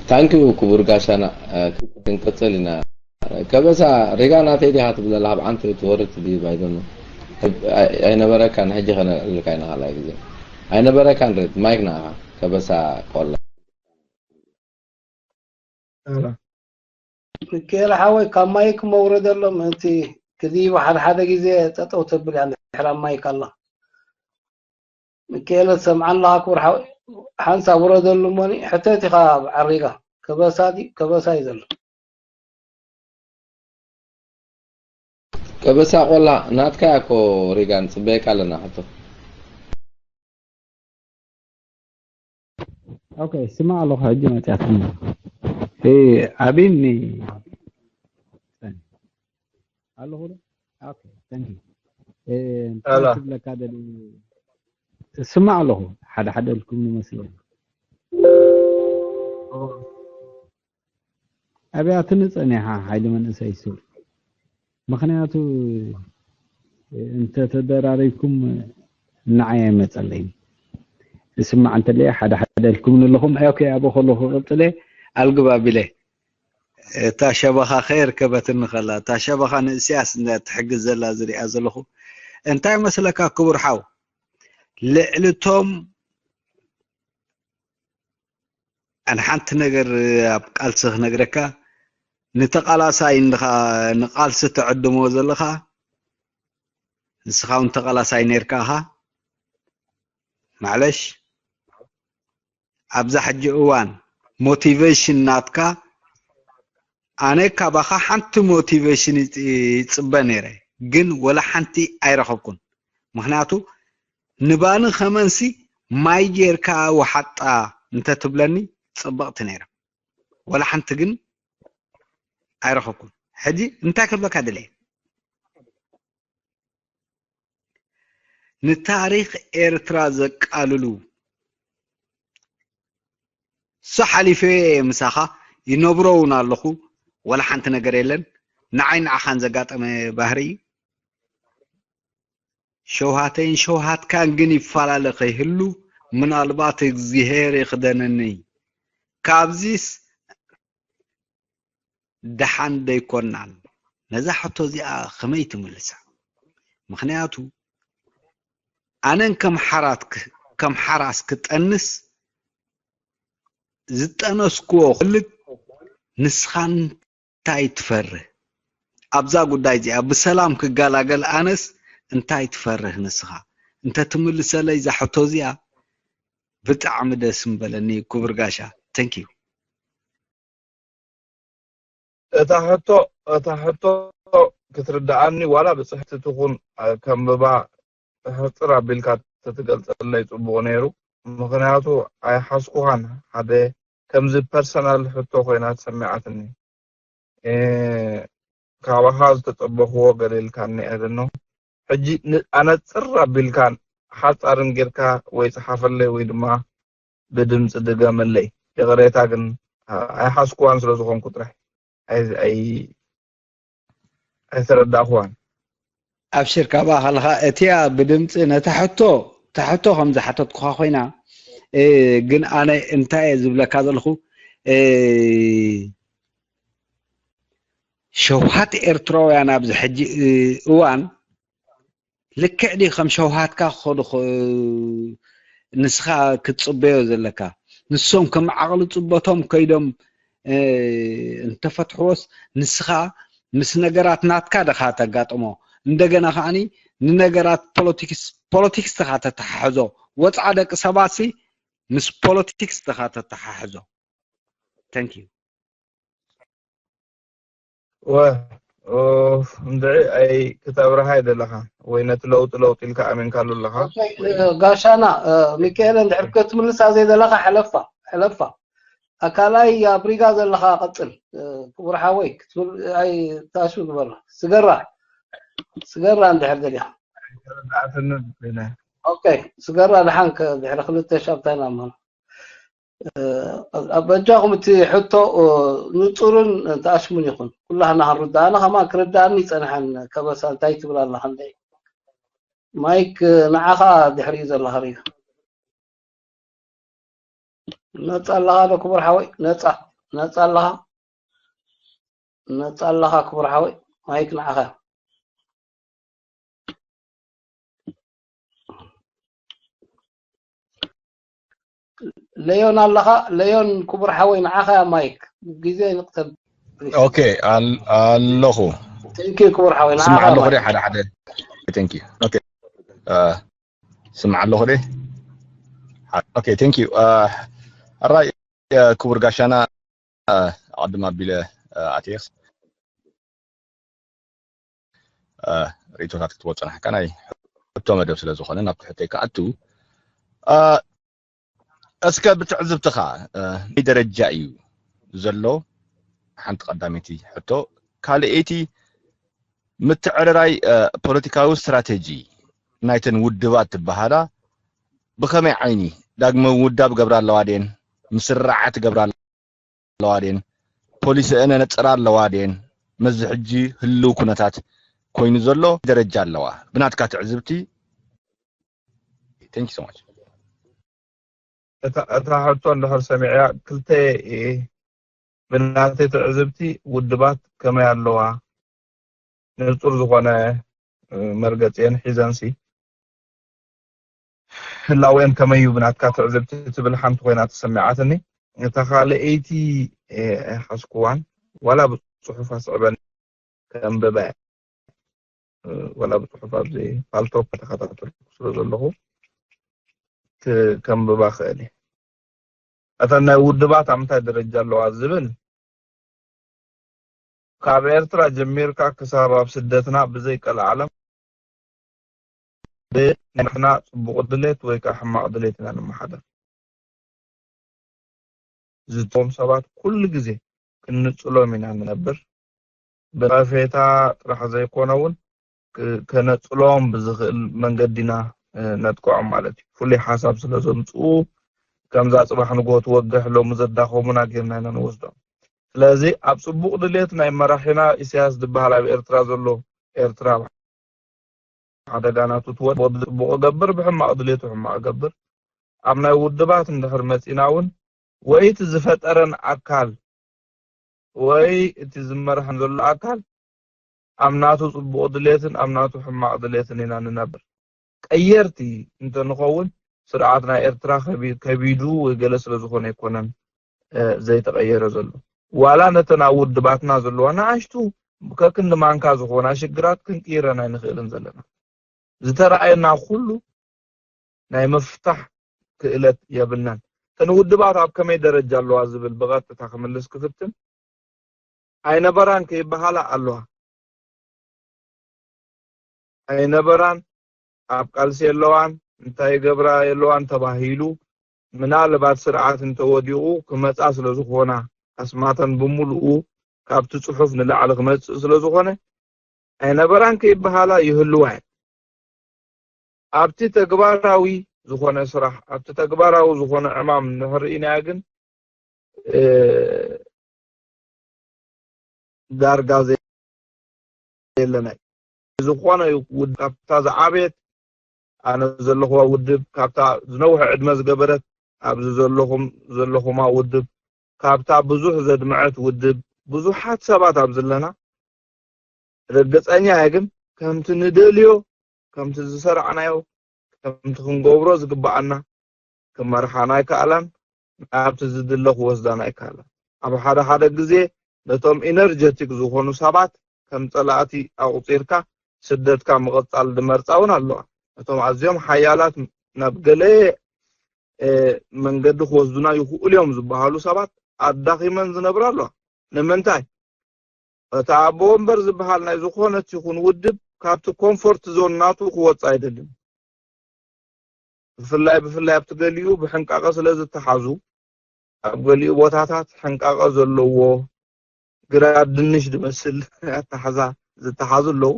ታንኪዩ ክቡር ጋሻና። ክንቀጽል ኢና። ከበሳ ሪጋ ናተይ ዲኻ ትብል ዘለኻ? ብዓንተ ትወርድ ድዩ? ባይዶኖ ኣይነበረካን፣ ሕጂ ከነልዕልልካ ኢና ካልኣይ ግዜ። ኣይነበረካን ሬድ ማይክ ንኣኻ ከበሳ ቆላ። ሚካኤል ሓወይ ካብ ማይክ መውረድ ኣሎ ምእንቲ ክድይቡ ሓደ ሓደ ግዜ ጠጠው ተብል እያ እንድሕር ኣብ ማይክ ኣላ። ሚካኤል ትሰምዓኒ ኣለኻ ክቡር ሓወይ? ሓንሳብ ውረደሉ እሞኒ ሕተት ኢኻ ዓሪጋ። ከበሳ ድዩ? ከበሳ እዩ ዘሎ። ከበሳ ቆላ ናትካ እኮ ሪጋ ንጽበየካ ኣለና ሕቶ። ኦኬ ስማዕ ኣለኹ ሕጂ መጽያትኒ። እ ኣቢኒ ኣለኹ ዶ? ኦኬ ታንክ ዩ። እ እንታይ ኣላ። ክብለካ ደሊ ስማዕ ኣለኹ ሓደ ሓደ ልኩም ይመስለኒ። ኣብያትኒ ጸኒሓ ሓይሊ መንእሰይ ሱር ምኽንያቱ እንተተደራሪብኩም ንዓይ ኣይመጸለይን። እስማዕ እንተለየ ሓደ ሓደ ልኩም ንለኹም ኦኬ ኣበ ከለኹ ቀጽለ ኣልግብ ኣቢለ እታ ሸበኻ ከየርከበትኒ ከላ እታ ሸበኻ ንእስያስ እንዳ ትሕግዝ ዘላ ዝሪኣ ዘለኹ እንታይ መስለካ ክቡር ሓው ልዕልቶም ኣን ሓንቲ ነገር ኣብ ቃልሲ ክነግረካ ንተቓላሳይ እንድኻ ንቃልሲ ትዕድሞ ዘለኻ ንስኻ እውን ተቓላሳይ ነርካ ኢኻ ማዕለሽ ኣብዛ ሕጂ እዋን ሞቲቬሽን ናትካ ኣነ ካባኻ ሓንቲ ሞቲቬሽን ይጽበ ነይረ ግን ወላ ሓንቲ ኣይረኸብኩን ምክንያቱ ንባኒ ከመንሲ ማይ ጌርካ ወሓጣ እንተትብለኒ ጽብቕቲ ነይራ ወላ ሓንቲ ግን ኣይረኸብኩን ሕጂ እንታይ ክብለካ ደለየ ንታሪኽ ኤርትራ ዘቃልሉ ሱ ሓሊፈዮ እየ ምሳኻ ይነብሮ እውን ኣለኹ ወላ ሓንቲ ነገር የለን ንዓይ ንዓኻን ዘጋጠመ ባህሪ እዩ ሸውሃተይን ሸውሃትካን ግን ይፈላለ ከይህሉ ምናልባት እግዚኣብሄር ይኽደነኒ ካብዚስ ደሓን ደይኮናን ነዛ ሕቶ እዚኣ ከመይ ትምልሳ ምኽንያቱ ኣነን ከም ሓራት ከም ሓራስ ክጠንስ ዝጠነስክዎ ክልት ንስኻን እንታይ ትፈርህ ኣብዛ ጉዳይ እዚኣ ብሰላም ክገላገል ኣነስ እንታይ ትፈርህ ንስኻ እንተ ትምልሰለይ እዛ ሕቶ እዚኣ ብጣዕሚ ደስ ምበለኒ ክቡር ጋሻ thank you እታ ሕቶ እታ ሕቶ ክትርድኣኒ ዋላ ብፅሕቲ ትኹን ከንብባ ሕፅር ኣቢልካ ተትገልፀለይ ፅቡቕ ነይሩ ምኽንያቱ ኣይሓዝኩኻን ሓደ ከምዚ ፐርሰናል ሕቶ ኮይና ተሰሚዓትኒ ካባኻ ዝተፀበኽዎ ገለ ኢልካኒ I don't know ሕጂ ኣነፅር ኣቢልካ ሓፃርን ጌርካ ወይ ፀሓፈለይ ወይ ድማ ብድምፂ ድገመለይ ይቕሬታ ግን ኣይሓዝኩዋን ስለ ዝኾንኩ ጥራሕ ኣይተረዳእኹዋን ኣብሽር ካብኣ ከለኻ እቲኣ ብድምፂ ነታ ሕቶ እታ ሕቶ ከም ዝሓተትኩኻ ኮይና ግን ኣነ እንታይ እየ ዝብለካ ዘለኹ ሸውሃት ኤርትራውያን ኣብዚ ሕጂ እዋን ልክዕ ድዩ ከም ሸውሃትካ ክኸዱ ንስኻ ክትፅበዮ ዘለካ ንሶም ከም ዓቕሊ ፅበቶም ከይዶም እንተፈትሕዎስ ንስኻ ምስ ነገራት ናትካ ደኻ ተጋጥሞ እንደገና ከዓኒ ንነገራት ፖለቲክስ ፖለቲክስ ተኻ ተተሓሕዞ ወፅዓ ደቂ ሰባት ሲ ምስ ፖለቲክስ ተኻ ተተሓሕዞ thank you ወ እንድዒ ኣይ ክተብርሃ ይደለኻ ወይ ነቲ ለውጢ ለውጢ ኢልካ ኣሚንካሉ ኣለኻ ጋሻና ሚካኤል እንድሕር ክትምልሳ ዘይደለኻ ሕለፋ ሕለፋ ኣካላይ ኣብ ሪጋ ዘለኻ ቀፅል ክቡር ሓወይ ክትብል ኣይ ታሹ ግበራ ስገራ ስገራ እንድሕር ደሊኻ ተረዳእትኒ ኮይነ ኦኬ ስገራ ድሓን ድሕሪ ክልተ ሻብታይና ማለት ኣብ በጃኹም እቲ ሕቶ ንፁርን ተኣሽሙን ይኹን ኩላህና ክንርዳእ ኣነ ከማን ክርዳእኒ ይፀንሐን ከበሳ እንታይ ትብል ኣለካ እንደ ማይክ ንዓኻ ድሕሪኡ ዘለካ ሪጋ ነፃ ኣለካ ዶ ክቡር ሓወይ ነፃ ነጻ ኣለኻ? ነጻ ኣለኻ ክቡር ሓወይ? ማይክ ንዓኻ። ለዮን ኣለኻ? ለዮን ክቡር ሓወይ ንዓኻ ማይክ። ግዜ ንቅተል። ኦኬ፣ ኣል-፣ ኣለኹ። Thank you ክቡር ሓወይ ንዓኻ ስምዓ ኣለኹ ማይክ። ደ ሓደ ሓደ። Thank you። ኦኬ። እ፣ ስምዓ ኣለኹ ደ? ሓደ፣ ኦኬ፣ thank you። እ፣ ኣራይ፣ እ፣ ክቡር ጋሻና፣ እ፣ ኣቐድም ኣቢለ፣ እ፣ ኣትየ፣ እ፣ ርእይቶታት ክትቦ ጸናሕካ ናይ ሕቶ መደብ ስለ ዝኾነ ናብቲ ሕቶይ ክኣቱ። እ፣ እስከ ብትዕዝብትኻ፣ እ፣ ናይ ደረጃ እዩ ዘሎ? ሓንቲ ቀዳመይቲ ሕቶ። ካልኣይቲ፣ ምትዕርራይ፣ እ፣ ፖለቲካዊ ስትራተጂ ናይተን ውድባት ትበሃላ ብኸመይ ዓይኒ ዳግመ ውዳብ ገብራ ኣለዋ ድየን? ምስርራዓት ገብራ ኣለዋ ድየን? ፖሊሲአን ነጽራ ኣለዋ ድየን? መዚ ሕጂ ህልው ኩነታት ኮይኑ ዘሎ ደረጃ ኣለዋ? ብናትካ ትዕዝብቲ። Thank you so much። እታ፣ እታ ሕቶ እንድሕር ሰሚዕያ፣ ክልተ እየ። ብናተይ ትዕዝብቲ ውድባት ከመይ ኣለዋ? ንጹር ዝኾነ፣ እ፣ መርገጺአን ሒዘንሲ ህላዌን ከመይ እዩ ብናትካ ትዕዝብቲ ትብል ሓንቲ ኮይና ተሰሚዓትኒ። እታ ካልኣይቲ፣ እ፣ ኣይሓዝኩዋን፣ ዋላ ብጽሑፍ ኣስዕበን ከንብባ እየ። እ፣ ዋላ ብጽሑፍ ኣብዚ ፓልቶክ ተኸታተልኩ ስለ ዘለኹ ክ-፣ ከንብባ ክእል እየ። እተን ናይ ውድባት ኣብ ምንታይ ደረጃ ኣለዋ ዝብል፣ ካብ ኤርትራ ጀሚርካ ክሳብ ኣብ ስደትና ብዘይ ቀልዓለም ብናትና ጽቡቕ ድሌት ወይ ከዓ ሕማቕ ድሌት ኢና ንመሓደር። ዝቶም ሰባት ኩሉ ግዜ ክንጽሎም ኢና ንነብር። ብነቀፌታ ጥራሕ ዘይኮነ እውን ክ-፣ ከነጽሎም ብዝኽእል መንገዲ ኢና፣ እ፣ ነጥቅዖም ማለት እዩ። ፍሉይ ሓሳብ ስለ ዘምጽኡ፣ ከምዛ ጽባሕ ንግሆ ትወግሕ ሎሚ ዘዳኸሙና ጌርና ኢና ንወስዶም። ስለዚ ኣብ ጽቡቕ ድሌት ናይ መራሒና ኢሳያስ ዝበሃል ኣብ ኤርትራ ዘሎ፣ ኤርትራ ኣብ ሓደጋ ናቱ ትወድቕ፣ ጽቡቕ እገብር፣ ብሕማቕ ድሌቱ ሕማቕ እገብር። ኣብ ናይ ውድባት እንድሕር መጺና እውን ወይ እቲ ዝፈጠረን ኣካል ወይ እቲ ዝመርሐን ዘሎ ኣካል ኣብ ናቱ ጽቡቕ ድሌትን ኣብ ናቱ ሕማቕ ድሌትን ኢና ንነብር። ቀየርቲ እንተንኸውን ስርዓት ናይ ኤርትራ ከቢ-፣ ከቢዱ ወይ ገለ ስለ ዝኾነ ኣይኮነን፣ እ፣ ዘይተቐየረ ዘሎ። ዋላ ነተን ኣብ ውድባትና ዘለዋ ንኣሽቱ ከክንዲ ማንካ ዝኾና ሽግራት ክንቅይረን ኣይንኽእልን ዘለና። ዝተረኣየና ኩሉ ናይ ምፍታሕ ክእለት የብልናን። እተን ውድባት ኣብ ከመይ ደረጃ ኣለዋ ዝብል ብቐጥታ ክምልስ ክፍትን፣ ኣይነበራን ከይበሃላ ኣለዋ። ኣይነበራን፣ ኣብ ቃልሲ የለዋን፣ እንታይ ይገብራ የለዋን ተባሂሉ፣ ምናልባት ስርዓት እንተወዲቑ ክመጻ ስለ ዝኾና፣ ኣስማተን ብምሉኡ ካብቲ ጽሑፍ ንላዕሊ ክመጽእ ስለ ዝኾነ፣ ኣይነበራን ከይበሃላ ይህልዋ እየን። ኣብቲ ተግባራዊ ዝኾነ ስራሕ፣ ኣብቲ ተግባራዊ ዝኾነ ዕማም እንድሕር ርኢናዮ ግን፣ እ፣ ዳርጋ ዘየለና እዩ። ዝኾነ ውድብ ካብታ ዝዓበየት፣ ኣነ ዘለኹዋ ውድብ ካብታ ዝነውሐ ዕድመ ዝገበረት፣ ኣብዚ ዘለኹም፣ ዘለኹማ ውድብ ካብታ ብዙሕ ዘድመዐት ውድብ፣ ብዙሓት ሰባት ኣብ ዘለና፣ ርግጸኛ እየ ግን ከምቲ ንደልዮ፣ ከምቲ ዝሰራዕናዮ፣ ከምቲ ክንገብሮ ዝግብኣና ክመርሓና ኣይከኣላን፣ ናብቲ ዝድለ ክወስዳና ኣይከኣላን። ኣብ ሓደ ሓደ ግዜ ነቶም ኢነርጀቲክ ዝኾኑ ሰባት ከም ጸላእቲ ኣቑጺርካ ስደትካ ምቕጻል ዝመርጻ እውን ኣለዋ። ነቶም ኣዝዮም ሓያላት ናብ ገለ፣ እ፣ መንገዲ ክወስዱና ይኽእሉ እዮም ዝበሃሉ ሰባት ኣዳኺመን ዝነብራ ኣለዋ። ንምንታይ? እቲ ኣቦ ወንበር ዝበሃል ናይ ዝኾነት ይኹን ውድብ ካብቲ ኮምፎርት ዞን ናቱ ክወጽእ ኣይደልን። ብፍላይ፣ ብፍላይ ኣብቲ ገሊኡ ብሕንቃቐ ስለ ዝተሓዙ፣ ኣብ ገሊኡ ቦታታት ሕንቃቐ ዘለዎ ግራት ድንሽ ዝመስል ኣተሓዛ ዝተሓዙ ኣለዉ።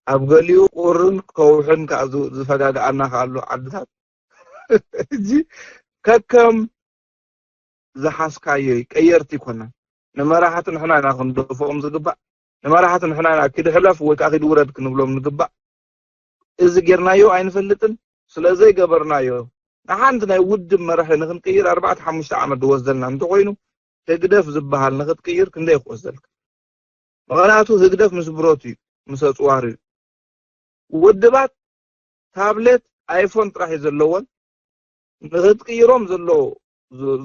ኣብ ገሊኡ ቁርን ከውሕን ከኣ ዝ-፣ ዝፈጋግኣና ከኣ ኣሎ ዓድታት። ሕጂ ከከም ዝሓዝካዮ እዩ፣ ቀየርቲ ኣይኮናን። ንመራሕቲ ንሕና ኢና ክንደፍኦም ዝግባእ። ንመራሕቲ ንሕና ኢና ኪድ ሕለፍ ወይ ከኣ ኪድ ውረድ ክንብሎም ንግባእ። እዚ ጌርናዮ ኣይንፈልጥን። ስለ ዘይገበርናዮ፣ ንሓንቲ ናይ ውድብ መራሒ ንክንቅይር ኣርባዕተ ሓሙሽተ ዓመት ዝወስደልና እንተኾይኑ፣ ህግደፍ ዝበሃል ንኽትቅይር ክንደይ ክወስደልካ? ምኽንያቱ ህግደፍ ምስ ብረቱ እዩ፣ ምስ ኣፅዋሩ እዩ። ውድባት ታብሌት፣ ኣይፎን ጥራሕ እዩ ዘለወን። ንኽትቅይሮም ዘሎ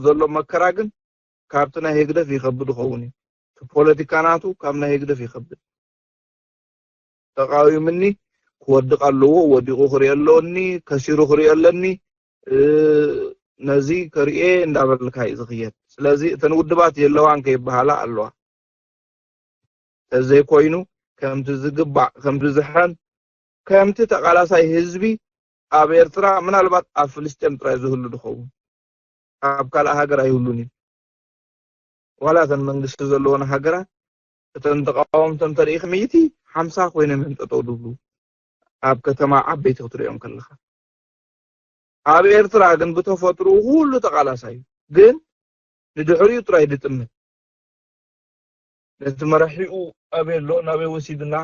ዘሎ መከራ ግን ካብቲ ናይ ህግደፍ ይኸብድ ይኸውን እዩ። እቲ ፖለቲካ ናቱ ካብ ናይ ህግደፍ ይኸብድ። ተቃዊምኒ ክወድቕ ኣለዎ፣ ወዲቑ ክሪኦ ኣለኒ፣ ከሲሩ ክሪኦ ኣለኒ፣ እ፣ ነዚ ከሪኤ እንዳበልካ እዩ ዝኽየድ። ስለዚ እተን ውድባት የለዋን ከይበሃላ ኣለዋ። ተዘይኮይኑ ከምቲ ዝግባእ፣ ከምቲ ዝሕን፣ ከምቲ ተቓላሳይ ህዝቢ ኣብ ኤርትራ ምናልባት ኣብ ፍልስጤም ጥራይ ዝህሉ ድኸውን፣ ኣብ ካልእ ሃገር ኣይህሉን እዩ። ዋላ እተን መንግስቲ ዘለወን ሃገራት እተን ተቃወምተን ተሪኢኺ ሚእቲ ሓምሳ ኮይኖም እዮም ጠጠው ድብሉ ኣብ ከተማ ዓበይቲ ክትሪኦም ከለኻ። ኣብ ኤርትራ ግን ብተፈጥሮ ኩሉ ተቃላሳይ እዩ። ግን ንድሕሪኡ ጥራይ ድጥምት። ነቲ መራሒኡ ኣበይ ኣሎ ናበይ ወሲድና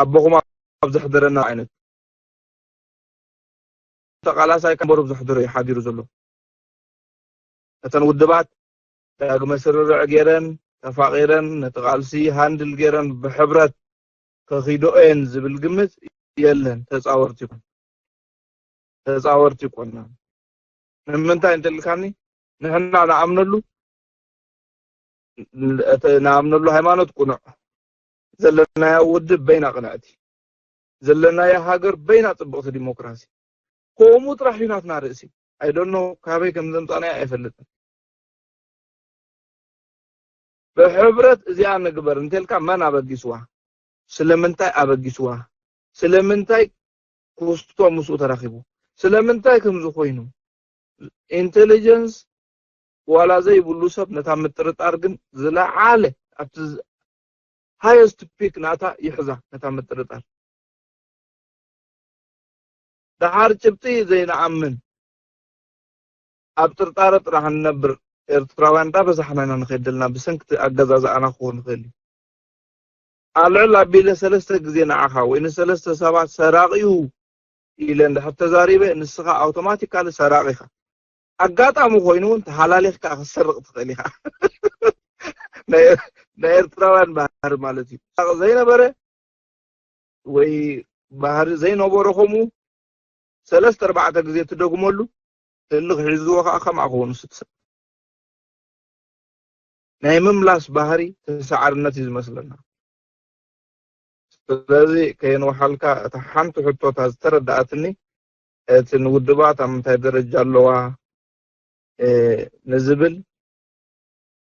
ኣቦኹም ኣብ ዘሕደረና ዓይነት ተቃላሳይ ከንበሩ ኣብ ዘሕደሮ እዩ ሓዲሩ ዘሎ። እተን ውድባት ዳግመ ስርርዕ ገይረን ተፋቂረን ነቲ ቃልሲ ሃንድል ገይረን ብሕብረት ከኺደኦ እየን ዝብል ግምት የለን። ተፃወርቲ ይኮን ተፃወርቲ ይኮና። ንምንታይ እንተልካኒ ንሕና ንኣምነሉ እቲ ንኣምነሉ ሃይማኖት ቅኑዕ ዘለናዮ ውድብ በይና ቅንዕቲ ዘለናዮ ሃገር በይና ፅብቕቲ ዲሞክራሲ ከምኡ ጥራሕ እዩ ናትና ርእሲ። ኣይደኖ ካበይ ከም ዘምፃናዮ ኣይፈልጥን። ብሕብረት እዚኣ ንግበር እንተልካ መን ኣበጊስዋ? ስለምንታይ ኣበጊስዋ? ስለምንታይ ክስቶ ምስኡ ተራኺቡ? ስለምንታይ ከምዚ ኮይኑ? ኢንቴሊጀንስ ዋላ ዘይብሉ ሰብ ነታ ምጥርጣር ግን ዝለዓለ ኣብቲ ሃየስት ፒክ ናታ ይሕዛ ነታ ምጥርጣር። ደሓር ጭብጢ ዘይንኣምን ኣብ ጥርጣረ ጥራሕ ንነብር ኤርትራውያን እንዳበዛሕና ኢና ንኸይድ ዘለና ብሰንክቲ ኣገዛዝኣና ክኸውን ይኽእል እዩ። ኣልዕል ኣቢለ ሰለስተ ግዜ ንዓኻ ወይ ንሰለስተ ሰባት ሰራቒ እዩ ኢለ እንድሕር ተዛሪበ ንስኻ ኣውቶማቲካሊ ሰራቒ ኢኻ። ኣጋጣሚ ኮይኑ እውን ተሃላሊኽካ ክትሰርቕ ትኽእል ኢኻ። ናይ ናይ ኤርትራውያን ባህሪ ማለት እዩ። ዘይነበረ ወይ ባህሪ ዘይነበሮ ከምኡ ሰለስተ ኣርባዕተ ግዜ ትደግመሉ ህልኽ ሒዝዎ ከዓ ከምኣ ክኸውን ስብሰብ ናይ ምምላስ ባህሪ ተሰዓርነት እዩ ዝመስለና። ስለዚ ከየንውሓልካ እታ ሓንቲ ሕቶታ ዝተረዳኣትኒ እቲ ንውድባት ኣብ ምንታይ ደረጃ ኣለዋ ንዝብል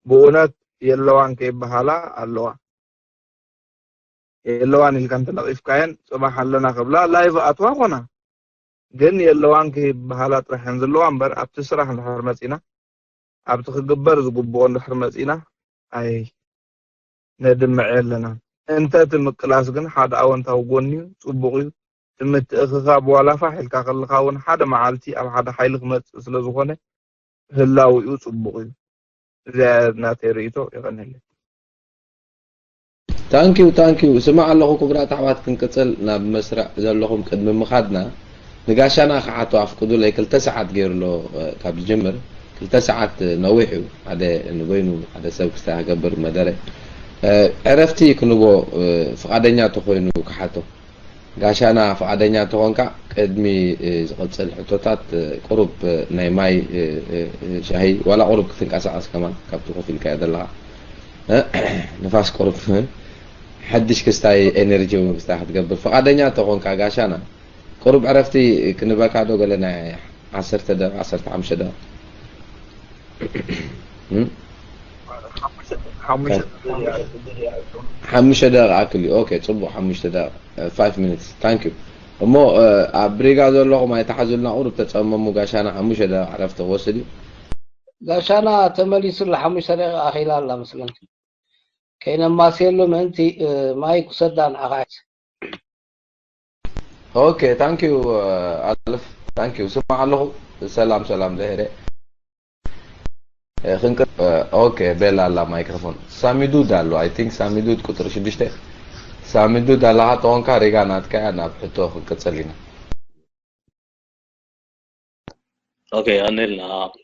ብእውነት የለዋን ከይበሃላ ኣለዋ። የለዋን ኢልካ እንተነቒፍካየን ጽባሕ ኣለና ክብላ ላይቭ ኣትዋ ኮና ግን የለዋን ከይበሃላ ጥራሕ እየን ዘለዋ እምበር ኣብቲ ስራሕ እንድሕር መጺና ኣብቲ ክግበር ዝግብኦ እንድሕር መጺና ኣይ ነድምዕ የለና። እንተ እቲ ምቅላስ ግን ሓደ ኣወንታዊ ጎኒ እዩ፣ ጽቡቕ እዩ። እቲ ምትእኽኻብ ዋላ ፋሕ ኢልካ ከለኻ እውን ሓደ መዓልቲ ኣብ ሓደ ሓይሊ ክመጽእ ስለ ዝኾነ ህላውኡ ጽቡቕ እዩ። እዚኣ ናተይ ርእይቶ። የቐንየለይ። ታንኪዩ ታንኪዩ። ስማዕ ኣለኹ ክቡራት ኣሕዋት፣ ክንቅጽል ናብ መስርዕ ዘለኹም ቅድሚ ምኻድና ንጋሻና ክሓቶ ኣፍቅዱለይ። ክልተ ሰዓት ገይሩ ኣሎ ካብ ዝጅምር፣ ክልተ ሰዓት ነዊሕ እዩ። ሓደ ንበይኑ ሓደ ሰብ ክስታይ ክገብር መደረ ዕረፍቲ ክንቦ ፍቓደኛ ተኾይኑ ክሓቶ። ጋሻና ፍቓደኛ እንተኾንካ ቅድሚ ዝቕጽል ሕቶታት ቁሩብ ናይ ማይ ሻሂ ዋላ ቁሩብ ክትንቀሳቐስ ከማን ካብቲ ኮፍ ኢልካዮ ዘለኻ ንፋስ ቁሩብ ሓድሽ ክስታይ ኤነርጂ እውን ክስታይ ክትገብር ፍቓደኛ እንተኾንካ ጋሻና ቁሩብ ዕረፍቲ ክንበካ ዶ ገለ ናይ ዓሰርተ ደቂቃ ዓሰርተ ሓሙሽተ ደቂቃ ሓሙሽተ ደቂቃ ኣክል እዩ። ኦኬ ጽቡቕ ሓሙሽተ ደቂቃ five minutes thank you። እሞ ኣብ ሪጋ ዘለኹም ኣይተሓዙልና ቁሩብ ተጸመሙ ጋሻና ሓሙሽተ ደቂቃ ዕረፍቲ ክወስድ እዩ። ጋሻና ተመሊሱ ኣሎ ሓሙሽተ ደቂቃ ኣኺላ ኣላ መስለኒ። ከይነማስየሉ ምእንቲ ማይክ ውሰዳ ንዓኻ። ኦኬ thank you ኣልፍ thank you ስማዕ ኣለኹ። ሰላም ሰላም ደሄረ ክንቀ ኦኬ ቤላ ኣላ ማይክሮፎን ሳሚዱድ ኣሎ I think ሳሚዱድ ቁፅሪ ሽዱሽተ ሳሚዱድ ኣለኻ ተኾንካ ሪጋ ናትካ እያ ናብ ሕቶ ክንቅፅል ኢና። ኦኬ ኣነልና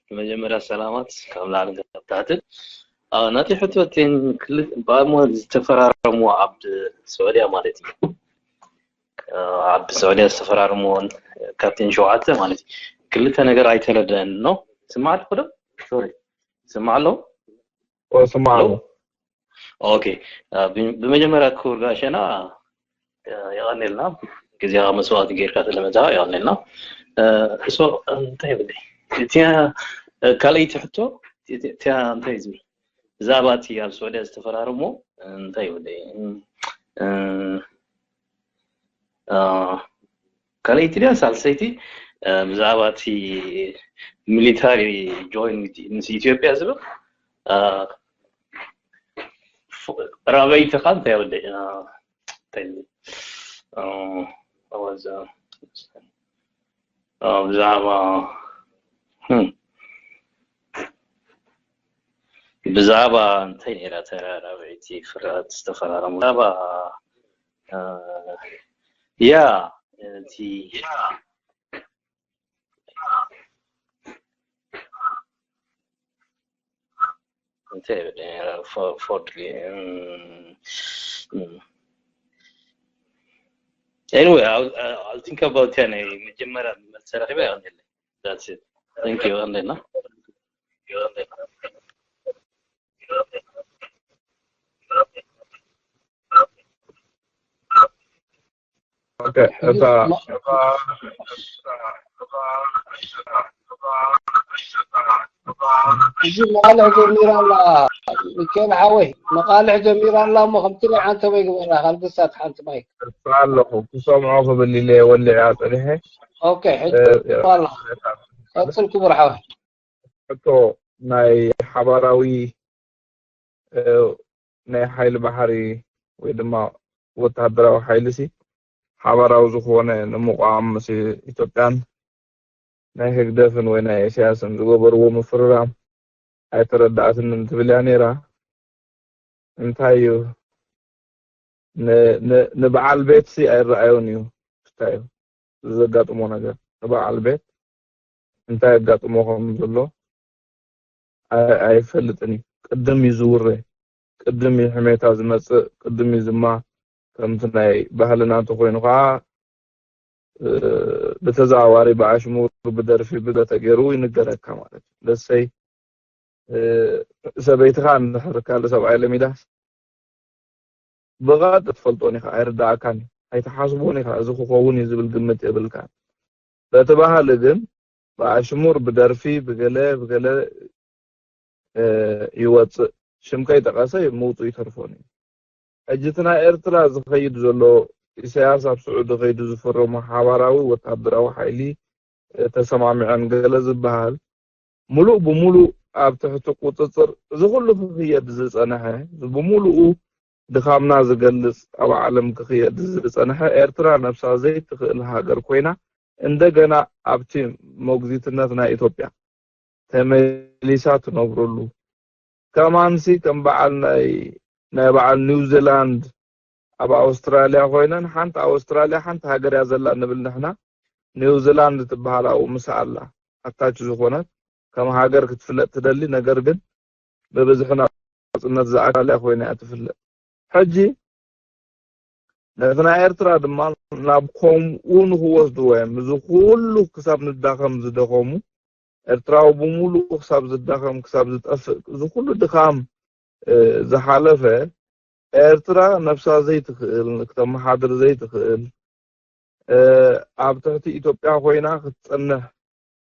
ብመጀመርያ ሰላማት ካብ ላዕሊ ናብ ታሕቲ ናተይ ሕቶ እተን ክልተ ብኣሞ ዝተፈራረሙ ኣብ ስዑድያ ማለት እዩ። ኣብ ስዑድያ ዝተፈራረሙዎን ካብተን ሸውዓተ ማለት እዩ። ክልተ ነገር ኣይተረደአን ነው። ስማዕ ኣለኹ ዶ? ሶሪ። ስማዕ ኣለኹ? ስማዕ ኣለኹ። ኦኬ። ብመጀመርያ ክቡር ጋሸና የቐኔልና ግዜኻ መስዋዕቲ ጌርካ ስለመጻኻ የቐኔልና። እሶ እንታይ ይብል እቲያ ካልኣይቲ ሕቶ እቲያ እንታይ ዝብል ብዛዕባ እቲ ኣብ ስዑድያ ዝተፈራረሞ እንታይ ይብል ካልኣይቲ ድያ ሳልሰይቲ ብዛዕባ እቲ ሚሊታሪ ጆይን ምስ ኢትዮጵያ ዝብል ራበይቲ ካ እንታይ ወደ ብዛዕባ ብዛዕባ እንታይ ነራ ተራራብዒቲ ፍርሃት ዝተፈራረሙ ብዛዕባ ያ እቲ እንታይ ፎርድ Anyway, I'll, I'll think about it. ናይ መጀመርያ መልሰ ረኺበ ይቐንየለይ። That's it. Thank you. ይቐንየልና። እታ እዚ መቃልሕ ጀሚራ ኣላ። ሚካኤል ሓወይ መቃልሕ ጀሚራ ኣላ እሞ ከምቲ ናይ ዓንተቦይ ግበራ። ካልግሳት ሓንቲ ማይክ እሳ ኣለኹ ክሰምዖ ክብል ኢለ ወሊዐ ፀኒሐ። ኦኬ ሕጂ ኣላ። ቀፅል ክቡር ሓወይ። ሕቶ ናይ ሓባራዊ ናይ ሓይሊ ባሕሪ ወይ ድማ ወታደራዊ ሓይሊ ሲ ሓባራዊ ዝኾነ ንምቋም ምስ ኢትዮጵያን ናይ ህግደፍን ወይ ናይ ኢሳያስን ዝገበርዎ ምፍርራም ኣይተረዳእትንን ትብል እያ ነይራ። እንታይ እዩ ንበዓል ቤት ሲ ኣይረኣዮን እዩ። እንታይ እዩ ዘጋጥሞ ነገር ንበዓል ቤት እንታይ ኣጋጥሞ ከም ዘሎ ኣይፈልጥን እዩ። ቅድም እዩ ዝውረ፣ ቅድም እዩ ሕሜታ ዝመፅእ፣ ቅድም እዩ ዝማ ከምቲ ናይ ባህልና እንተኮይኑ ከዓ ብተዘዋዋሪ ብኣሽሙር ብደርፊ ብተገይሩ ይንገረካ ማለት እዩ። ለሰይ ሰበይትኻ እንድሕር ካልእ ሰብኣይ ለሚዳስ ብቐጥ ትፈልጦን ኢኻ ኣይርዳእካን እዩ ኣይትሓስቦን ኢኻ እዚ ክኸውን እዩ ዝብል ግምት የብልካን። በቲ ባህሊ ግን ብኣሽሙር ብደርፊ ብገለ ብገለ ይወፅእ ሽም ከይጠቐሰ ምውፁ ይተርፎን እዩ። ሕጂ እቲ ናይ ኤርትራ ዝኸይድ ዘሎ ኢሳያስ ኣብ ስዑዲ ከይዱ ዝፈረሞ ሓባራዊ ወታደራዊ ሓይሊ ተሰማሚዐን ገለ ዝበሃል ሙሉእ ብሙሉእ ኣብ ትሕቲ ቁፅፅር እዚ ኩሉ ክኽየድ ዝፀንሐ ብሙሉኡ ድኻምና ዝገልፅ ኣብ ዓለም ክኽየድ ዝፀንሐ ኤርትራ ነብሳ ዘይትኽእል ሃገር ኮይና እንደገና ኣብቲ ሞግዚትነት ናይ ኢትዮጵያ ተመሊሳ ትነብረሉ ከማንሲ ከም በዓል ናይ ናይ በዓል ኒውዚላንድ ኣብ ኣውስትራሊያ ኮይነን ሓንቲ ኣውስትራሊያ ሓንቲ ሃገር እያ ዘላ ንብል ንሕና ኒውዚላንድ ትበሃል ኣብኡ ምሳ ኣላ ኣታች ዝኾነት ከም ሃገር ክትፍለጥ ትደሊ ነገር ግን ብብዝሒ ናፅነት ዝኣካልያ ኮይና እያ ትፍለጥ። ሕጂ ነቲ ናይ ኤርትራ ድማ ናብ ከምኡ ንክወስድዎ እዮም እዚ ኩሉ ክሳብ ንዳኸም ዝደኸሙ ኤርትራዊ ብምሉኡ ክሳብ ዝዳኸም ክሳብ ዝጠፍእ እዚ ኩሉ ድኻም ዝሓለፈ ኤርትራ ነብሳ ዘይትኽእል ክተመሓድር ዘይትኽእል ኣብ ትሕቲ ኢትዮጵያ ኮይና ክትፀንሕ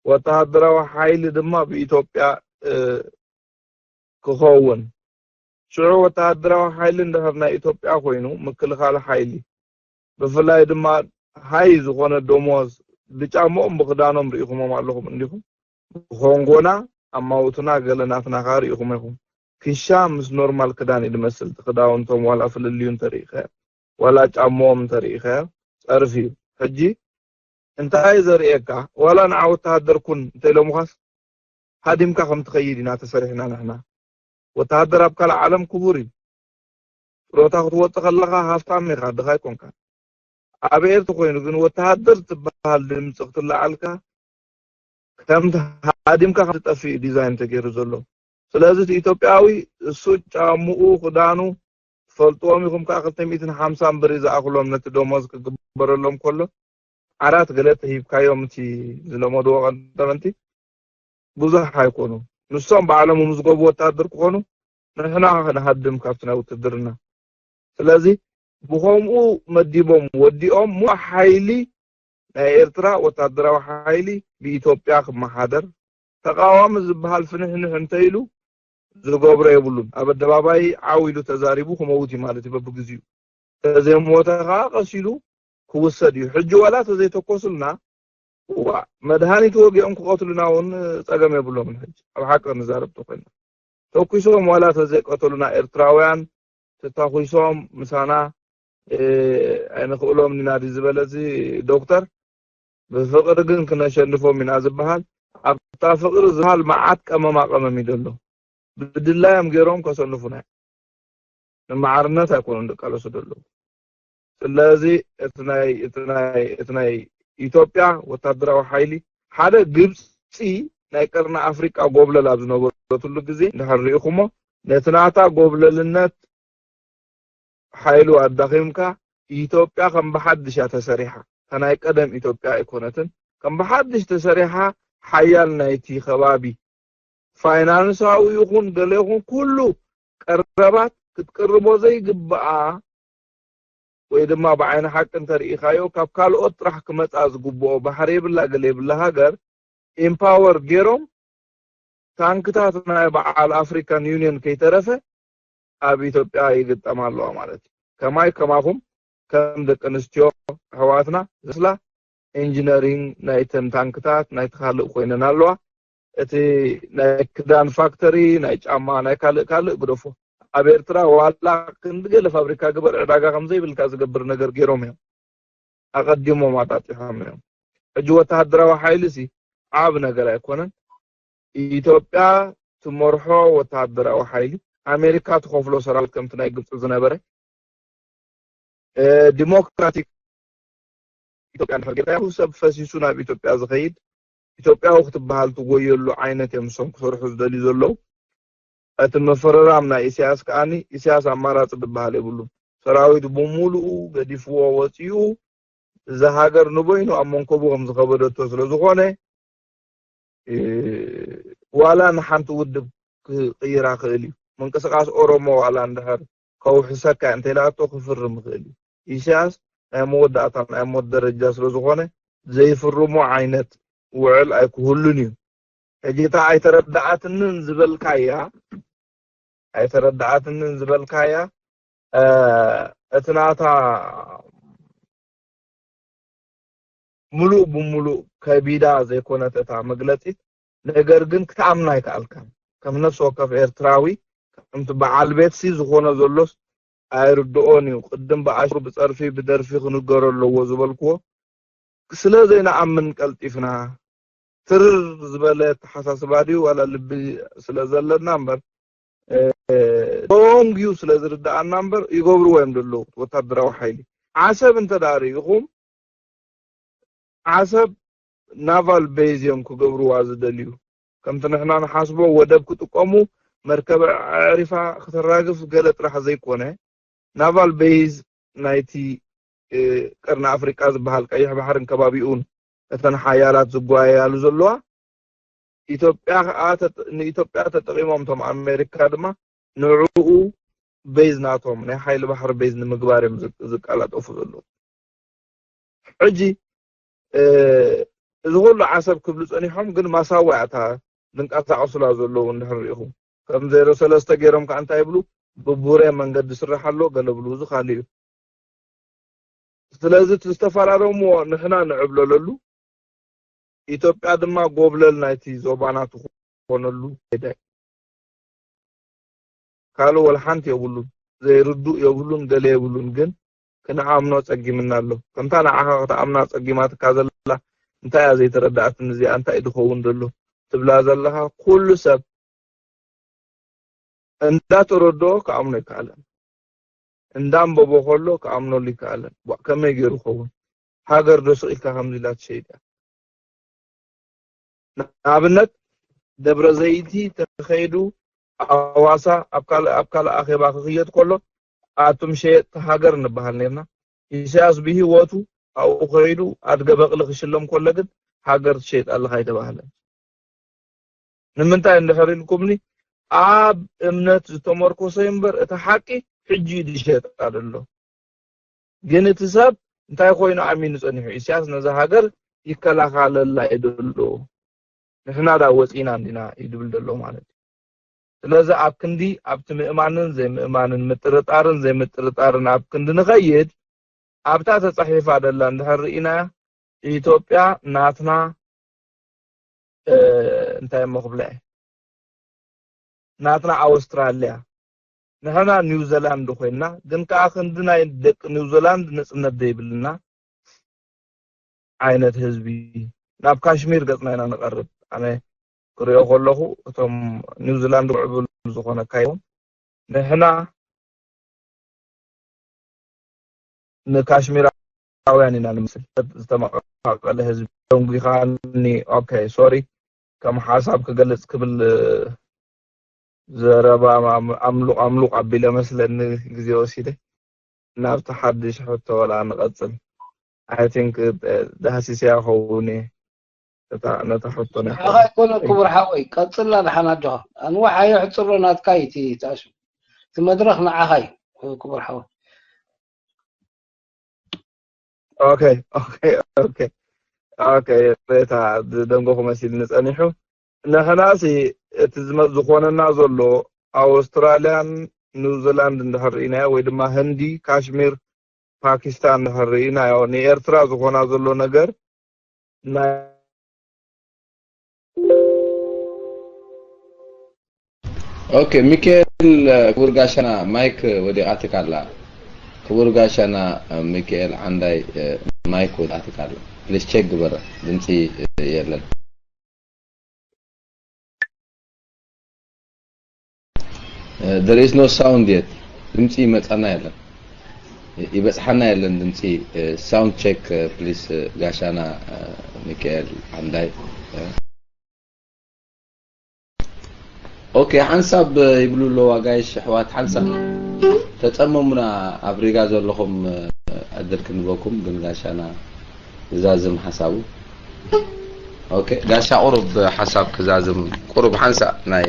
ወተሃደራዊ ሓይሊ ድማ ብኢትዮጵያ ክኸውን ሽዑ ወተሃደራዊ ሓይሊ እንድሕር ናይ ኢትዮጵያ ኮይኑ ምክልኻል ሓይሊ ብፍላይ ድማ ሃይ ዝኾነ ደሞዝ ብጫምኦም ብክዳኖም ርኢኹሞም ኣለኹም እንዲኹም ብኮንጎና ኣማውትና ገለ ናትና ከዓ ርኢኹም ኢኹም ክሻ ምስ ኖርማል ክዳን እዩ ዝመስል ክዳውንቶም ዋላ ፍልልዩ እንተርኢኸ ዋላ ጫምኦም እንተርኢኸ ጸርፊ እዩ ሕጂ እንታይ ዘርእየካ ዋላ ንዓ ወተሃደር ኩን እንተኢሎምኻስ ሃዲምካ ከም ትኸይድ ኢና ተሰሪሕና ንሕና ወተሃደር ኣብ ካልእ ዓለም ክቡር እዩ ጥሮታ ክትወፅእ ከለኻ ሃፍታም ኢኻ ድኻ ኣይኮንካ ኣብ ኤርትራ ኮይኑ ግን ወተሃደር ትበሃል ድምፂ ክትለዓልካ ከምቲ ሃዲምካ ከም ትጠፍእ እዩ ዲዛይን ተገይሩ ዘሎ ስለዚ እቲ ኢትዮጵያዊ እሱ ጫምኡ፣ ክዳኑ ትፈልጥዎም ኢኹም፣ ከዓ ክልተ ሚእትን ሓምሳን ብሪ ዝኣኽሎም ነቲ ደሞዝ ክግበረሎም ከሎ ዓራት ገለ ተሂብካዮም፣ እቲ ዝለመድዎ ቀደምቲ ብዙሕ ኣይኮኑን። ንሶም ባዕሎም ምዝገቡ ወታደር ክኾኑ፣ ንሕና ክንሃድም ካብቲ ናይ ውትድርና። ስለዚ ብኸምኡ መዲቦም ወዲኦም፣ ሙሉእ ሓይሊ ናይ ኤርትራ ወታደራዊ ሓይሊ ብኢትዮጵያ ክመሓደር፣ ተቃዋሚ ዝበሃል ፍንሕንሕ እንተኢሉ ዝገብሮ የብሉን። ኣብ ኣደባባይ ዓው ኢሉ ተዛሪቡ ክመውት እዩ ማለት እዩ። በብግዚኡ ተዘይሞተ ከዓ ቀስ ኢሉ ክውሰድ እዩ። ሕጂ ዋላ ተዘይተኮሱልና፣ ዋ፣ መድሃኒት ወጊኦም ክቐትሉና እውን ጸገም የብሎምን። ሕጂ ኣብ ሓቂ ንዛረብ ተኮይና፣ ተኩሶም ዋላ ተዘይቀተሉና፣ ኤርትራውያን ተታኩሶም ምሳና፣ እ፣ ኣይንኽእሎም ኢና ድዩ ዝበለ እዚ ዶክተር? ብፍቅሪ ግን ክነሸንፎም ኢና ዝበሃል፣ ኣብታ ፍቅሪ ዝበሃል መዓት ቀመማ ቀመም እዩ ዘሎ። ብድላዮም ገይሮም ከሰንፉና እዮም። ንማዕርነት ኣይኮኑን ዝቃለሱ ዘለዉ። ስለዚ እቲ ናይ፣ እቲ ናይ፣ እቲ ናይ ኢትዮጵያ ወታደራዊ ሓይሊ፣ ሓደ ግብፂ ናይ ቀርኒ ኣፍሪቃ ጎብለል ኣብ ዝነበረትሉ ግዜ እንድሕር ርኢኹሞ፣ ነቲ ናታ ጎብለልነት ሓይሉ ኣዳኺምካ፣ ኢትዮጵያ ከም ብሓድሽ እያ ተሰሪሓ። እታ ናይ ቀደም ኢትዮጵያ ኣይኮነትን። ከም ብሓድሽ ተሰሪሓ፣ ሓያል ናይቲ ከባቢ፣ ፋይናንሳዊ ይኹን ገለ ይኹን፣ ኩሉ ቀረባት ክትቅርቦ ዘይግብኣ፣ ወይ ድማ ብዓይኒ ሓቂ እንተርኢኻዮ፣ ካብ ካልኦት ጥራሕ ክመጻ ዝግብኦ፣ ባሕሪ የብላ ገለ የብላ ሃገር ኢምፓወር ገይሮም፣ ታንክታት ናይ በዓል ኣፍሪካን ዩኒየን ከይተረፈ ኣብ ኢትዮጵያ ይግጠማ ኣለዋ ማለት እዩ። ከማይ ከማኹም ከም ደቂ ኣንስትዮ ኣሕዋትና ዝስላ ኢንጂነሪንግ ናይተን ታንክታት ናይቲ ካልእ ኮይነን ኣለዋ። እቲ ናይ ክዳን ፋክተሪ፣ ናይ ጫማ፣ ናይ ካልእ ካልእ ግደፎ። ኣብ ኤርትራ ዋላ ክንዲ ገለ ፋብሪካ ግበር፣ ዕዳጋ ከም ዘይብልካ ዝገብር ነገር ገይሮም እዮም። ኣቐዲሞም ኣጣጢሖም እዮም። ሕጂ ወተሃደራዊ ሓይሊ ሲ ዓብ ነገር ኣይኮነን። ኢትዮጵያ ትመርሖ ወተሃደራዊ ሓይሊ፣ ኣሜሪካ ትኸፍሎ ሰራዊት ከምቲ ናይ ግብፂ ዝነበረ፣ እ፣ ዲሞክራቲክ ኢትዮጵያ እንድሕር ጌርካ፣ ያው ሰብ ፈሲሱ ናብ ኢትዮጵያ ዝኸይድ፣ ኢትዮጵያዊ ክትበሃል ትጎየሉ ዓይነት እዮም እሶም ክሰርሑ ዝደልዩ ዘለዉ። እቲ ምፍርራም ናይ ኢሳያስ ከኣኒ፣ ኢሳያስ ኣማራጺ ዝበሃል የብሉን። ሰራዊት ብምሉኡ ገዲፍዎ ወጺኡ፣ እዛ ሃገር ንበይኑ ኣብ መንኮቡ ከም ዝኸበደቶ ስለ ዝኾነ፣ እ፣ ዋላ ንሓንቲ ውድብ ክቕይራ ክእል እዩ። ምንቅስቃስ ኦሮሞ ዋላ እንድሕር ከውሕሰካ እንተ ኢላቶ ክፍርም ይኽእል እዩ። ኢሳያስ ናይ መወዳእታ ናይ ሞት ደረጃ ስለ ዝኾነ ዘይፍርሞ ዓይነት ውዕል ኣይክህሉን እዩ። ሕጂ እታ ኣይተረድኣትንን ዝበልካያ፣ ኣይተረድኣትንን ዝበልካያ፣ እ፣ እቲ ናታ ምሉእ ብምሉእ ከቢዳ ዘይኮነት እታ መግለጺት፣ ነገር ግን ክትኣምና ኣይከኣልካን። ከም ነፍሲ ወከፍ ኤርትራዊ፣ ከምቲ በዓል ቤትሲ ዝኾነ ዘሎስ ኣይርድኦን እዩ። ቅድም ብኣሽሙር፣ ብጸርፊ፣ ብደርፊ ክንገሮ ኣለዎ ዝበልክዎ፣ ስለ ዘይንኣምን ቀልጢፍና፣ ትርር ዝበለ ኣተሓሳስባ ድዩ ዋላ ልቢ ስለ ዘለና እምበር፣ እ፣ ዶንግ ዩ ስለ ዝርድኣና እምበር ይገብርዎ እዮም ዘለዉ ወታደራዊ ሓይሊ። ዓሰብ እንተ ደኣ ርኢኹም፣ ዓሰብ ናቫል ቤዝ እዮም ክገብርዋ ዝደልዩ። ከምቲ ንሕና ንሓስቦ ወደብ ክጥቀሙ፣ መርከብ ኣዕሪፋ ክተራግፍ ገለ ጥራሕ ዘይኮነ፣ ናቫል ቤዝ ናይቲ፣ እ፣ ቀርኒ ኣፍሪቃ ዝበሃል ቀይሕ ባሕርን ከባቢኡን እተን ሓያላት ዝጓየያሉ ዘለዋ፣ ኢትዮጵያ ከኣ ተጠ-፣ ንኢትዮጵያ ተጠቒሞም፣ እቶም ኣሜሪካ ድማ ንዕኡ ቤዝ ናቶም፣ ናይ ሓይሊ ባሕሪ ቤዝ ንምግባር እዮም ዝ-፣ ዝቀላጠፉ ዘለዉ። ሕጂ፣ እ፣ እዚ ኩሉ ዓሰብ ክብሉ ጸኒሖም፣ ግን ማሳዋ እያ እታ ዝንቀሳቐሱላ ዘለዉ እንድሕር ርኢኹም። ከም ዜሮ ሰለስተ ገይሮም ከኣ እንታይ ይብሉ? ብቡሬ መንገዲ ስራሕ ኣሎ፣ ገለ ብሉ፣ እዚ ካልእ እዩ። ስለዚ እቲ ዝተፈራረምዎ ንሕና ንዕብለለሉ፣ ኢትዮጵያ ድማ ጎብለል ናይቲ ዞባና ትኾነሉ ፋይዳ እዩ። ካልእ ወላ ሓንቲ የብሉን። ዘይርዱእ የብሉን፣ ገለ የብሉን፣ ግን ክንኣምኖ ጸጊምና ኣሎ። ከምታ ንዓኻ ክትኣምና ጸጊማትካ ዘላ፣ እንታይ እያ ዘይተረድኣትኒ እዚኣ፣ እንታይ እዩ ዝኸውን ዘሎ ትብላ ዘለኻ፣ ኩሉ ሰብ እንዳተረድኦ ክኣምኖ ኣይከኣለን። እንዳንበቦ ከሎ ክኣምነሉ ኣይከኣለን። ዋ፣ ከመይ ገይሩ ይኸውን? ሃገር ዶ ስቕ ኢልካ ከምዚ ኢላ ትሸይጥ እያ? ንኣብነት፣ ደብረ ዘይቲ ተኸይዱ ኣዋሳ ኣብ ካልእ ኣብ ካልእ ኣኼባ ክኽየድ ከሎ ኣቱም ሸየጥቲ ሃገር ንበሃል ነርና። ኢሳያስ ብህይወቱ ኣብኡ ከይዱ ኣድገ በቕሊ ክሽለም ከሎ ግን ሃገር ትሸይጥ ኣለኻ ኣይተባህለን። ንምንታይ እንድሕር ኢልኩምኒ ኣብ እምነት ዝተመርኮሰ እምበር እቲ ሓቂ ሕጂ እዩ ዝሸጣ ዘሎ። ግን እቲ ሰብ እንታይ ኮይኑ ኣሚኑ ጸኒሑ? ኢሳያስ ነዛ ሃገር ይከላኻለላ እዩ ዘሎ። ንሕና ዳ ወጺና እንዲና እዩ ዝብል ዘሎ ማለት እዩ። ስለዚ ኣብ ክንዲ ኣብቲ ምእማንን ዘይምእማንን ምጥርጣርን ዘይምጥርጣርን ኣብ ክንዲ ንኸይድ ኣብታ ተጻሒፋ ደላ እንድሕር ርኢና ኢትዮጵያ ናትና እንታይ እሞ ክብላ እየ ናትና ኣውስትራልያ ንሕና ኒውዚላንድ ኮይና ግን ከዓ ክንዲ ናይ ደቂ ኒውዚላንድ ነፅነት ዘይብልና ዓይነት ህዝቢ ናብ ካሽሚር ገፅና ኢና ንቐርብ። ኣነ ክሪኦ ከለኹ እቶም ኒውዚላንድ ምዕቡል ዝኾነ ካይቦም ንሕና ንካሽሚራውያን ኢና ንመስል። ዝተመቃቀለ ህዝቢ ደንጒኻኒ። ኦኬ ሶሪ ከም ሓሳብ ክገልፅ ክብል ዘረባ ኣምሉቕ ኣምሉቕ ኣቢለ መስለኒ ግዜ ወሲደ ናብቲ ሓድሽ ሕቶ ወላ ንቐጽል። I think ዳህሲሰያ ኸውን እየ ነታ ሕቶ ናይ ሓኻ ኣይኮነ ክቡር ሓወይ ቀጽላ ደሓን ኣጆኻ። ኣንዋ ሓዮ ሕጽሮ ናትካ እዩ እቲ ተኣሱ እቲ መድረኽ ንዓኻ እዩ ክቡር ሓወይ። ኦኬ ኦኬ ኦኬ ኦኬ ሬታ ዝደንጎኹ መሲልኒ ጸኒሑ። ንሕናሲ እቲ ዝመ- ዝኾነና ዘሎ ኣውስትራልያን ኒውዚላንድ እንድሕር ርኢናዮ ወይ ድማ ህንዲ ካሽሚር ፓኪስታን እንድሕር ርኢናዮ ንኤርትራ ዝኾና ዘሎ ነገር ናይ ኦኬ ሚካኤል ክቡር ጋሻና ማይክ ወዲቓትካ ኣላ። ክቡር ጋሻና ሚካኤል ዓንዳይ ማይክ ወዲቓትካ ኣላ። ፕሊስ ቸክ ግበር ድምፂ የለን። There is no sound yet. ድምፂ ይመፃና የለን ይበፅሓና የለን ድምፂ። Sound check please ጋሻና ሚካኤል ዓንዳይ። ኦኬ ሓንሳብ ይብሉ ኣለዉ ኣጋይሽ ኣሕዋት ሓንሳብ ተፀመሙና ኣብ ሪጋ ዘለኹም ዕድል ክንበኩም ግን ጋሻና ዝዛዝም ሓሳቡ ኦኬ ጋሻ ቁሩብ ሓሳብ ክዛዝም ቁሩብ ሓንሳእ ናይ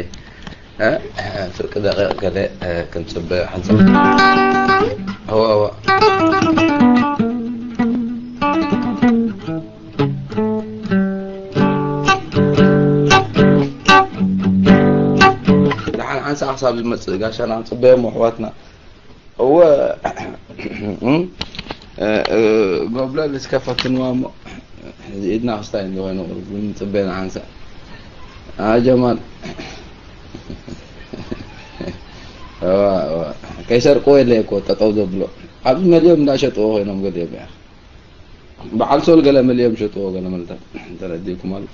ፍርቂ ደቂቕ ገለ ክንፅበ ሓንሳእ እወ እወ ደሓን ሓንሳእ ክሳብ ዝመፅእ ጋሻና ክንፅበዮም ኣሕዋትና እወ ጎብለል እስከ ፈትንዋ እሞ እዚ ኢድና ክስታይ እንዲ ኮይኑ ቁሩብ ንፅበ ንሓንሳእ ኣጀማል ከይሰርቅዎ የለ እኮ ጠጠው ዘብሎ ኣብዚ መሊኦም እንዳሸጥዎ ኮይኖም ገሊኦም እያ በዓል ሶል ገለ መሊኦም ሸጥዎ ገለ መልታት ተረዲእኩም ኣሎ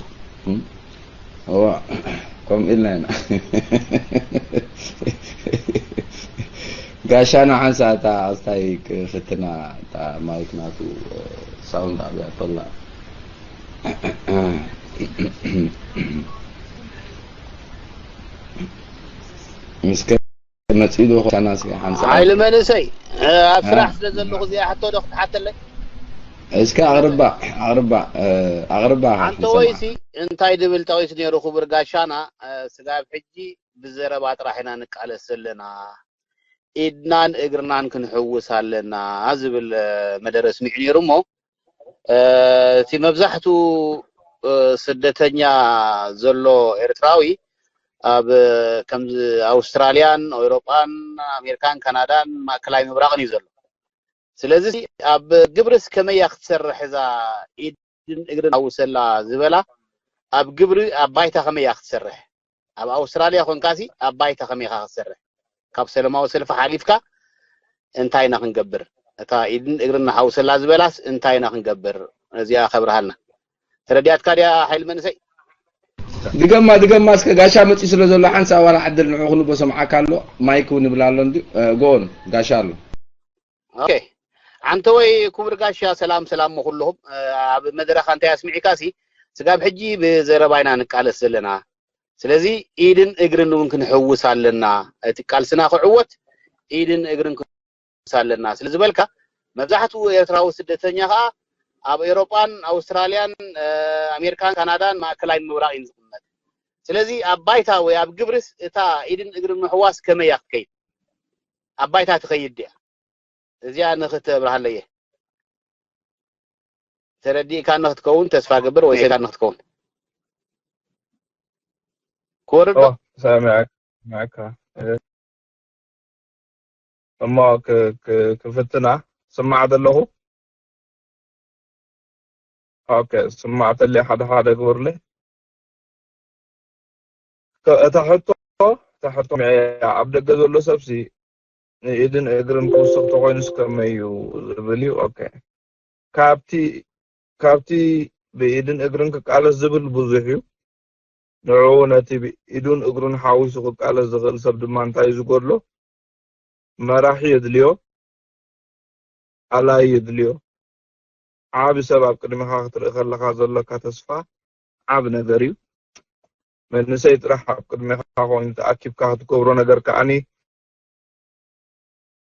እዋ ከምኡ ኢልና ኢና ጋሻና ሓንሳ እታ ኣስታይ ክፍትና እታ ማይክ ናቱ ሳውንድ ኣብያቶላ ምስከ መፂኡ ዶ ኮታና ስጋ ሓንሳ ሓይሊ መንእሰይ ኣብ ስራሕ ስለ ዘለኹ እዚኣ ሕቶ ዶ ክትሓተለይ እስከ ኣቕርባ ኣቕርባ ኣቕርባ ኣንተ ወይሲ እንታይ ድብል ጠቒሱ ነይሩ ክቡር ጋሻና ስጋብ ሕጂ ብዘረባ ጥራሕ ኢና ንቃለስ ዘለና ኢድናን እግርናን ክንሕውስ ኣለና ዝብል መደረ ስሚዑ ነይሩ እሞ እቲ መብዛሕቱ ስደተኛ ዘሎ ኤርትራዊ ኣብ ከምዚ ኣውስትራልያን ኤውሮጳን ኣሜሪካን ካናዳን ማእከላይ ምብራቕን እዩ ዘሎ ስለዚ ኣብ ግብርስ ከመይ እያ ክትሰርሕ እዛ ኢድን እግርን ኣውሰላ ዝበላ ኣብ ግብሪ ኣብ ባይታ ከመይ እያ ክትሰርሕ ኣብ ኣውስትራልያ ኮንካሲ ኣብ ባይታ ከመይ ኢኻ ክትሰርሕ ካብ ሰለማዊ ሰልፊ ሓሊፍካ እንታይ ኢና ክንገብር እታ ኢድን እግርን ንሓውሰላ ዝበላስ እንታይ ኢና ክንገብር እዚኣ ከብርሃልና ተረዲኣትካ ድያ ሓይል መንእሰይ ድገማ ድገማ እስከ ጋሻ መፂ ስለ ዘሎ ሓንሳ ዋላ ዕድል ንዑ ክንቦ ሰምዓካ ኣሎ ማይክ እውን ይብል ኣሎ እንዲ ጎን ጋሻ ኣሎ ኦኬ ዓንተ ወይ ክቡር ጋሻ ሰላም ሰላም ኩልኹም ኣብ መድረኻ እንታይ ኣስሚዕካ ሲ ስጋብ ሕጂ ብዘረባ ኢና ንቃለስ ዘለና ስለዚ ኢድን እግርን እውን ክንሕውስ ኣለና። እቲ ቃልስና ክዕወት ኢድን እግርን ክንሕውስ ኣለና ስለ ዝበልካ፣ መብዛሕትኡ ኤርትራዊ ስደተኛ ከኣ ኣብ ኤውሮጳን ኣውስትራልያን፣ እ፣ ኣሜሪካን ካናዳን ማእከላይ ምብራቕ እዩ ዝቕመጥ። ስለዚ ኣብ ባይታ ወይ ኣብ ግብርስ እታ ኢድን እግርን ምሕዋስ ከመይ እያ ክትከይድ? ኣብ ባይታ ትኸይድ ድያ? እዚኣ ንኽተብርሃለየ። ተረዲእካኒ ክትከውን ተስፋ ገብር ወይ ሰይካኒ ክትከውን። ክወርድ ዶ? ኦ፣ ሰሚዐካ፣ ሰሚዐካ። እ፣ እሞ ክ-፣ ክ-፣ ክፍትና ስማዕ ዘለኹ። ኦኬ፣ ስማዕ ተለይ ሓደ ሓደ ግበርለይ። ከ-፣ እታ ሕቶ፣ እታ ሕቶ ኣብ ደገ ዘሎ ሰብሲ ንኢድን እግርን ክውስኽ ተኾይኑስ ከመይ እዩ ዝብል እዩ። ኦኬ። ካብቲ፣ ካብቲ ብኢድን እግርን ክቃለስ ዝብል ብዙሕ እዩ። ንዕኡ ነቲ ብኢዱን እግሩን ሓዊሱ ክቃለስ ዝኽእል ሰብ ድማ እንታይ እዩ ዝጎድሎ? መራሒ የድልዮ፣ ኣላይ የድልዮ። ዓቢ ሰብ ኣብ ቅድሚኻ ክትርኢ ከለኻ ዘሎካ ተስፋ ዓቢ ነገር እዩ። መንእሰይ ጥራሕ ኣብ ቅድሚኻ ኮይኑ ተኣኪብካ ክትገብሮ ነገር ከኣኒ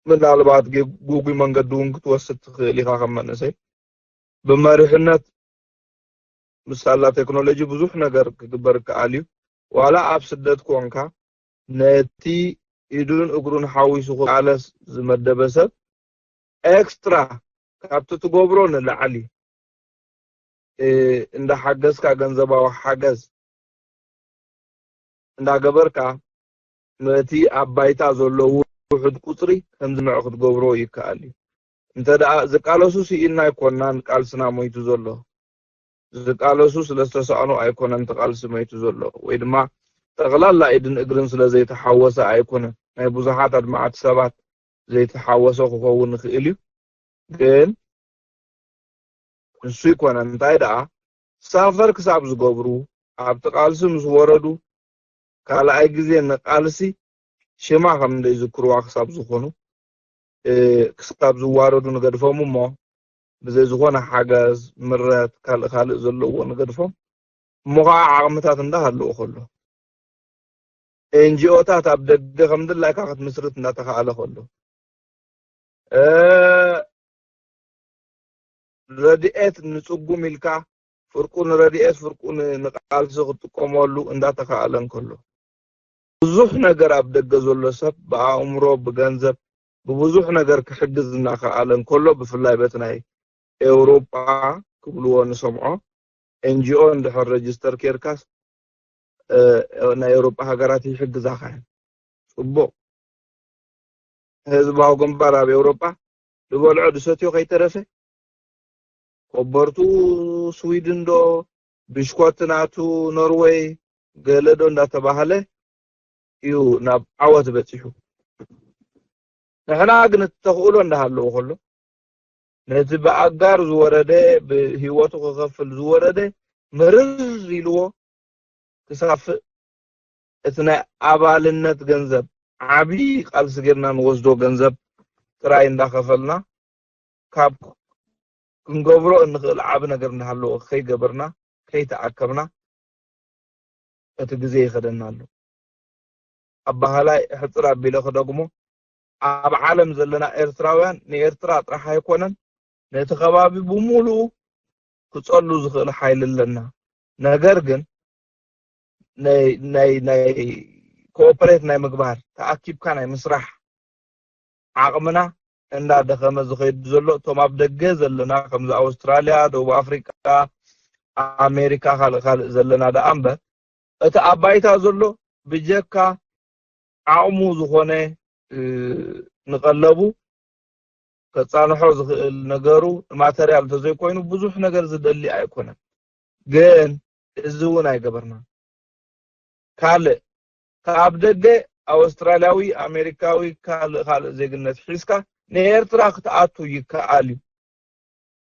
ምናልባት ግ-፣ ጉጉይ መንገዲ እውን ክትወስድ ትኽእል ኢኻ ከም መንእሰይ። ብመሪሕነት ምስ ኣላ ቴክኖሎጂ ብዙሕ ነገር ክግበር ይከኣል እዩ። ዋላ ኣብ ስደት ኮንካ ነቲ ኢዱን እግሩን ሓዊሱ ክቃለስ ዝመደበ ሰብ ኤክስትራ ካብቲ ትገብሮ ንላዕሊ፣ እ፣ እንዳሓገዝካ ገንዘባዊ ሓገዝ እንዳገበርካ ነቲ ኣብ ባይታ ዘሎ ውሑድ ቁጽሪ ከም ዝንዕ ክትገብሮ ይከኣል እዩ። እንተ ደኣ ዝቃለሱ ስኢንና ኣይኮንናን ቃልስና ሞይቱ ዘሎ። ዝቃለሱ ስለ ዝተሳእኑ ኣይኮነን እቲ ቃልሲ ሞይቱ ዘሎ። ወይ ድማ ጠቕላላ ኢድን እግርን ስለ ዘይተሓወሰ ኣይኮነን። ናይ ብዙሓት ኣድማዕቲ ሰባት ዘይተሓወሰ ክኸውን ይኽእል እዩ። ግን ንሱ ይኮነን። እንታይ ደኣ ሳፈር ክሳብ ዝገብሩ፣ ኣብቲ ቃልሲ ምስ ወረዱ፣ ካልኣይ ግዜ ንቃልሲ ሽማ ከም ዘይዝክርዋ ክሳብ ዝኾኑ፣ እ፣ ክሳብ ዝዋረዱ ንገድፎም እሞ፣ ብዘይ ዝኾነ ሓገዝ፣ ምረት፣ ካልእ ካልእ ዘለዎ ንገድፎም። እሞ ኸዓ ዓቕምታት እንዳሃለዎ ከሎ፣ ኤንጂኦታት ኣብ ደገ ከም ድላይካ ክትምስርት እንዳተኻእለ ከሎ፣ እ፣ ረድኤት ንጽጉም ኢልካ ፍርቁ ንረድኤት ፍርቁ ን-፣ ንቃልሲ ክትጥቀመሉ እንዳተኻእለ እንከሎ፣ ብዙሕ ነገር ኣብ ደገ ዘሎ ሰብ ብኣእምሮ፣ ብገንዘብ፣ ብብዙሕ ነገር ክሕግዝ እናኸኣለ እንከሎ፣ ብፍላይ በቲ ናይ ኤውሮጳ ክብልዎ ንሰምዖ ኤንጂኦ እንድሕር ረጅስተር ኬርካስ፣ እ፣ ናይ ኤውሮጳ ሃገራት ይሕግዛኻ እየን። ጽቡቕ። ህዝባዊ ግንባር ኣብ ኤውሮጳ ዝበልዖ ዝሰትዮ ከይተረፈ፣ ኮበርቱ ስዊድን ዶ፣ ብሽኮት ናቱ ኖርወይ፣ ገለ ዶ እንዳተባህለ እዩ ናብ ዓወት በጺሑ። ንሕና ግን እቲ ተኽእሎ እንዳሃለዎ ከሎ፣ ነቲ ብኣጋር ዝወረደ፣ ብህይወቱ ክኸፍል ዝወረደ፣ ምርር ኢልዎ ክሳፍእ፣ እቲ ናይ ኣባልነት ገንዘብ፣ ዓቢ ቃልሲ ጌርና ንወስዶ ገንዘብ ጥራይ እንዳኸፈልና፣ ካብ ክንገብሮ እንኽእል ዓቢ ነገር እንዳሃለወ ከይገበርና፣ ከይተኣከብና፣ እቲ ግዜ ይኸደና ኣሎ። ኣባሃላይ ሕጽር ኣቢለ ክደግሞ፣ ኣብ ዓለም ዘለና ኤርትራውያን ንኤርትራ ጥራሕ ኣይኮነን፣ ነቲ ከባቢ ብምሉኡ ክጸሉ ዝኽእል ሓይሊ ኣለና። ነገር ግን ናይ፣ ናይ፣ ናይ ኮኦፐሬት ናይ ምግባር፣ ተኣኪብካ ናይ ምስራሕ ዓቕምና እንዳደኸመ ዝኸይድ ዘሎ፣ እቶም ኣብ ደገ ዘለና፣ ከምዚ ኣውስትራልያ፣ ደቡብ ኣፍሪቃ፣ ኣሜሪካ፣ ካልእ ካልእ ዘለና ደኣ እምበር፣ እቲ ኣብ ባይታ ዘሎ ብጀካ ዓቕሙ ዝኾነ፣ እ፣ ንቀለቡ ከጻንሖ ዝኽእል ነገሩ ንማተርያል እንተዘይኮይኑ ብዙሕ ነገር ዝደሊ ኣይኮነን። ግን እዚ እውን ኣይገበርናን። ካልእ ካብ ደገ ኣውስትራልያዊ፣ ኣሜሪካዊ፣ ካልእ ካልእ ዜግነት ሒዝካ ንኤርትራ ክትኣቱ ይከኣል እዩ።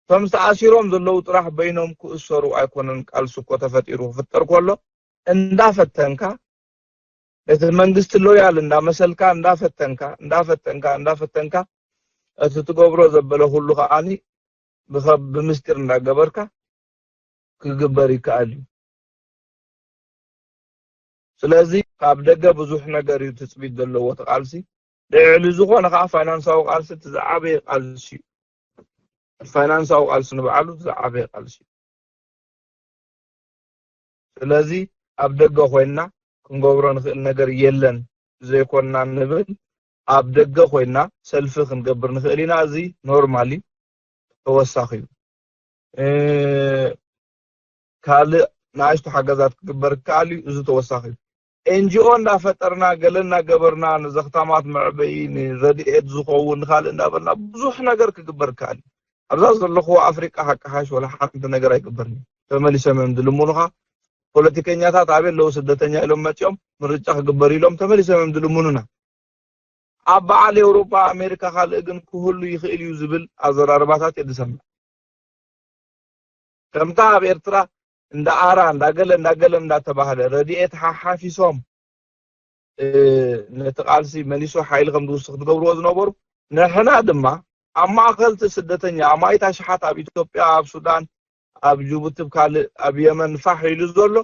እቶም ዝተኣሲሮም ዘለዉ ጥራሕ በይኖም ክእሰሩ ኣይኮነን። ቃልሲ እኮ ተፈጢሩ ክፍጠር ከሎ እንዳፈተንካ፣ ነቲ መንግስቲ ሎያል እንዳመሰልካ እንዳፈተንካ፣ እንዳፈተንካ፣ እንዳፈተንካ፣ እቲ ትገብሮ ዘበለ ኩሉ ከኣኒ ብኸ-፣ ብምስጢር እንዳገበርካ ክግበር ይከኣል እዩ። ስለዚ ካብ ደገ ብዙሕ ነገር እዩ ትፅቢት ዘለዎ እቲ ቃልሲ። ልዕሊ ዝኾነ ከዓ ፋይናንሳዊ ቃልሲ እቲ ዝዓበየ ቃልሲ እዩ። ፋይናንሳዊ ቃልሲ ንባዕሉ እቲ ዝዓበየ ቃልሲ እዩ። ስለዚ ኣብ ደገ ኮይንና ክንገብሮ ንኽእል ነገር የለን ዘይኮንና ንብል። ኣብ ደገ ኮይንና ሰልፊ ክንገብር ንኽእል ኢና። እዚ ኖርማሊ ተወሳኺ እዩ። ካልእ ንኣሽቱ ሓገዛት ክግበር ይከኣል እዩ። እዚ ተወሳኺ እዩ። ኤንጂኦ እንዳፈጠርና ገለ እናገበርና ንዘኽታማት መዕበዪ ንረድኤት ዝኸውን ንካልእ እንዳበልና ብዙሕ ነገር ክግበር ይከኣል እዩ። ኣብዛ ዘለኹዎ ኣፍሪቃ ሓቂ ሓሽ ወላ ሓንቲ ነገር ኣይግበርን እዩ። ተመሊሶም እዮም ዝልምኑኻ። ፖለቲከኛታት ኣበይ ኣለዉ ስደተኛ ኢሎም መፂኦም ምርጫ ክግበር ኢሎም ተመሊሶም እዮም ዝልምኑና። ኣብ በዓል ኤውሮጳ ኣሜሪካ ካልእ ግን ክህሉ ይኽእል እዩ ዝብል ኣዘራርባታት እየ ዝሰምዕ። ከምታ ኣብ ኤርትራ እንዳ ኣራ እንዳገለ እንዳገለ እንዳተባህለ ረድኤት ሓሓፊሶም ነቲ ቃልሲ መሊሱ ሓይሊ ከም ዝውስኽ ዝገብርዎ ዝነበሩ፣ ንሕና ድማ ኣብ ማእከል እቲ ስደተኛ ኣማኢት ኣሽሓት ኣብ ኢትዮጵያ፣ ኣብ ሱዳን፣ ኣብ ጅቡቲ፣ ኣብ ካልእ ኣብ የመን ፋሕ ኢሉ ዘሎ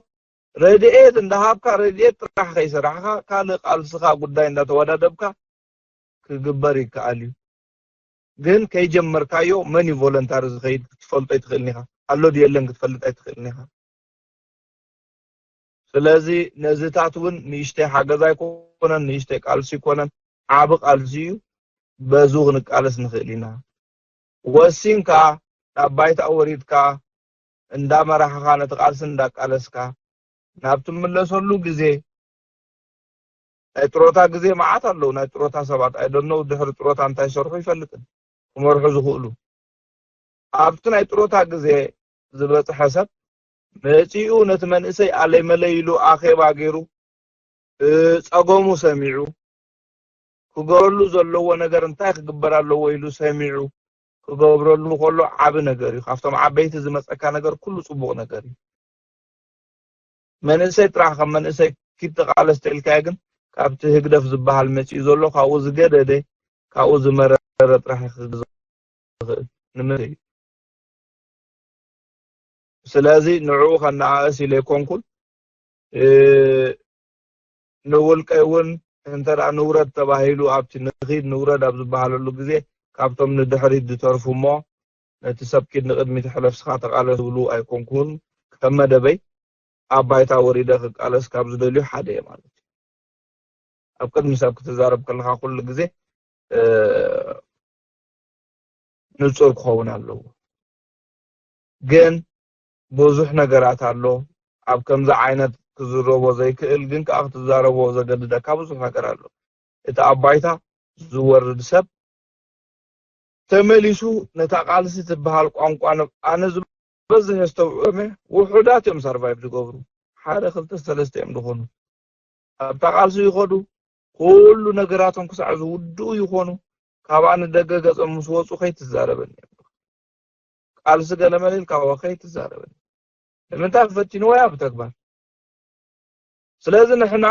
ረድኤት እንዳሃብካ ረድኤት ጥራሕ ከይሰራሕካ ካልእ ቃልስኻ ጉዳይ እንዳተወዳደብካ ክግበር ይከኣል እዩ። ግን ከይጀመርካዮ መን እዩ ቮለንታሪ ዝኸይድ ክትፈልጦ ኣይትኽእልን ኢኻ። ኣሎ ድዩ የለን ክትፈልጥ ኣይትኽእልን ኢኻ። ስለዚ ነዚታት እውን ንእሽተይ ሓገዝ ኣይኮነን፣ ንእሽተይ ቃልሲ ኣይኮነን፣ ዓቢ ቃልሲ እዩ። በዙ ክንቃለስ ንኽእል ኢና። ወሲንካ ናብ ባይታ ወሪድካ እንዳመራሕኻ ነቲ ቃልሲ እንዳቃለስካ ናብ ትምለሰሉ ግዜ ናይ ጥሮታ ግዜ መዓት ኣለዉ። ናይ ጥሮታ ሰባት ኣይደነው ድሕሪ ጥሮታ እንታይ ሰርሑ ይፈልጥን ክመርሑ ዝኽእሉ ኣብቲ ናይ ጥሮታ ግዜ ዝበፅሐ ሰብ መፂኡ ነቲ መንእሰይ ኣለይ መለይ ኢሉ ኣኼባ ገይሩ እ፣ ፀገሙ ሰሚዑ ክገብረሉ ዘለዎ ነገር እንታይ ክግበር ኣለዎ ኢሉ ሰሚዑ ክገብረሉ ከሎ ዓቢ ነገር እዩ። ካብቶም ዓበይቲ ዝመፀካ ነገር ኩሉ ፅቡቕ ነገር እዩ። መንእሰይ ጥራሕ ከም መንእሰይ ኪድ ተቓለስ ተልካዮ ግን ካብቲ ህግደፍ ዝበሃል መፂኡ ዘሎ ካብኡ ዝገደደ ካብኡ ዝመረረ ጥራሕ እዩ ክግዘ ዝኽእል ንምንታይ እዩ? ስለዚ ንዕኡ ከነኣእስ ኢለ ኣይኮንኩን። እ፣ ንውልቀይ እውን እንተ ደኣ ንውረድ ተባሂሉ ኣብቲ ንኺድ ንውረድ ኣብ ዝበሃለሉ ግዜ ካብቶም ንድሕሪት ዝተርፉ እሞ ነቲ ሰብ ኪድ ንቕድሚት ሕለፍ ስኻ ተቓለስ ዝብሉ ኣይኮንኩን። ከም መደበይ ኣብ ባይታ ወሪደ ክቃለስ ካብ ዝደልዩ ሓደ እየ ማለት እዩ። ኣብ ቅድሚ ሰብ ክትዛረብ ከለኻ ኩሉ ግዜ እ፣ ንጹር ክኸውን ኣለዎ። ግን ብዙሕ ነገራት ኣሎ ኣብ ከምዚ ዓይነት ክዝረቦ ዘይክእል ግን ከዓ ክትዛረቦ ዘገድደካ ብዙሕ ነገር ኣሎ። እቲ ኣብ ባይታ ዝወርድ ሰብ ተመሊሱ ነታ ቃልሲ ትበሃል ቋንቋ ነ- ኣነ ዝበዝሕ የስተውዕሎም እየ። ውሑዳት እዮም ሰርቫይቭ ዝገብሩ ሓደ ክልተ ሰለስተ እዮም ዝኾኑ ኣብታ ቃልሲ ይኸዱ ኩሉ ነገራቶም ክሳዕ ዝውድኡ ይኾኑ ካብኣ ንደገ ገጾም ምስ ወፁ ከይትዛረበኒ ቃልሲ ገለመለ ኢልካ ከይትዛረበኒ ንምንታይ ፈቲንዎ እያ ብተግባር ስለዚ ንሕና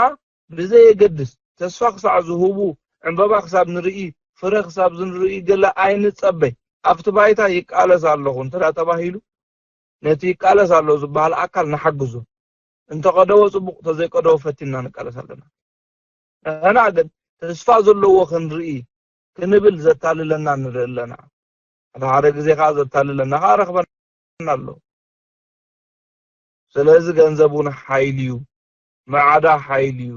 ብዘየገድስ ተስፋ ክሳዕ ዝህቡ ዕምበባ ክሳብ ንርኢ ፍረ ክሳብ ዝንርኢ ገለ ኣይንጸበይ ኣብቲ ባይታ ይቃለስ ኣለኹ እንተ ተባሂሉ ነቲ ይቃለስ ኣሎ ዝበሃል ኣካል ንሓግዞ እንተቀደወ ጽቡቅ ተዘይቀደወ ፈቲና ንቃለስ ኣለና ንሕና ግን ተስፋ ዘለዎ ክንርኢ ክንብል ዘታልለና ንርኢ ኣለና ሓደ ሓደ ግዜ ከዓ ዘታልለና ከዓ ረኽበና ኣሎ ስለዚ ገንዘብ እውን ሓይሊ እዩ ማዕዳ ሓይሊ እዩ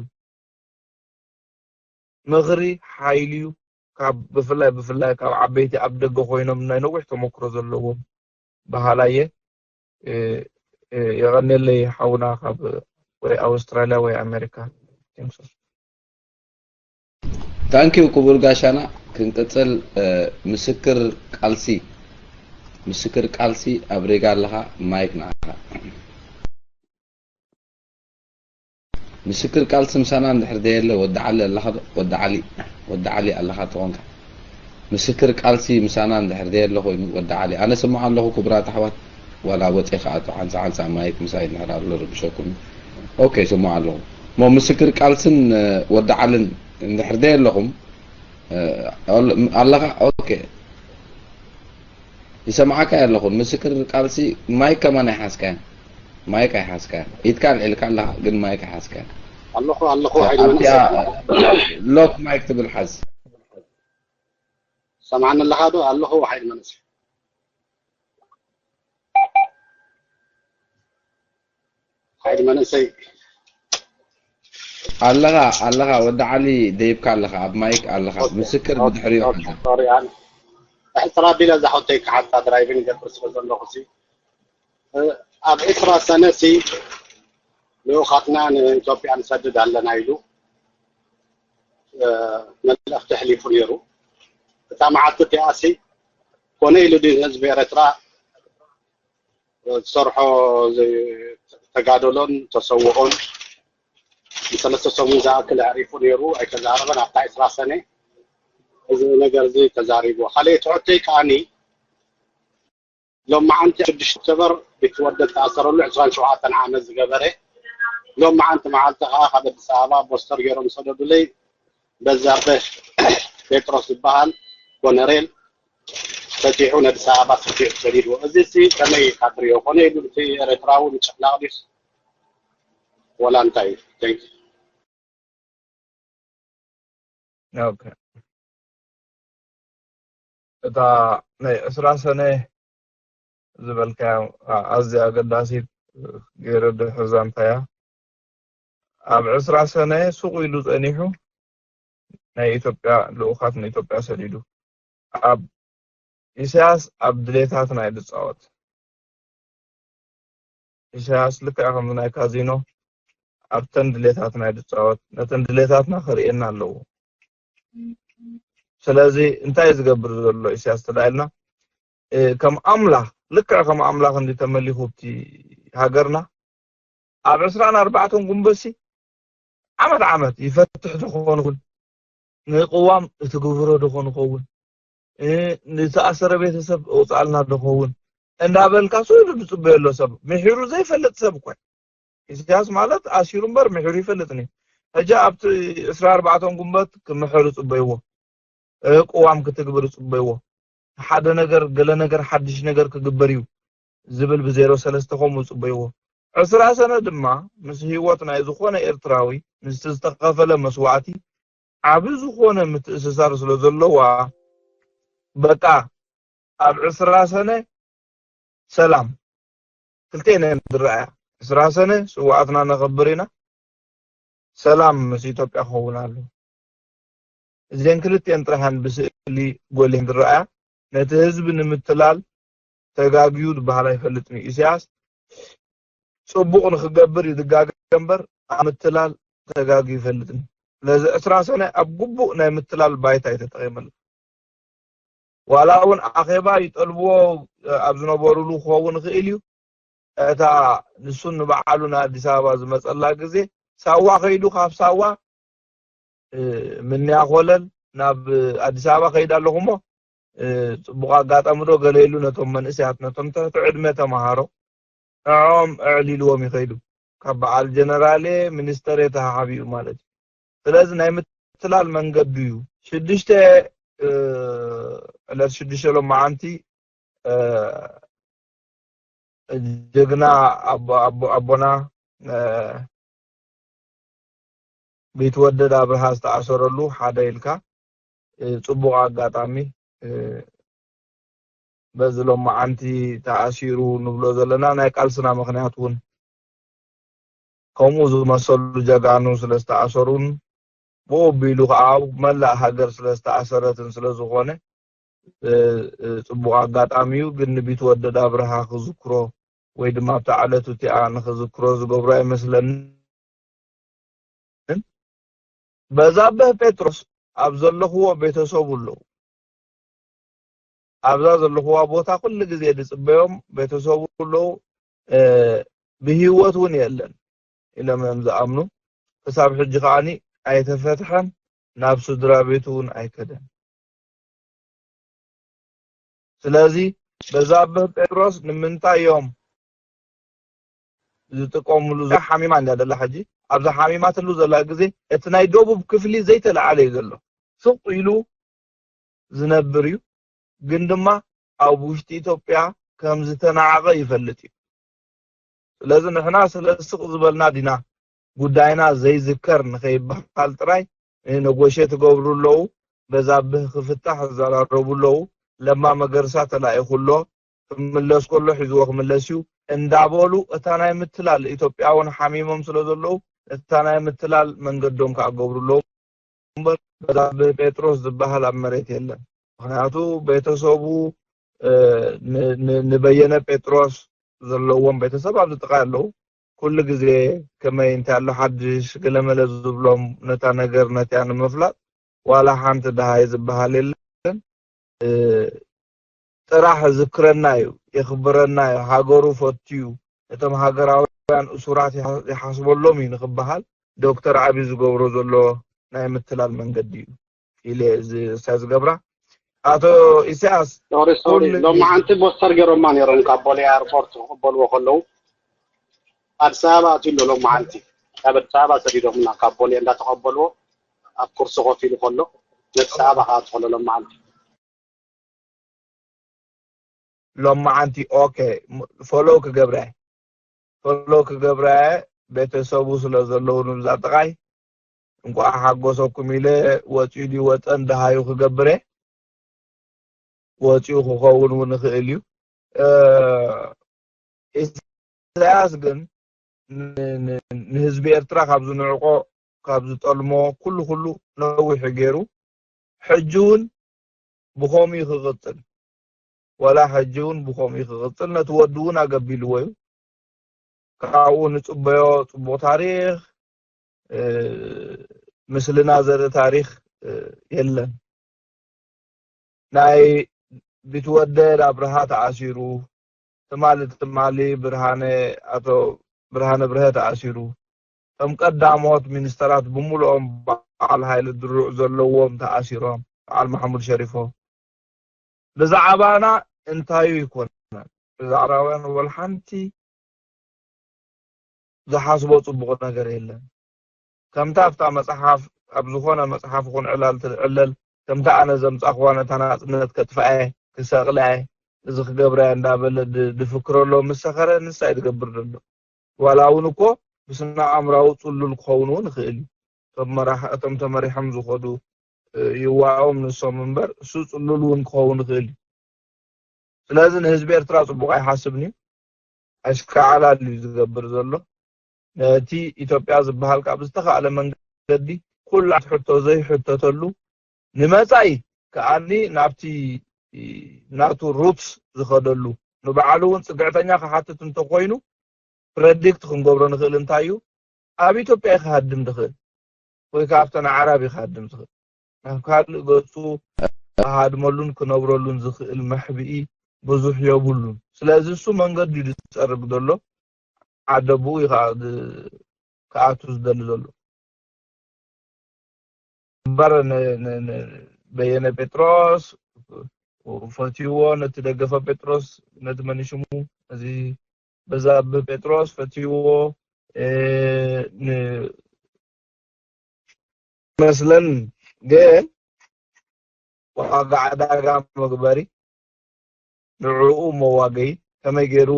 ምኽሪ ሓይሊ እዩ ካብ ብፍላይ ብፍላይ ካብ ዓበይቲ ኣብ ደገ ኮይኖም ናይ ነዊሕ ተመክሮ ዘለዎም በሃላየ የቐኔለይ ሓውና ካብ ወይ ኣውስትራልያ ወይ ኣሜሪካ ታንኪዩ ክቡር ጋሻና ክንቅፅል ምስክር ቃልሲ ምስክር ቃልሲ ኣብ ሬጋ ኣለኻ ማይክ ንዓኻ ምስክር ቃልሲ ምሳና እንድሕር ደየለ ወዲ ዓሊ ኣለኻ ዶ ወዲ ዓሊ ወዲ ዓሊ ኣለኻ ተኾንካ ምስክር ቃልሲ ምሳና እንድሕር ደየለ ኮይኑ ወዲ ዓሊ ኣነ ስምዖ ኣለኹ ክቡራት ኣሕዋት ዋላ ወፂ ከኣቱ ሓንሳ ሓንሳ ማይክ ምሳይ እንድሕር ኣሎ ረብሸኩም ኦኬ ስምዖ ኣለኹ እሞ ምስክር ቃልስን ወዲ ዓልን እንድሕር ደየለኹም ኣለኻ ኦኬ ይሰምዓካ ኣለኹን ምስክር ቃልሲ ማይክ ከማን ኣይሓዝካያን ማይክ ኣይሓዝካያን ኢድካ ኣልዒልካ ኣለኻ ግን ማይክ ኣይሓዝካያን ኣለኹ ኣለኹ። ሓይሊ ኣብቲኣ መንእሰይ ሎክ ማይክ ትብል ሓዝ። ሰማዕኒ ኣለኻ ዶ? ኣለኹ ሓይሊ መንእሰይ። ሓይሊ መንእሰይ። ኣለኻ ኣለኻ፣ ወዲ ዓሊ ደይብካ ኣለኻ፣ ኣብ ማይክ ኣለኻ። ኦኬ፣ ምስክር ኦኬ፣ ብድሕሪኡ ኦኬ፣ ሓዛ። ሶሪ፣ ኣነ ሕፅር ኣቢለ እዛ ሓወተይ ክሓታ ድራይቪንግ ይገብር ስለ ዘለኹ ሲ፣ እ፣ ኣብ ዕስራ ሰነ ሲ ልኡኻትና ንኢትዮጵያ ንሰድድ ኣለና ኢሉ፣ እ፣ መልእኽቲ ኣሕሊፉ ነይሩ። እታ መዓልቲ እቲኣ ሲ ኮነ ኢሉ ድዩ ንህዝቢ ኤርትራ ዝሰርሖ ዘ-፣ ተጋደሎን ተሰውኦን ንሰለስተ ሰሙን ዝኣክል ኣዕሪፉ ነይሩ፣ ኣይተዛረበን። ኣብታ ዕስራ ሰነ እዚ ነገር እዚ ተዛሪቡ። ካልኣይቲ ሕቶይ ከኣኒ፣ ሎመዓንቲ ሽዱሽተ ኦክቶበር ቢትወደድ ተኣሰረሉ ዕስራን ሸውዓተን ዓመት ዝገበረ፣ ሎመዓንቲ መዓልቲ ከኣ ካብ ኣዲስ ኣበባ ቦስተር ገይሮም ዝሰደዱለይ በዛብህ ጴጥሮስ ዝበሃል ኮነሬል ፈቲሑ ነዲስ ኣበባ ሰፊሑ ሰዲድዎ። እዚ ሲ ከመይ ኢኻ ትሪኦ? ኮነ ኢሉ እቲ ኤርትራዊ ምጭፍላቕ ድዩስ ወላ እንታይ እዩ? Thank you። ኦኬ። እታ ናይ ዕስራ ሰነ ዝበልካያ፣ ኣ-፣ ኣዝያ ኣገዳሲት ገይረ ድሕር ዛንታ እያ። ኣብ ዕስራ ሰነ ሱቕ ኢሉ ጸኒሑ ናይ ኢትዮጵያ ልኡኻት ንኢትዮጵያ ሰዲዱ። ኣብ ኢሳያስ ኣብ ድሌታትና እዩ ዝጻወት። ኢሳያስ ልክዕ ከምዚ ናይ ካዚኖ ኣብተን ድሌታትና እዩ ዝጻወት። ነተን ድሌታትና ከርእየና ኣለዎ። ስለዚ እንታይ እዩ ዝገብር ዘሎ ኢሳያስ ተዳኢልና፣ እ፣ ከም ኣምላኽ፣ ልክዕ ከም ኣምላኽ እንዲ ተመሊኹ ኣብቲ ሃገርና፣ ኣብ ዕስራን ኣርባዕተን ጉንበትሲ ዓመት ዓመት ይፈትሕ ዝኾን ይኹን፣ ንቅዋም እቲ ግብሮ ዶ ኾን ይኸውን፣ እ፣ ንዝተኣሰረ ቤተሰብ ኣውፅኣልና ዶ ኸውን እንዳበልካ ስኢሉ ዝፅበዮ ኣሎ ሰብ። ምሒሩ ዘይፈልጥ ሰብ እኮ እዩ። ኢሳያስ ማለት ኣሲሩ እምበር ምሒሩ ይፈልጥን እዩ። ሕጂ ኣብቲ ዕስራ ኣርባዕተን ጉንበት ክምሕር ይፅበይዎ፣ እ፣ ቅዋም ክትግብር ይፅበይዎ፣ ሓደ ነገር፣ ገለ ነገር፣ ሓድሽ ነገር ክግበር እዩ ዝብል ብዜሮ ሰለስተ ከምኡ ይፅበይዎ። ዕስራ ሰነ ድማ ምስ ህይወት ናይ ዝኾነ ኤርትራዊ ምስቲ ዝተኸፈለ መስዋእቲ ዓቢ ዝኾነ ምትእስሳር ስለ ዘለዋ፣ በቃ ኣብ ዕስራ ሰነ ሰላም ክልቴን እየን ዝረኣያ። ዕስራ ሰነ ስውኣትና ነኸብር ኢና፣ ሰላም ምስ ኢትዮጵያ ክኸውን ኣለዎ። እዘን ክልቲኤን ጥራሕን ብስእሊ ጎሊሀን ዝረኣያ። ነቲ ህዝቢ ንምትላል ተጋግዩ ዝበሃል ኣይፈልጥን እዩ። ኢሳያስ ጽቡቕ ንኽገብር እዩ ዝጋገ እምበር ኣብ ምትላል ተጋግዩ ይፈልጥን እዩ። ስለዚ ዕስራ ሰነ ኣብ ግቡእ ናይ ምትላል ባይታ እዩ ተጠቒመሉ። ዋላ እውን ኣኼባ ይጠልብዎ ኣብ ዝነበሩሉ ክኸውን ይኽእል እዩ። እታ ንሱን ንበዓሉ ንኣዲስ ኣበባ ዝመጸላ ግዜ ሳዋ ከይዱ ካብ ሳዋ፣ እ፣ ምንያ ኮለል ናብ ኣዲስ ኣበባ ከይድ ኣለኹ እሞ፣ እ፣ ጽቡቕ ኣጋጣሚ ዶ ገለ ኢሉ ነቶም መንእሰያት፣ ነቶም ትሕቲ ዕድመ ተመሃሮ ንዕኦም ኣዕሊልዎም ይኸይዱ። ካብ በዓል ጀነራል ሚኒስተር ተሓሓቢኡ ማለት እዩ። ስለዚ ናይ ምትላል መንገዱ እዩ። ሽዱሽተ፣ እ፣ ዕለት ሽዱሽተ ሎመዓንቲ፣ እ፣ ጀግና ኣቦ-፣ ኣቦ-፣ ኣቦና፣ እ፣ ቢትወደድ ኣብርሃ ዝተኣሰረሉ ሓደ ኢልካ፣ እ፣ ጽቡቕ ኣጋጣሚ፣ እ፣ በዚ ሎመዓንቲ ተኣሲሩ ንብሎ ዘለና ናይ ቃልስና ምኽንያት እውን ከምኡ ዝመሰሉ ጀጋኑ ስለ ዝተኣሰሩን ብኡ ኣቢሉ ከዓ ኣብ መላእ ሃገር ስለ ዝተኣሰረትን ስለ ዝኾነ፣ እ፣ እ፣ ጽቡቕ ኣጋጣሚ እዩ። ግን ንቢትወደድ ኣብርሃ ክዝክሮ ወይ ድማ ኣብታ ዕለት እቲኣ ንኽዝክሮ ዝገብሮ ኣይመስለንን። በዛብህ ጴጥሮስ ኣብ ዘለኽዎ ቤተሰቡ ኣለዉ። ኣብዛ ዘለኽዋ ቦታ ኩሉ ግዜ ዝጽበዮም ቤተሰቡ ኣለዉ። እ፣ ብህይወት እውን የለን ኢሎም እዮም ዝኣምኑ። ክሳብ ሕጂ ከዓኒ ኣይተፈትሐን፣ ናብ ስድራ ቤቱ እውን ኣይከደን። ስለዚ በዛብህ ጴጥሮስ ንምንታይ እዮም ዝጥቀምሉ? እዛ ሓሚማ እንዳ ዘላ ሕጂ፣ ኣብዛ ሓሚማትሉ ዘላ ግዜ እቲ ናይ ደቡብ ክፍሊ ዘይተለዓለ እዩ ዘሎ። ስቕ ኢሉ ዝነብር እዩ፣ ግን ድማ ኣብ ውሽጢ ኢትዮጵያ ከም ዝተናዕቐ ይፈልጥ እዩ። ስለዚ ንሕና ስለ ስቕ ዝበልና ዲና ጉዳይና ዘይዝከር ንኸይበሃል ጥራይ ነጎሼ ትገብሩ ኣለዉ። በዛብህ ክፍታሕ ዝዘራረቡ ኣለዉ። ለማ መገርሳ ተላኢኹ ኣሎ፣ ክምለስ ከሎ ሒዝዎ ክምለስ እዩ እንዳበሉ እታ ናይ ምትላል ኢትዮጵያውን ሓሚሞም ስለ ዘለዉ እታ ናይ ምትላል መንገዶም ከዓ ገብሩ ኣለዉ። እምበር በዛብህ ጴጥሮስ ዝበሃል ኣብ መሬት የለን። ምክንያቱ ቤተሰቡ ንበየነ ጴጥሮስ ዘለዎም ቤተሰብ ኣብዚ ጥቃ ኣለዉ። ኩሉ ግዜ ከመይ እንታይ ኣሎ ሓድሽ ገለመለ ዝብሎም ነታ ነገር ነቲያ ንምፍላጥ ዋላ ሓንቲ ደሃይ ዝበሃል የለን። ጥራሕ ዝክረና እዩ፣ የኽብረና እዩ፣ ሃገሩ ፈትዩ እቶም ሃገራውያን እሱራት ይሓስበሎም እዩ ንክበሃል ዶክተር ዓብዪ ዝገብሮ ዘሎ ናይ ምትላል መንገዲ እዩ ኢለ ዝሳ ዝገብራ። ኣቶ ኢሳያስ ሎማዓንቲ ቦስተር ገይሮማ ነይሮም ካብ ቦሌ ኤርፖርት ክቕበልዎ ከለዉ ኣዲስ ኣበባ ኣትዩ ኣሎ። ሎማዓንቲ ካብ ኣዲስ ኣበባ ሰዲዶምና ካብ ቦሌ እንዳተቐበልዎ ኣብ ኩርሲ ኮፍ ኢሉ ከሎ ኣዲስ ኣበባ ክኣቱ ከሎ ሎማዓንቲ ሎማዓንቲ ኦኬ ፎሎ ክገብረ ፎሎ ክገብረ ቤተሰቡ ስለ ዘለዉ ንብዛ ጥቃይ እንኳዕ ሓጎሰኩም ኢለ ወፂኡ ድዩ ወፀን ደሃዩ ክገብረ ወፂኡ ክኸውን እውን ይኽእል እዩ። ኢሳያስ ግን ንህዝቢ ኤርትራ ካብ ዝንዕቆ ካብ ዝጠልሞ ኩሉ ኩሉ ነዊሑ ገይሩ ሕጂ እውን ብኸምኡ ክቕፅል ዋላ ሕጂ እውን ብኸምኡ ክቕፅል ነቲ ወዲ እውን ኣገቢልዎ እዩ። ካብኡ ንፅበዮ ፅቡቕ ታሪኽ ምስልና ዘርኢ ታሪኽ የለን። ናይ ቢትወደድ ኣብርሃ ተኣሲሩ፣ ትማሊ ትማሊ ብርሃነ ኣቶ ብርሃነ ብርሀ ተኣሲሩ፣ እቶም ቀዳሞት ሚኒስተራት ብምልኦም በዓል ሃይለ ድሩዕ ዘለዎም ተኣሲሮም፣ በዓል ማሕሙድ ሸሪፎ ብዛዕባና እንታይ ይኮነን? ብዛዕባውያን ወላ ሓንቲ ዝሓስቦ ፅቡቕ ነገር የለን። ከምታ ኣብታ መፅሓፍ ኣብ ዝኾነ መፅሓፍ ይኹን ዕላል ትዕለል ከምታ ኣነ ዘምፃእኽዋ ነታ ናፅነት ከጥፍኣየ ክሰቕላየ እዚ ክገብራየ እንዳበለ ድፍክረሎ ምስ ሰኸረ ንሳ እዩ ዝገብር ዘሎ። ዋላ እውን እኮ ብስነ ኣእምራዊ ፅሉል ክኸውን እውን ይኽእል እዩ። እቶም ተመሪሖም ዝኸዱ ይዋኦም ንሶም እምበር እሱ ፅሉል እውን ክኸውን ይኽእል እዩ። ስለዚ ንህዝቢ ኤርትራ ፅቡቕ ኣይሓስብን እዩ። ኣሽካዕላል እዩ ዝገብር ዘሎ። ነቲ ኢትዮጵያ ዝበሃል ካብ ዝተኻእለ መንገዲ ኩሉ ሕቶ ዘይሕተተሉ ንመጻኢ ከኣኒ ናብቲ ናቱ ሩትስ ዝኸደሉ ንባዕሉ እውን ፅግዕተኛ ክሓትት እንተኮይኑ ፕረዲክት ክንገብሮ ንኽእል እንታይ እዩ ኣብ ኢትዮጵያ ክሃድም ዝኽእል ወይ ከዓ ኣብተን ኣዕራብ ክሃድም ዝኽእል ናብ ካልእ ገፁ ክሃድመሉን ክነብረሉን ዝኽእል መሕብኢ ብዙሕ የብሉን። ስለዚ እሱ መንገዲ እዩ ዝፀርግ ዘሎ ዓደብኡ እዩ ከዓ ክኣቱ ዝደሊ ዘሎ እምበር በየነ ጴጥሮስ ፈትይዎ ነቲ ደገፈ ጴጥሮስ ነቲ መን ሽሙ እዚ በዛብህ ጴጥሮስ ፈትይዎ መስለን ግን ዋጋ ዕዳጋ መግበሪ ንዕኡ መዋገይ ከመይ ገይሩ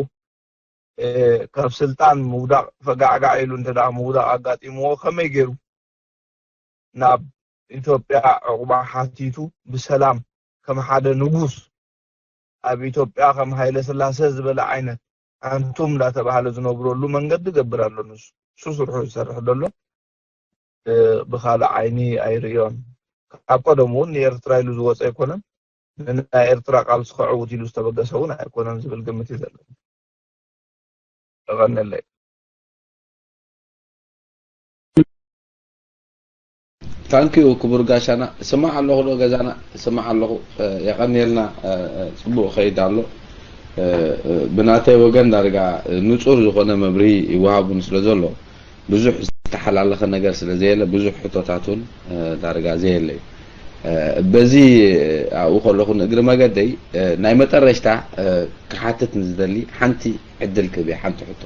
ካብ ስልጣን ምውዳቕ ፈጋዕጋዕ ኢሉ እንተ ምውዳቕ ኣጋጢምዎ ከመይ ገይሩ ናብ ኢትዮጵያ ዕቑባ ሓቲቱ ብሰላም ከም ሓደ ንጉስ ኣብ ኢትዮጵያ ከም ሃይለ ስላሰ ዝበለ ዓይነት ኣንቱም እንዳተባሃለ ዝነብረሉ መንገዲ ገብር ኣሎ ንሱ እሱ ስርሑ ዝሰርሕ ዘሎ ብካልእ ዓይኒ ኣይርእዮን ካብ ቀደሙ እውን ንኤርትራ ኢሉ ዝወፀ ኣይኮነን ንናይ ኤርትራ ቃልሲ ከዕውት ኢሉ ዝተበገሰ እውን ኣይኮነን ዝብል ግምት እዩ ዘለኒ የቐነለይ ታንኪዩ ክቡር ጋሻና ስማዕ ኣለኹ ዶ ገዛና ስማዕ ኣለኹ የቐንየልና ፅቡቅ ከይድ ኣሎ ብናተይ ወገን ዳርጋ ንፁር ዝኾነ መብርሂ ይወሃቡን ስለ ዘሎ ብዙሕ ዝተሓላለኸ ነገር ስለ ዘየለ ብዙሕ ሕቶታት እውን ዳርጋ ዘየለ እዩ በዚ ኣብኡ ከለኹ ንእግሪ መገደይ ናይ መጠረሽታ ክሓትት ንዝደሊ ሓንቲ ዕድል ክህብ ሓንቲ ሕቶ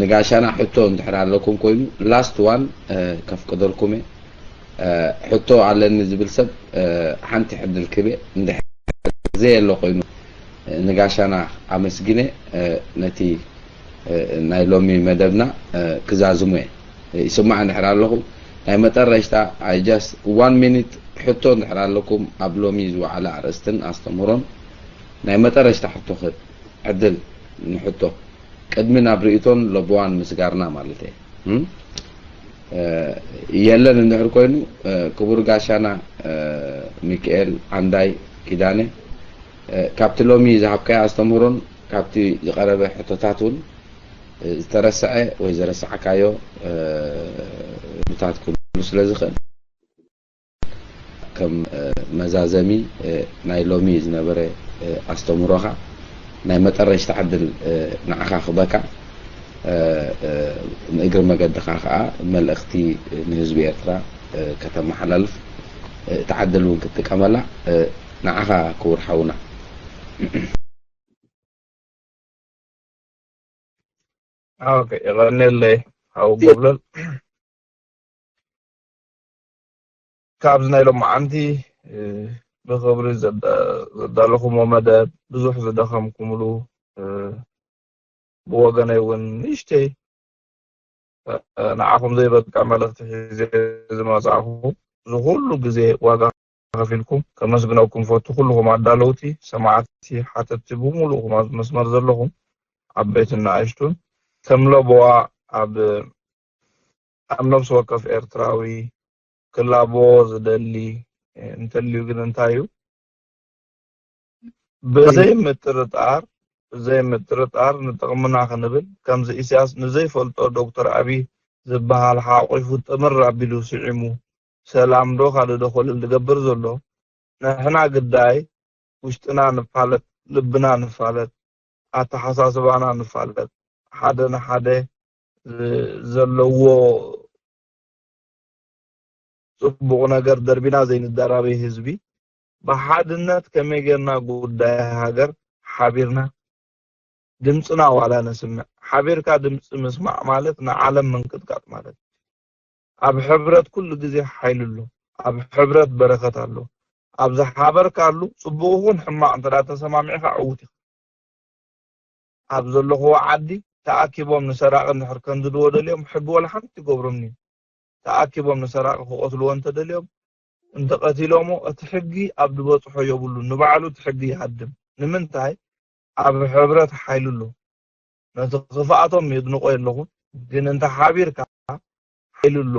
ንጋሻና ሕቶ እንድሕር ኣለኩም ኮይኑ last one ከፍቅደልኩም እየ ሕቶ ኣለኒ ዝብል ሰብ ሓንቲ ዕድል ክህብ እንድሕር ዘየሎ ኮይኑ ንጋሻና ኣመስጊነ ነቲ እ፣ ናይ ሎሚ መደብና፣ እ፣ ክዛዝሙ እየ። እ፣ ይስማዕ እንድሕር ኣለኹም፣ ናይ መጠረሽታ፣ I just one minute፣ ሕቶ እንድሕር ኣለኩም ኣብ ሎሚ ዝወዓለ ኣርእስትን ኣስተምህሮን፣ ናይ መጠረሽታ ሕቶ ክህብ ዕድል ንሕቶ፣ ቅድሚ ናብ ርእይቶን ለበዋን ምስጋርና ማለት እየ። እም? እ፣ የለን እንድሕር ኮይኑ፣ እ፣ ክቡር ጋሻና፣ እ፣ ሚካኤል ዓንዳይ ኪዳነ፣ እ፣ ካብቲ ሎሚ ዝሃብካዮ ኣስተምህሮን ካብቲ ዝቐረበ ሕቶታት እውን፣ እ፣ ዝተረስዐ ወይ ዘረሳዕካዮ፣ እ፣ ሕቶታት ክህሉ ስለ ዝኽእል፣ ከም፣ እ፣ መዛዘሚ፣ እ፣ ናይ ሎሚ ዝነበረ፣ እ፣ ኣስተምህሮኻ ናይ መጠረሽታ ዕድል፣ እ፣ ንዓኻ ክበካ፣ እ፣ እ፣ ንእግሪ መገድኻ ከኣ መልእኽቲ ንህዝቢ ኤርትራ፣ እ፣ ከተመሓላልፍ፣ እ፣ እታ ዕድል እውን ክትጥቀመላ፣ እ፣ ንዓኻ ክቡር ሓውና። ኦኬ፣ የቐንየለይ ሓው ጎብለል። ካብዚ ናይ ሎማዓንቲ፣ እ፣ ብኽብሪ ዘዳ-፣ ዘዳለኹሞ መደብ፣ ብዙሕ ዝደኸምኩምሉ፣ እ፣ ብወገነይ እውን ንእሽተይ፣ እ፣ ንዓኹም ዘይበቅዕ መልእኽቲ ሒዘ ዝመጻእኹ፣ እዚ ኩሉ ግዜ ዋጋ ከፊልኩም ከመስግነኩም ፈቱ። ኩልኹም ኣዳለውቲ፣ ሰማዕቲ፣ ሓተትቲ፣ ብምሉእኹም ኣብዚ መስመር ዘለኹም፣ ዓበይትን ንኣሽቱን፣ ከም ለበዋ ኣብ ኣብ ነፍሲ ወከፍ ኤርትራዊ ክላቦ ዝደሊ፣ እ፣ እንተልዩ ግን እንታይ እዩ? ብዘይ ምጥርጣር፣ ብዘይ ምጥርጣር ንጥቕምና ክንብል፣ ከምዚ ኢሳያስ ንዘይፈልጦ ዶክተር ኣቢይ ዝበሃል ሓቑፉ ጥምር ኣቢሉ ስዒሙ፣ ሰላም ዶ ካልእ ዶ ኮለል ዝገብር ዘሎ? ንሕና ግዳይ ውሽጥና ንፋለጥ፣ ልብና ንፋለጥ፣ ኣተሓሳስባና ንፋለጥ፣ ሓደ ንሓደ ዝ-፣ ዘለዎ ጽቡቕ ነገር ደርቢና ዘይንደራበይ ህዝቢ፣ ብሓድነት ከመይ ጌርና ጉዳይ ሃገር ሓቢርና ድምጽና ዋላ ነስምዕ። ሓቢርካ ድምጺ ምስማዕ ማለት ንዓለም ምንቅጥቃጥ ማለት። ኣብ ሕብረት ኩሉ ግዜ ሓይሊ ኣሎ። ኣብ ሕብረት በረኸት ኣሎ። ኣብ ዝሓበርካሉ ጽቡቕ ይኹን ሕማቕ እንተ ደኣ ተሰማሚዕካ ዕዉት ኢኻ። ኣብ ዘለኽዎ ዓዲ ተኣኪቦም ንሰራቒ እንድሕር ከንድድዎ ደልዮም፣ ሕጊ ወላ ሓንቲ ይገብሮም እዩ። ተኣኪቦም ንሰራቒ ክቐትልዎ እንተደልዮም፣ እንተቐቲሎሞ፣ እቲ ሕጊ ኣብ ዝበጽሖ የብሉን። ንባዕሉ እቲ ሕጊ ይሃድም። ንምንታይ? ኣብ ሕብረት ሓይሊ ኣሎ። ነቲ ክፍኣቶም የድንቖ የለኹን፣ ግን እንተ ሓቢርካ ሓይሊ ኣሎ፣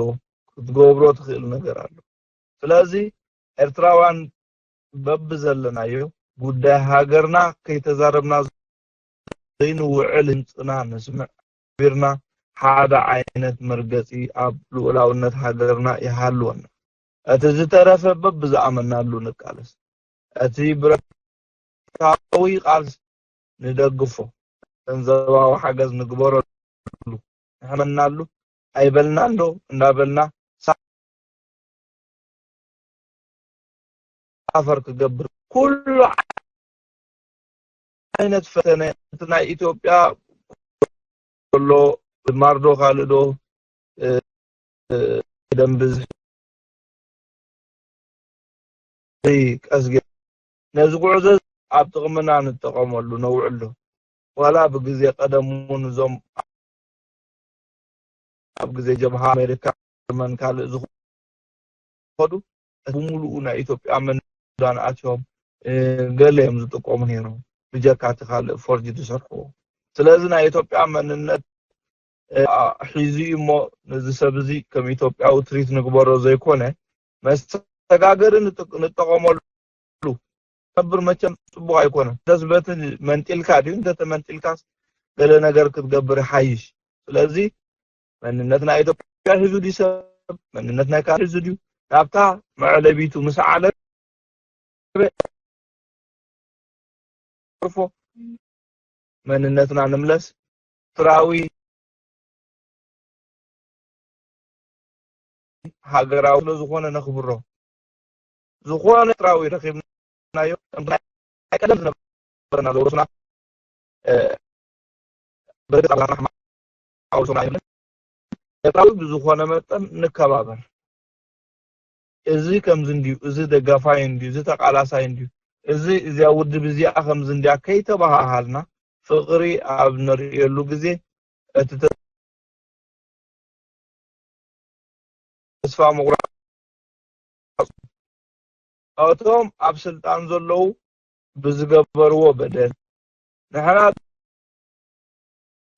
ክትገብሮ ትኽእል ነገር ኣሎ። ስለዚ ኤርትራውያን በብዘለናዮ ጉዳይ ሃገርና ከይተዛረብና ዘይንውዕል ድምፅና ነስምዕ፣ ሓቢርና ሓደ ዓይነት መርገፂ ኣብ ልኡላውነት ሃገርና ይሃልወና። እቲ ዝተረፈ በብዝኣመናሉ ንቃለስ። እቲ ብረታዊ ቃልሲ ንደግፎ፣ ገንዘባዊ ሓገዝ ንግበረሉ፣ ንሕመናሉ ኣይበልናን ዶ እንዳበልና ሳፈር ክገብር ኩሉ ዓይነት ፈተነ፣ እቲ ናይ ኢትዮጵያ ዘሎ ድማር ዶ ካልእ ዶ፣ እ፣ እ፣ ደም ብዝሒ ቀስ ገ-፣ ነዚ ጉዕዞ ኣብ ጥቕምና ንጠቐመሉ ነውዕሎ። ዋላ ብግዜ ቀደም እውን እዞም ኣብ ግዜ ጀብሃ ኣሜሪካ፣ ጀርመን፣ ካልእ ዝኸዱ፣ እቲ ብምሉኡ ናይ ኢትዮጵያ መንዳን ኣትዮም፣ እ፣ ገለ እዮም ዝጥቀሙ ነይሮም፣ ብጀካ እቲ ካልእ ፎርጅ ዝሰርሕዎ። ስለዚ ናይ ኢትዮጵያ መንነት፣ እ፣ ሒዙ እዩ እሞ፣ ነዚ ሰብ እዚ ከም ኢትዮጵያዊ ትሪት ንግበሮ ዘይኮነ፣ መሰጋገሪ ንጥ-፣ ንጠቐመሉ። ነብር መቸም ጽቡቕ ኣይኮነን። ደስ በቲ መንጢልካ ድዩ? እንተተመንጢልካስ ገለ ነገር ክትገብር ይሓይሽ። ስለዚ መንነት ናይ ኢትዮጵያ ሒዙ ድዩ ሰብ? መንነት ናይ ካልእ ሒዙ ድዩ? ናብታ መዕለቢቱ ምስ ዓለበ፣ መንነትና ንምለስ። ኤርትራዊ ሃገራዊ ስለ ዝኾነ ነኽብሮ። ዝኾነ ኤርትራዊ ረኺብናዮ፣ ከምቲ ናይ ቀደም ዝነበረና ዘውረሱና፣ እ፣ በርግጥ ኣብና ሕማቕ ኣውርሶና ኣይብልን። ኤርትራዊ ብዝኾነ መጠን ንከባበር። እዚ ከምዚ እንድዩ፣ እዚ ደጋፋይ እንድዩ፣ እዚ ተቓላሳይ እንድዩ፣ እዚ፣ እዚኣ ውድብ እዚኣ ከምዚ እንድያ ከይተበሃሃልና፣ ፍቕሪ ኣብ ነርእየሉ ግዜ እቲ ተስፋ ምቑራጽ እቶም ኣብ ስልጣን ዘለዉ ብዝገበርዎ በደል፣ ንሕና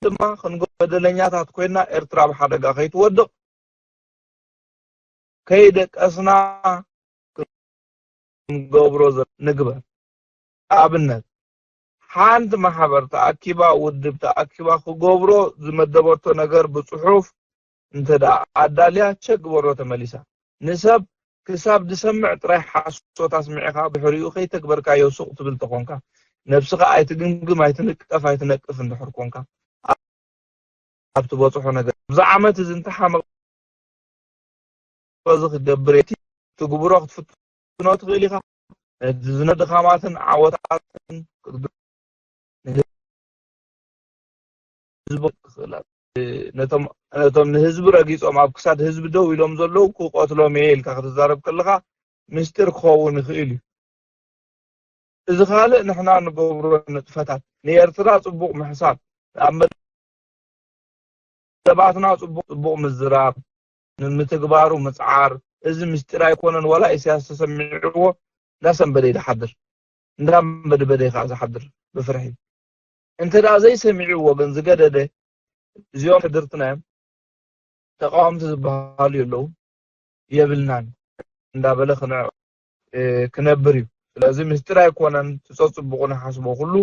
ድማ ክንጎ በደለኛታት ኮይና ኤርትራ ኣብ ሓደጋ ከይትወድቕ ከይደቀስና ክንገብሮ ዘ- ንግበር። ኣብነት፣ ሓንቲ ማሕበር ተኣኪባ፣ ውድብ ተኣኪባ ክገብሮ ዝመደበቶ ነገር ብጽሑፍ እንተ ደኣ ኣዳልያ፣ ቸክ ግበሮ ተመሊሳ። ንሰብ ክሳብ ዝሰምዕ ጥራይ ሓሶት ኣስሚዕኻ፣ ድሕሪኡ ከይተግበርካዮ ሱቕ ትብል ተኾንካ፣ ነብስኻ ኣይትግምግም፣ ኣይትንቀፍ፣ ኣይትነቅፍ እንድሕር ኮንካ፣ ኣብ ትበጽሖ ነገር፣ ኣብዚ ዓመት እዚ እንተሓመቐ እዚ ክገብር እቲ ትግብሮ ክትፍትኖ ትኽእል ኢኻ። ነቲ ዝነ ድኻማትን ዓወታትን ክትግ-፣ ንህዝቢ ክኽእላት። ነቶም፣ ነቶም ንህዝቢ ረጊጾም ኣብ ክሳድ ህዝቢ ደው ኢሎም ዘለዉ ክቐትሎም እየ ኢልካ ክትዛረብ ከለኻ ምስጢር ክኸውን ይኽእል እዩ። እዚ ካልእ ንሕና ንገብሮ ንጥፈታት፣ ንኤርትራ ጽቡቕ ምሕሳብ፣ ኣብ መደባትና ጽቡቕ ጽቡቕ ምዝራብ፣ ንምትግባሩ ምጽዓር፣ እዚ ምስጢር ኣይኮነን። ዋላ ኢሳያስ ተሰሚዕዎ እንዳሰንበደ ይሓድር፣ እንዳንበድበደ ከዓ ዝሓድር ብፍርሒ። እንተ ደኣ ዘይሰሚዕዎ ግን ዝገደደ፣ እዚኦም ሕድርትና እዮም፣ ተቃወምቲ ዝበሃሉ የለዉ፣ የብልናን እንዳበለ ክነ-፣ እ፣ ክነብር እዩ። ስለዚ ምስጢር ኣይኮነን፣ ትጸጽብቑ ንሓስቦ ኩሉ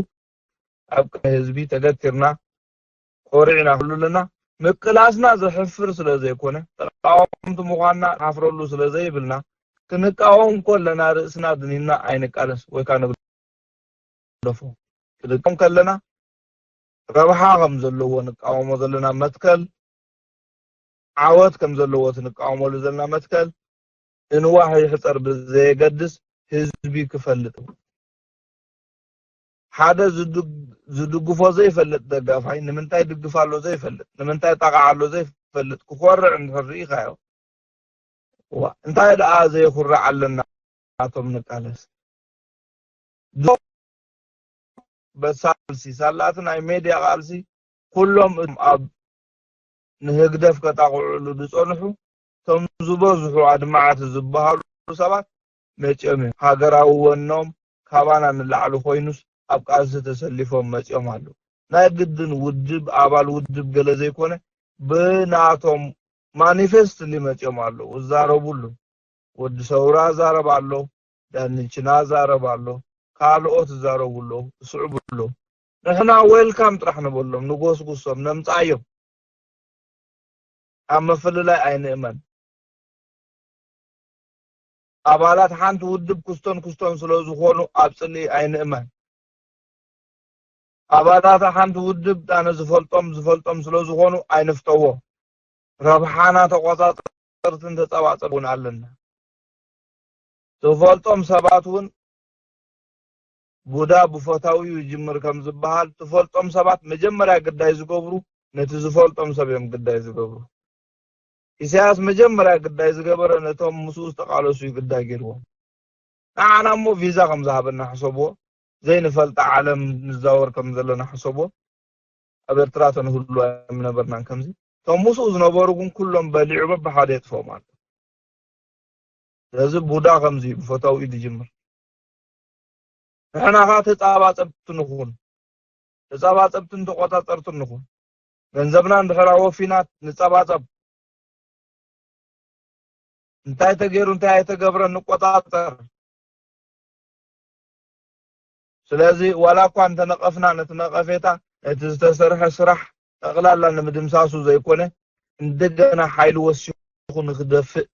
ኣብ ቅድሚ ህዝቢ ተገቲርና ኮሪዕና ኩሉ ኣለና። ምቅላስና ዘሕፍር ስለ ዘይኮነ፣ ተቃወምቲ ምዃንና ንሓፍረሉ ስለ ዘይብልና፣ ክንቃወም ከለና ርእስና ድኒና ኣይንቃለስ ወይ ከዓ ንግደፎ። ክንቃወም ከለና ረብሓ ከም ዘለዎ ንቃወሞ ዘለና መትከል፣ ዓወት ከም ዘለዎ እቲ ንቃወመሉ ዘለና መትከል፣ እንዋሕ ይሕጸር ብዘየገድስ ህዝቢ ክፈልጥ። ሓደ ዝድግ-፣ ዝድግፎ ዘይፈልጥ ደጋፋይ ንምንታይ ድግፍ ኣሎ ዘይፈልጥ፣ ንምንታይ ጣቕዓ ኣሎ ዘይፈልጥ ክኾርዕ እንድሕር ርኢኻዮ፣ ዋ፣ እንታይ ደኣ ዘይኹርዕ ኣለና? ናቶም ንቃለስ። ዶ-፣ በሳልሲ፣ ሳላቲ ናይ ሜድያ ቃልሲ፣ ኩሎም እቶም ኣብ ንህግደፍ ከጣቕዕሉ ዝጸንሑ፣ እቶም ዝበዝሑ ኣድማዕቲ ዝበሃሉ ሰባት መጺኦም እዮም። ሃገራዊ ወኖም ካባና ንላዕሊ ኮይኑስ ኣብ ቃልሲ ተሰሊፎም መጺኦም ኣለዉ። ናይ ግድን ውድብ፣ ኣባል ውድብ ገለ ዘይኮነ፣ ብናቶም ማኒፌስትሊ መጺኦም ኣለዉ። እዛረቡ ኣለዉ። ወዲ ሰውራ ዛረብ ኣሎ፣ ዳንችና ዛረብ ኣሎ፣ ካልኦት ዛረቡ ኣለዉ፣ ይስዕቡ ኣለዉ። ንሕና ዌልካም ጥራሕ ንበሎም፣ ንጎስጉሶም፣ ነምጽኣዮም። ኣብ ምፍልላይ ኣይንእመን። ኣባላት ሓንቲ ውድብ ክስቶን ክስቶን ስለ ዝኾኑ ኣብ ጽልኢ ኣይንእመን። ኣባላት ሓንቲ ውድብ ኣነ ዝፈልጦም ዝፈልጦም ስለ ዝኾኑ ኣይንፍተዎ። ረብሓና ተቆጻጸርትን ተጻባጸር እውን ኣለና። ዝፈልጦም ሰባት እውን ቡዳ ብፈታዊኡ ይጅምር ከም ዝበሃል፣ ትፈልጦም ሰባት መጀመርያ ግዳይ ዝገብሩ ነቲ ዝፈልጦም ሰብ እዮም ግዳይ ዝገብሩ። ኢሳያስ መጀመርያ ግዳይ ዝገበረ ነቶም ምስኡ ዝተቓለሱ እዩ ግዳይ ገይርዎም። ንዓና እሞ ቪዛ ከም ዝሃበና ሕሰብዎ፣ ዘይንፈልጣ ዓለም ንዛወር ከም ዘለና ሕሰብዎ። ኣብ ኤርትራ ተንህሉ ኣይምነበርናን ከምዚ። እቶም ምስኡ ዝነበሩ ግን ኩሎም በሊዑ በብሓደ የጥፍኦም ኣሎ። ስለዚ ቡዳ ከምዚ እዩ፣ ብፈታዊ እዩ ዝጅምር። ንሕና ኸዓ ተጻባጸብቲ ንኹን። ተጻባጸብትን ተቆጻጸርትን ንኹን። ገንዘብና እንድሕር ኣወፊና ንጸባጸብ። እንታይ ተገይሩ እንታይ ኣይተገብረ ንቆጻጸር። ስለዚ ዋላ እኳ እንተነቐፍና ነቲ ነቐፌታ ነቲ ዝተሰርሐ ስራሕ ጠቕላላ ንምድምሳሱ ዘይኮነ እንደገና ሓይሊ ወሲኹ ንክደፍእ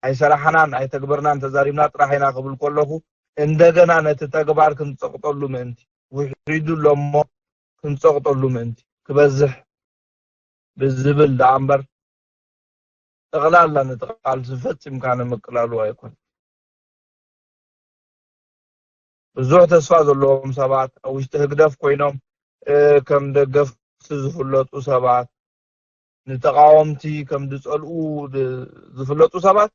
ኣይሰራሕናን ኣይተግበርናን ተዛሪብና ጥራሕ ኢና ክብል ከለኹ እንደገና ነቲ ተግባር ክንጸቕጠሉ ምእንቲ ውሒዱ ኣሎ እሞ ክንጸቕጠሉ ምእንቲ ክበዝሕ ብዝብል ደኣ እምበር ጠቕላላ ነቲ ቃልሲ ፈጺምካ ንምቅላሉ ኣይኮን። ብዙሕ ተስፋ ዘለዎም ሰባት ኣብ ውሽጢ ህግደፍ ኮይኖም እ፣ ከም ደገፍቲ ዝፍለጡ ሰባት ንተቃወምቲ ከም ዝጸልኡ ድ-፣ ዝፍለጡ ሰባት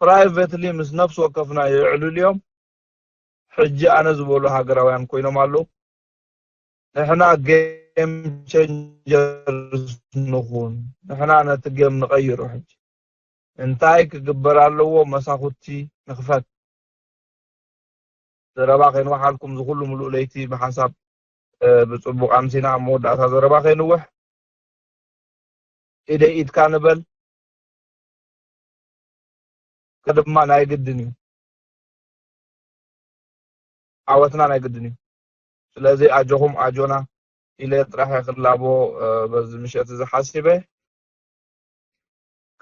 ፕራይቨትሊ ምስ ነፍሲ ወከፍና የዕልሉ እዮም። ሕጂ ኣነ ዝበሉ ሃገራውያን ኮይኖም ኣለዉ። ንሕና ገ-፣ ጌም ቼንጀርስ ንኹን። ንሕና ነቲ ጌም ንቐይሮ። ሕጂ እንታይ ክግበር ኣለዎ? መሳኹቲ ንኽፈት። ዘረባ ከይንውሓልኩም፣ ዝኹሉ ምሉእ ለይቲ ብሓንሳብ ብጽቡቕ ኣምሲና፣ ኣብ መወዳእታ ዘረባ ከይንውሕ፣ ኢደይ ኢድካ ንበል። ድማ ናይ ግድን እዩ። ዓወትና ናይ ግድን እዩ። ስለዚ ኣጆኹም ኣጆና ኢለ ጥራሕ ክላቦ በዚ ምሸት እዚ ሓሲበ።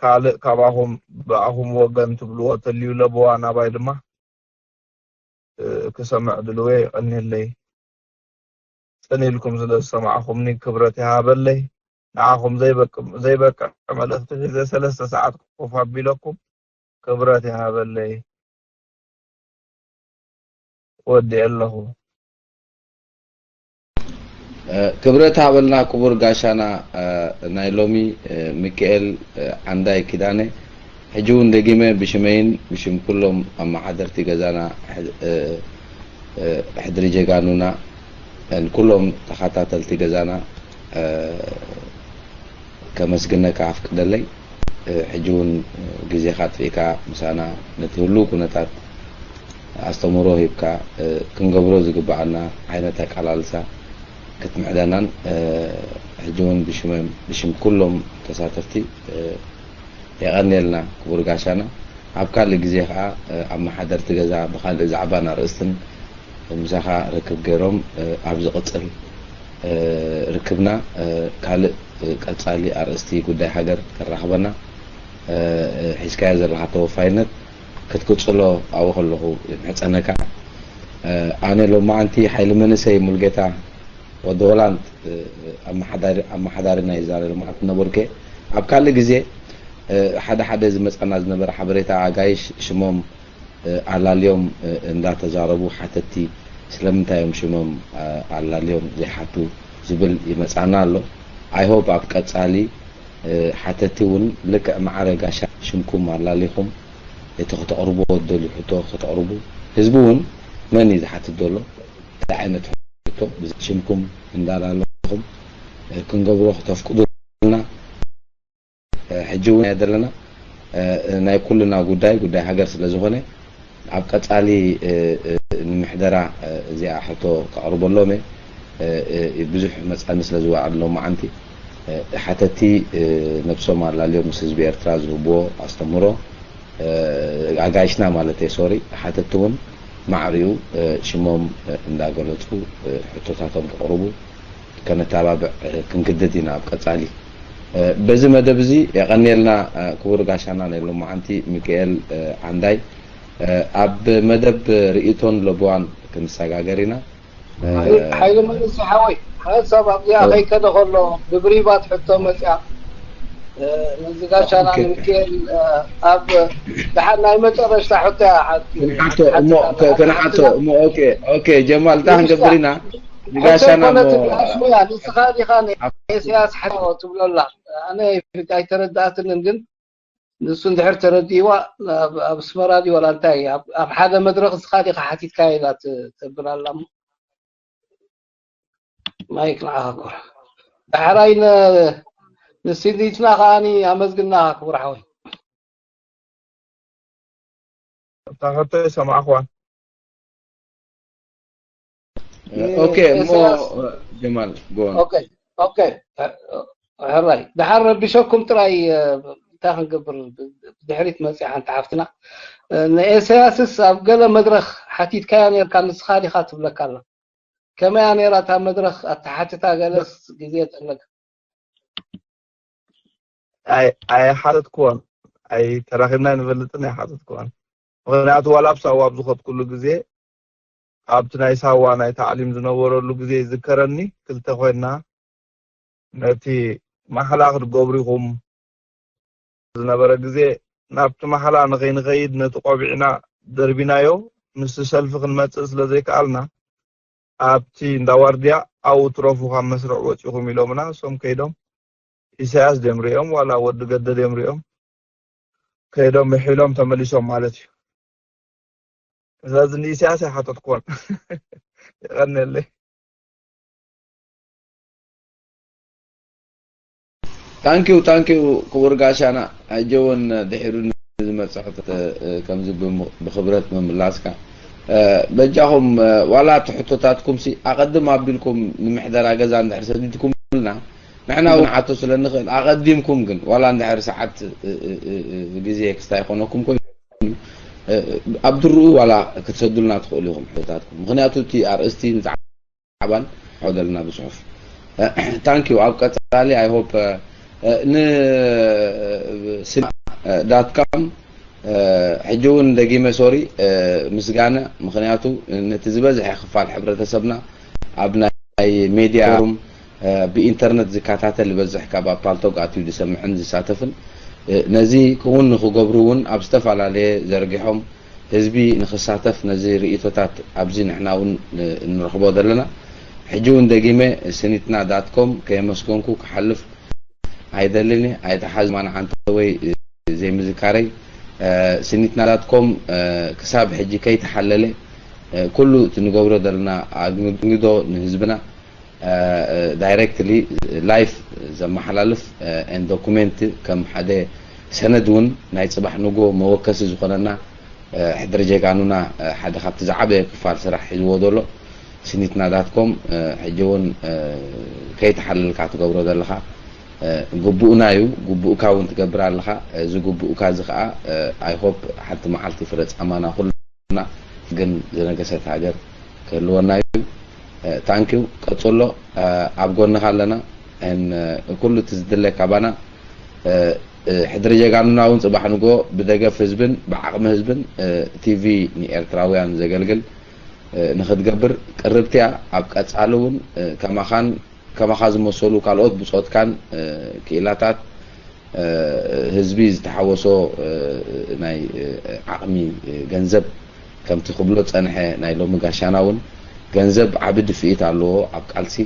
ካልእ ካባኹም ብኣኹም ወገን ትብልዎ ተልዩ ለበዋ ናባይ ድማ ክሰምዕ ድልወ። የቐንየለይ። ጽን ኢልኩም ስለ ዝሰማዕኹምኒ ክብረት ይሃበለይ። ንዓኹም ዘይበቅ-፣ ዘይበቅዕ መልእኽቲ ሒዘ ሰለስተ ሰዓት ኮፍ ኣቢለኩም ክብረት ይሃበለይ። ወዲኤ ኣለኹ። ክብረት ሃበልና ክቡር ጋሻና ናይ ሎሚ ሚካኤል ዓንዳይ ኪዳነ። ሕጂ እውን ደጊመ ብሽመይን ብሽም ኩሎም ኣመሓደርቲ ገዛና ሕድሪ ጀጋኑና ኩሎም ተኸታተልቲ ገዛና ከመስግነካ ኣፍቅደለይ። ሕጂ እውን ግዜኻ ኣጥፊእካ ምሳና ነቲ ህሉው ኩነታት ኣስተምህሮ ሂብካ ክንገብሮ ዝግብኣና ዓይነት ኣቃላልሳ ክትምዕደናን ሕጂ እውን ብሽመም ብሽም ኩሎም ተሳተፍቲ የቐንየልና ክቡር ጋሻና። ኣብ ካልእ ግዜ ከኣ ኣመሓደርቲ ገዛ ብኻልእ ዛዕባን ኣርእስትን ምሳኻ ርክብ ገይሮም ኣብ ዝቕጽል ርክብና ካልእ ቀጻሊ ኣርእስቲ ጉዳይ ሃገር ከራኽበና ሒዝካዮ ዘለኻ ተወፋይነት ክትቅጽሎ ኣብኡ ከለኹ ይምሕጸነካ። ኣነ ሎማዓንቲ ሓይሊ መንእሰይ ሙልጌታ ወዲ ሆላንድ ኣመሓዳሪ ኣመሓዳሪ ናይ ዛሬ ልምዓት ነበርኩ። ኣብ ካልእ ግዜ ሓደ ሓደ ዝመጻና ዝነበረ ሓበሬታ ኣጋይሽ ሽሞም ኣላልዮም እንዳተዛረቡ ሓተቲ ስለምንታይ እዮም ሽሞም ኣላልዮም ዘይሓቱ ዝብል ይመጻና ኣሎ። I hope ኣብ ቀጻሊ ሓተቲ እውን ልክዕ ማዕረ ጋሻ ሽምኩም ኣላሊኹም እቲ ከተቕርብዎ ትደልዩ ሕቶ ከተቕርቡ ህዝቢ እውን መን እዩ ዝሓትት ዘሎ እንታይ ዓይነት ሕቶ ሽምኩም እንዳላለኹም ክንገብሮ ክተፍቅዱልና ሕጂ እውን ዘለና ናይ ኩልና ጉዳይ ጉዳይ ሃገር ስለ ዝኾነ ኣብ ቀጻሊ ንምሕደራ እዚኣ ሕቶ ከቕርበሎም እየ። ብዙሕ መጻኒ ስለ ዝወዓል ሎማዓንቲ ሓተቲ ነብሶም ኣላልዮም ምስ ህዝቢ ኤርትራ ዝህብዎ ኣስተምህሮ ኣጋይሽና ማለት እየ ሶሪ ሓተቲ እውን ማዕሪኡ ሽሞም እንዳገለጹ ሕቶታቶም ከቕርቡ ከነተባብዕ ክንግደድ ኢና ኣብ ቀጻሊ። በዚ መደብ እዚ የቐንየልና ክቡር ጋሻና ናይ ሎማዓንቲ ሚካኤል ዓንዳይ። ኣብ መደብ ርእይቶን ለበዋን ክንሰጋገር ኢና። ሓይሊ መንግስቲ ሓወይ ሓሳብ ኣብዚኣ ከይከደ ከሎ ብብሪባት ሕቶ መፅያ ነዚ ጋሻና ንምክኤል ኣብ ድሓር ናይ መጨረሽታ ሕቶ እያ ሓንቲ ክንሓቶ እሞ ክንሓቶ እሞ ኦኬ ኦኬ ጀማል እንታይ ክንገብር ኢና ንጋሻና እሞ ንስኻ ዲኻ ኢሳያስ ሓቶ ትብሎ ኣላ ኣነ ኣይተረዳእትንን ግን ንሱ እንድሕር ተረዲእዋ ኣብ ኣስመራ ድዩ ዋላ እንታይ ኣብ ሓደ መድረኽ ንስኻ ዲኻ ሓቲትካዮ ኢላ ተብል ኣላ እሞ ማይክ ንዓኻ ክቡር ዳሕራይ ንስኒትና ከዓኒ ኣመስግና ክቡር ሓወይ እታ ሕቶ ይሰማዕኽዋን ኦኬ እሞ ጀማል ጎን ኦኬ ኦኬ ሕራይ ድሓር ረቢሸኩም ጥራይ እንታይ ክንገብር ድሕሪት መፅያ ሓንቲ ሓፍትና ንኤሳያስስ ኣብ ገለ መድረክ ሓቲትካያ ነርካ ንስኻ ዲኻ ትብለካ ኣላ ከመያ ነይራ እታ መድረክ ኣተሓትታ ገለስ ግዜ ጠለግ ኣይሓተትክዎን ኣይተራኺብና ንፈልጥን ኣይሓተትክዎን ምክንያቱ ዋላ ኣብ ሳዋ ኣብ ዝኸድኩሉ ግዜ ኣብቲ ናይ ሳዋ ናይ ታዕሊም ዝነበረሉ ግዜ ይዝከረኒ ክልተ ኮይና ነቲ ማሕላ ክትገብሩ ኢኹም ዝነበረ ግዜ ናብቲ ማሕላ ንኸይንኸይድ ነቲ ቆቢዕና ደርቢናዮ ምስቲ ሰልፊ ክንመፅእ ስለ ዘይከኣልና ኣብቲ እንዳ ዋርድያ ኣብኡ ትረፉ ካብ መስርዕ ወፂኹም ኢሎምና እሶም ከይዶም ኢሳያስ ድዮም ሪኦም ዋላ ወዲ ገደ ድዮም ሪኦም ከይዶም ምሒሎም ተመሊሶም ማለት እዩ ስለዚ ንኢሳያስ ኣይሓተትኩዎን የቐንየለይ ታንኪዩ ታንኪዩ ክቡር ጋሻና። ሕጂ እውን ድሒሩ ንዝመፅእ ሕቶታት ከምዚ ብም- ብክብረት ምምላስካ፣ በጃኹም ዋላ እቲ ሕቶታትኩም ሲ ኣቐድም ኣቢልኩም ንምሕደራ ገዛ እንድሕር ሰዲድኩምልና፣ ንሕና እውን ሓቶ ስለ ንኽእል ኣቐዲምኩም ግን ዋላ እንድሕር ሰዓት ግዜ ክስታይ ይኾነኩም ኮይኑ፣ ኣብ ድርኡ ዋላ ክትሰዱልና ትኽእሉ ኢኹም ሕቶታትኩም። ምኽንያቱ እቲ ኣርእስቲ ንዛዕባን ንሕደልና ብፅሑፍ። ታንኪዩ። ኣብ ቀፃሊ I hope ን ዳት ካም ሕጂ እውን ደጊመ ሶሪ ምስጋና፣ ምኽንያቱ ነቲ ዝበዝሐ ክፋል ሕብረተሰብና ኣብ ናይ ሜድያ ፎርም ብኢንተርነት ዝከታተል ዝበዝሕ ካብ ኣብ ፓልቶግ ኣትዩ ዝሰምዕን ዝሳተፍን ነዚ ክውን ንክገብሩ እውን ኣብ ዝተፈላለየ ዘርጊሖም ህዝቢ ንክሳተፍ ነዚ ርእቶታት ኣብዚ ንሕና እውን ንረኽቦ ዘለና። ሕጂ እውን ደጊመ ስኒትና ዳት ኮም ከየመስገንኩ ክሓልፍ ኣይደልን እየ። ኣይተሓዝ ማን ዓንተ ወይ ዘይምዝካረይ ስኒትና ዳት ኮም ክሳብ ሕጂ ከይተሓለለ ኩሉ እቲ ንገብሮ ዘለና ኣግንግዶ ንህዝብና ዳይሬክትሊ ላይፍ ዘመሓላልፍ ን ዶኩሜንት ከም ሓደ ሰነድ እውን ናይ ፅባሕ ንጎ መወከሲ ዝኾነና ሕድሪ ጀጋኑና ሓደ ካብቲ ዝዓበየ ክፋል ስራሕ ሒዝዎ ዘሎ ስኒትና ዳት ኮም ሕጂ እውን ከይተሓለልካ ትገብሮ ዘለኻ ግቡእና እዩ። ግቡእካ እውን ትገብር ኣለኻ። እዚ ግቡእካ እዚ ከዓ I hope ሓንቲ መዓልቲ ፍረ ፃማና ኩልና ግን ዝነገሰት ሃገር ክህልወና እዩ። ታንኪዩ ቀፅሎ። ኣብ ጎንኻ ኣለና። ኩሉ እቲ ዝድለ ካባና ሕድሪ ጀጋኑና እውን ፅባሕ ንጎ ብደገፍ ህዝብን ብዓቕሚ ህዝብን ቲቪ ንኤርትራውያን ዘገልግል ንክትገብር ቅርብትያ። ኣብ ቀፃሊ እውን ከማኻን ከማኻ ዝመሰሉ ካልኦት ብፆትካን ክኢላታት ህዝቢ ዝተሓወሶ ናይ ዓቕሚ ገንዘብ ከምቲ ክብሎ ፀንሐ ናይ ሎሚ ጋሻና እውን ገንዘብ ዓቢ ድፍኢት ኣለዎ ኣብ ቃልሲ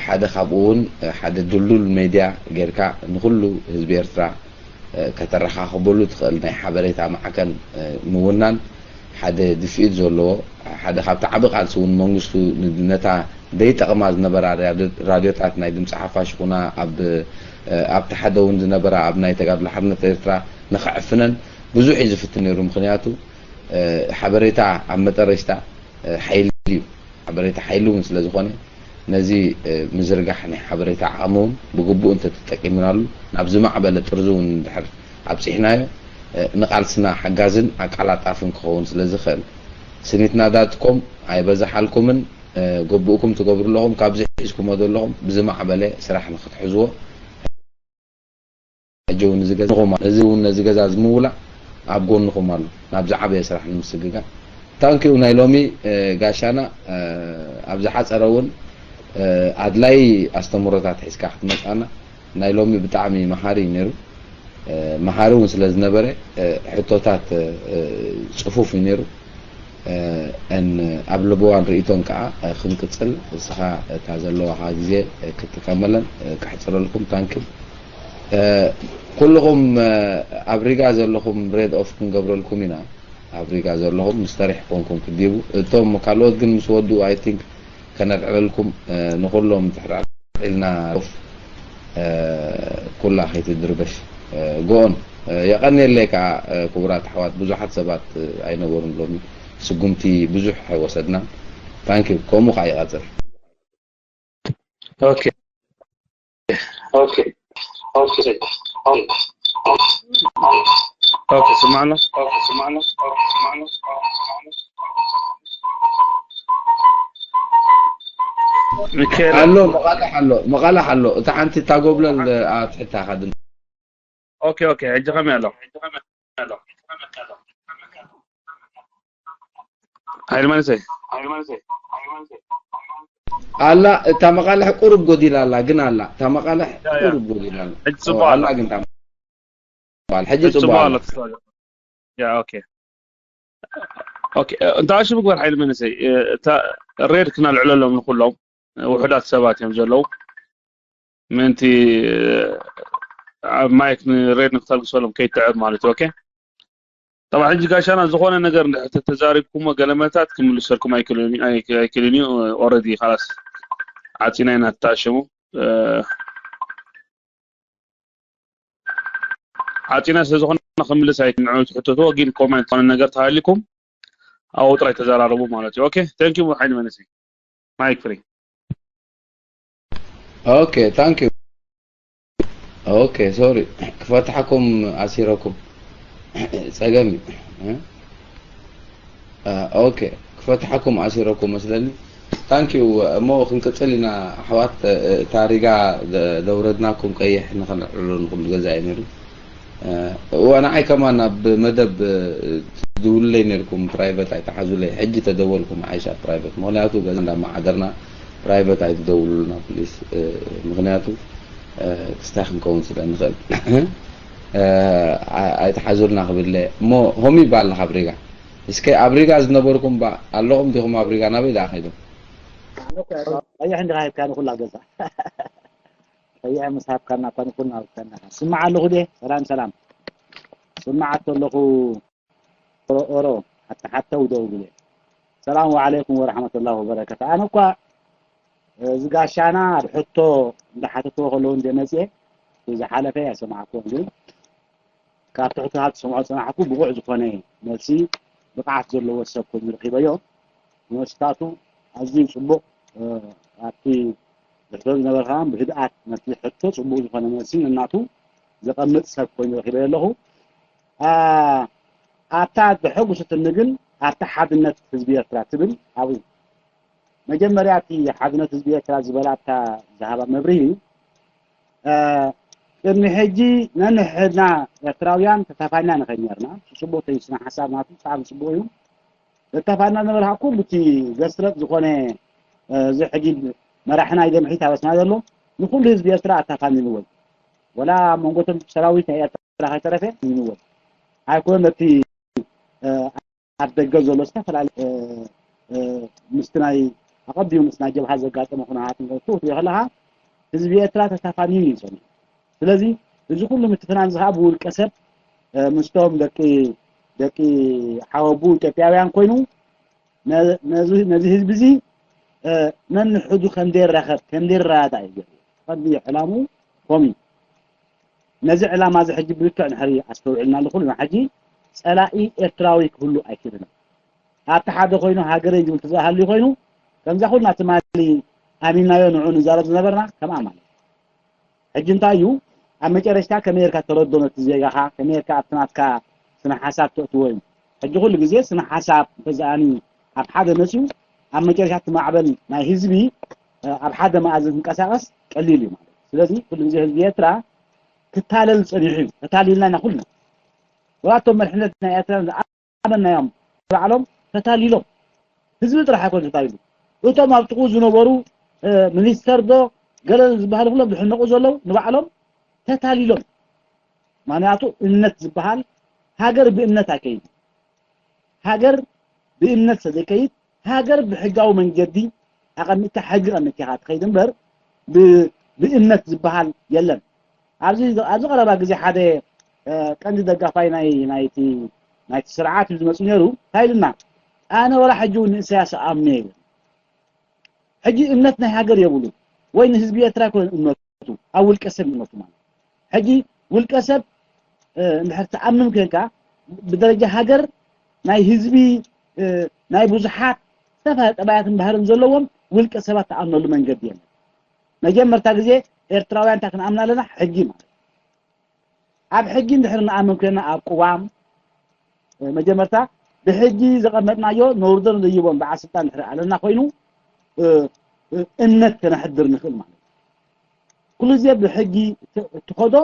ሓደ ካብኡ እውን ሓደ ድልዱል ሜድያ ጌርካ ንኩሉ ህዝቢ ኤርትራ ከተረኻኽበሉ ትኽእል ናይ ሓበሬታ ማዕከን ምውናን ሓደ ድፍኢት ዘለዎ ሓደ ካብቲ ዓቢ ቃልሲ እውን መንግስቱ ነታ ዘይጠቕማ ዝነበራ ራድዮታት ናይ ድምፂ ሓፋሽ ይኹና ኣብቲ ሓደ እውን ዝነበራ ኣብ ናይ ተጋድሎ ሓርነት ኤርትራ ንኽዕፍነን ብዙሕ እዩ ዝፍትን ነይሩ። ምኽንያቱ ሓበሬታ ኣብ መጠረሽታ ሓይሊ እዩ። ሓበሬታ ሓይሊ እውን ስለ ዝኾነ ነዚ ምዝርጋሕ ናይ ሓበሬታ ዓቕሚ እውን ብግቡእ እንተተጠቂምናሉ ናብ ዝማዕበለ ጥርዚ እውን እንድሕር ኣብፂሕናዮ ንቓልስና ሓጋዝን ኣቃላጣፍን ክኸውን ስለ ዝኽእል ስኒትና ዳት ኮም ኣይበዛሓልኩምን። ግቡእኩም ትገብሩ ኣለኹም። ካብዚ ሒዝኩሞ ዘለኹም ብዝማዕበለ ስራሕ ንክትሕዝዎ ሕጂ እውን እዚ ገዛ እዚ እውን ነዚ ገዛ እዚ ምውላዕ ኣብ ጎንኹም ኣሎ ናብ ዝዓበየ ስራሕ ንምስግጋር። ታንኪዩ ናይ ሎሚ ጋሻና ኣብ ዝሓፀረ እውን ኣድላይ ኣስተምሮታት ሒዝካ ክትመፃና ናይ ሎሚ ብጣዕሚ መሃሪ እዩ ነይሩ። መሃሪ እውን ስለ ዝነበረ ሕቶታት ፅፉፍ እዩ ነይሩ። ን ኣብ ልብዋን ርእይቶን ከዓ ክንቅፅል እስኻ እታ ዘለዋኻ ግዜ ክትጥቀመለን ክሕፅረልኩም ታንኪ። ኩልኹም ኣብ ሪጋ ዘለኹም ሬድ ኦፍ ክንገብረልኩም ኢና። ኣብ ሪጋ ዘለኹም ምስ ተሪሕ ኮንኩም ክትዲቡ እቶም ካልኦት ግን ምስ ወዱ I think ከነልዕለልኩም ንኩሎም ትሕራር ኢልና ኦፍ ኩላ ከይትድርበሽ ጎኦን የቐንየለይ ከዓ ክቡራት ኣሕዋት ብዙሓት ሰባት ኣይነበሩን ሎሚ ስጉምቲ ብዙሕ ኣይወሰድናን ታንኪ ከምኡ ከዓ ይቐፅል ኦኬ ኦኬ ኦኬ ኦኬ ስማዕና ኦኬ ስማዕና ኦኬ ስማዕና ሚካኤል ኣሎ መቓልሕ ኣሎ መቓልሕ ኣሎ እታ ሓንቲ እታ ጎብለል ኣትሕታ ኢኻ ድምፂ ኦኬ ኦኬ ሕጂ ከመይ ኣሎ ሓይል መንሰይ ኣላ እታ መቓልሕ ቁሩብ ጎዲላ ኣላ ግን ኣላ እታ መቓልሕ ቁሩብ ጎዲላ ኣላ ሕጂ ጽቡቕ ኣላ ግን እታ መቓልሕ ሕጂ ጽቡቕ ኣላ ኦኬ ኦኬ እንታ ኣሽ ምግባር ሓይል መንሰይ እታ ሬድ ክነልዕለሎም ንኩሎም ውሑዳት ሰባት እዮም ዘለዉ ምእንቲ ኣብ ማይክ ንሬድ ንክተልግሰሎም ከይትዕብ ማለት እዩ ኦኬ ጠባ ሕጂ ጋሻና ዝኾነ ነገር እንድሕር ተተዛሪብኩሞ ገለመታት ክምልሰልኩም ኣይክልን እዩ ኦረዲ ካላስ ዓፂና ኢና ተኣሸሙ ዓፂና ስለ ዝኾነ ክምልስ ኣይትንዑ ትሕተትዎ፣ ግን ኮመንት ዝኾነ ነገር ተሃሊኩም ኣብኡ ጥራይ ተዘራረቡ ማለት እዩ። ኦኬ፣ thank you ሓይሊ መንእሰይ። ማይክ ፍሪ። ኦኬ፣ thank you። ኦኬ፣ ሶሪ፣ ክፈትሓኩም ኣሲረኩም። ጸገም እዩ። እ? አ፣ ኦኬ፣ ክፈትሓኩም ኣሲረኩም መስለኒ። Thank you። እሞ ክንቅጽል ኢና ኣሕዋት። እ፣ እታ ሪጋ ደ-፣ ደውረድናኩም ቀይሕ ንኸልዕሉ ንኹሉ ገዛ እዩ ነይሩ። እ፣ እዋ ንዓይ ከማን ኣብ መደብ፣ እ፣ ትድውሉለይ ነይርኩም፣ ፕራይቨት ኣይተሓዙለይ። ሕጂ ተደወልኩም ዓይሻ ፕራይቨት፣ ምኽንያቱ ገዛ እንዳመሓደርና ፕራይቨት ኣይትደውሉልና ፕሊስ። እ፣ ምኽንያቱ፣ እ፣ ክስታይ ክንከውን ስለ ንኽእል። እ፣ ኣ-፣ ኣይተሓዙልና ክብለ እሞ ሆም ይበሃል ካብ ሪጋ። እስከ ኣብ ሪጋ ዝነበርኩም ባ ኣለኹም ዲኹም? ኣብ ሪጋ ናበይ ደኣ ከይዶም? ቀይሕ እንዲኻ ሂብካ ንኹላ ገዛ። ቀይሕ ምስ ሃብካና እኳ ንኹልና ሃብካና። ስማዕ ኣለኹ ድየ? ሰላም ሰላም። ስማዓት ኣለኹ። ኦሮ ኦሮ፣ ሓታ ሓታ ውደው ብለ። ሰላም ወዓለይኩም ወረሕመቱላሂ ወበረካቱ። ኣነ እኳ፣ እ፣ እዚ ጋሻና ኣብ ሕቶ እንዳሓተትዎ ከለዉ እንደ መፅኤ፣ ዝሓለፈ ኣይሰማዕኩዎን፣ ግን ካብ ትሕቲ ሃብ ዝሰምዖ ዝፀናሕኩ ብቑዕ ዝኾነ መልሲ፣ ብቕዓት ዘለዎ ሰብ ኮይኑ ረኺበዮ። ንመልስታቱ ኣዝዩ ፅቡቕ፣ እ፣ ኣብቲ ዝሕቶ ዝነበረ ከዓ ብህድኣት ነቲ ሕቶ ፅቡቕ ዝኾነ መልሲ ነናቱ ዘቐምጥ ሰብ ኮይኑ ረኺበዮ ኣለኹ። ኣ-፣ ኣብታ ዘሐጉሰትኒ ግን ኣብታ ሓድነት ህዝቢ ኤርትራ ትብል ኣብኡ መጀመርያ እቲ ሓድነት ህዝቢ ኤርትራ ዝበላ ኣብታ ዝሃባ መብርሂ፣ እ፣ ቅድሚ ሕጂ ነንሕድና ኤርትራውያን ተታፋና ንኸይድ ነርና። ጽቡቕ እዩ፣ ስነ ሓሳብ ናቱ ብጣዕሚ ጽቡቕ እዩ። ተታፋና ነበርካ ኩሉ እቲ ገስረጥ ዝኾነ፣ እ፣ እዚ ሕጂ መራሕና ይደምሒት ኣበስና ዘሎ ንኹሉ ህዝቢ ኤርትራ ኣታፋኒ ንወል ወላ መንጎቶም ሰራዊት ናይ ኤርትራ ከይተረፈ ይንወል ኣይኮነ ነቲ፣ እ፣ ኣብ ደገ ዘሎ ዝተፈላለየ፣ እ፣ እ፣ ምስቲ ናይ ኣቐዲሙ ምስ ናይ ጀብሃ ዘጋጠመ ኩነታት ንገልጹ ክትሪኦ ከለኻ ህዝቢ ኤርትራ ተታፋንዩ እዩ ጸኒሑ። ስለዚ እዚ ኩሉ ምትፍናን እዚ ከዓ ብውልቀ ሰብ፣ እ፣ ምስቶም ደቂ ደቂ ሓወቡ ኢትዮጵያውያን ኮይኑ ነ-፣ ነዚ ነዚ ህዝቢ እዚ፣ እ፣ ነንሕዱ ከም ዘይራኸብ ከም ዘይረዳዳእ እዩ ገይሩ። ቀንዲ ዕላምኡ ኮም እዩ። ነዚ ዕላማ እዚ ሕጂ ብልክዕ እንድሕሪ ኣስተውዒልና ንኹልና ሕጂ ጸላኢ ኤርትራዊ ክህሉ ኣይክእልን እዩ። ኣብቲ ሓደ ኮይኑ ሃገረይ ዝብል ተዝሃልዩ ኮይኑ ከምዛ ኩልና ትማሊ ኣሚናዮ ንዑ ንዛረብ ዝነበርና ከምኣ ማለት እዩ። ሕጂ እንታይ እዩ ኣብ መጨረሽታ ከመይ ጌርካ ተረዶ ነቲ ዜጋኻ ከመይ ጌርካ ኣብቲ ናትካ ስነ ሓሳብ ተእትዎ እዩ። ሕጂ ኩሉ ግዜ ስነ ሓሳብ እንተዝኣኒ ኣብ ሓደ መፅዩ ኣብ መጨረሻ እቲ ማዕበል ናይ ህዝቢ ኣብ ሓደ መኣዝን ክንቀሳቀስ ቀሊል እዩ ማለት እዩ። ስለዚ ኩሉ ግዜ ህዝቢ ኤርትራ ክታለል ጸኒሑ እዩ። ተታሊልና ኢና ኩልና። ወላቶም መርሕነት ናይ ኤርትራ ዝኣመናዮም ባዕሎም ተታሊሎም። ህዝቢ ጥራሕ ኣይኮነ ተታሊሉ። እቶም ኣብ ጥቕኡ ዝነበሩ ሚኒስተር ዶ ገለ ዝበሃሉ ኩሎም ዝሕነቑ ዘለዉ ንባዕሎም ተታሊሎም። ምክንያቱ እምነት ዝበሃል ሃገር ብእምነት ኣይከይድ። ሃገር ብእምነት ስለዘይከይድ ሃገር ብሕጋዊ መንገዲ ኣቐሚጥካ ሕጊ ቀሚጥካ ኢኻ ትኸይድ እምበር ብ-፣ ብእምነት ዝበሃል የለን። ኣብዚ ኣብዚ ቀረባ ግዜ ሓደ እ፣ ቀንዲ ደጋፋይ ናይ ናይቲ ናይቲ ስርዓት እዩ ዝመጽእ ነይሩ። እንታይ ኢሉና? ኣነ ወላ ሕጂ እውን ንእሰያስ እኣምኖ የለን። ሕጂ እምነት ናይ ሃገር የብሉ ወይ ንህዝቢ ኤርትራ ይኮነ እምነቱ ኣብ ውልቀ ሰብ እምነቱ ማለት ሕጂ ውልቀ ሰብ እ፣ እንድሕር ትኣምን ኮንካ ብደረጃ ሃገር ናይ ህዝቢ እ፣ ናይ ብዙሓት ዝተፈላለየ ጠባያትን ባህርን ዘለዎም ውልቀ ሰባት ትኣምነሉ መንገዲ የለን። መጀመርታ ግዜ ኤርትራውያን እንታይ ክንኣምን ኣለና? ሕጊ ማለት ኣብ ሕጊ እንድሕር ንኣምን ኮይና ኣብ ቅዋም እ፣ መጀመርታ ብሕጊ ዘቐመጥናዮ ነውርዶ ንደይቦን በዓል ስልጣን እንድሕር ኣለና ኮይኑ እ፣ እ፣ እምነት ከነሕድር ንኽእል ማለት እዩ። ኩሉ ግዜ ብሕጊ ት-፣ ትኸዶ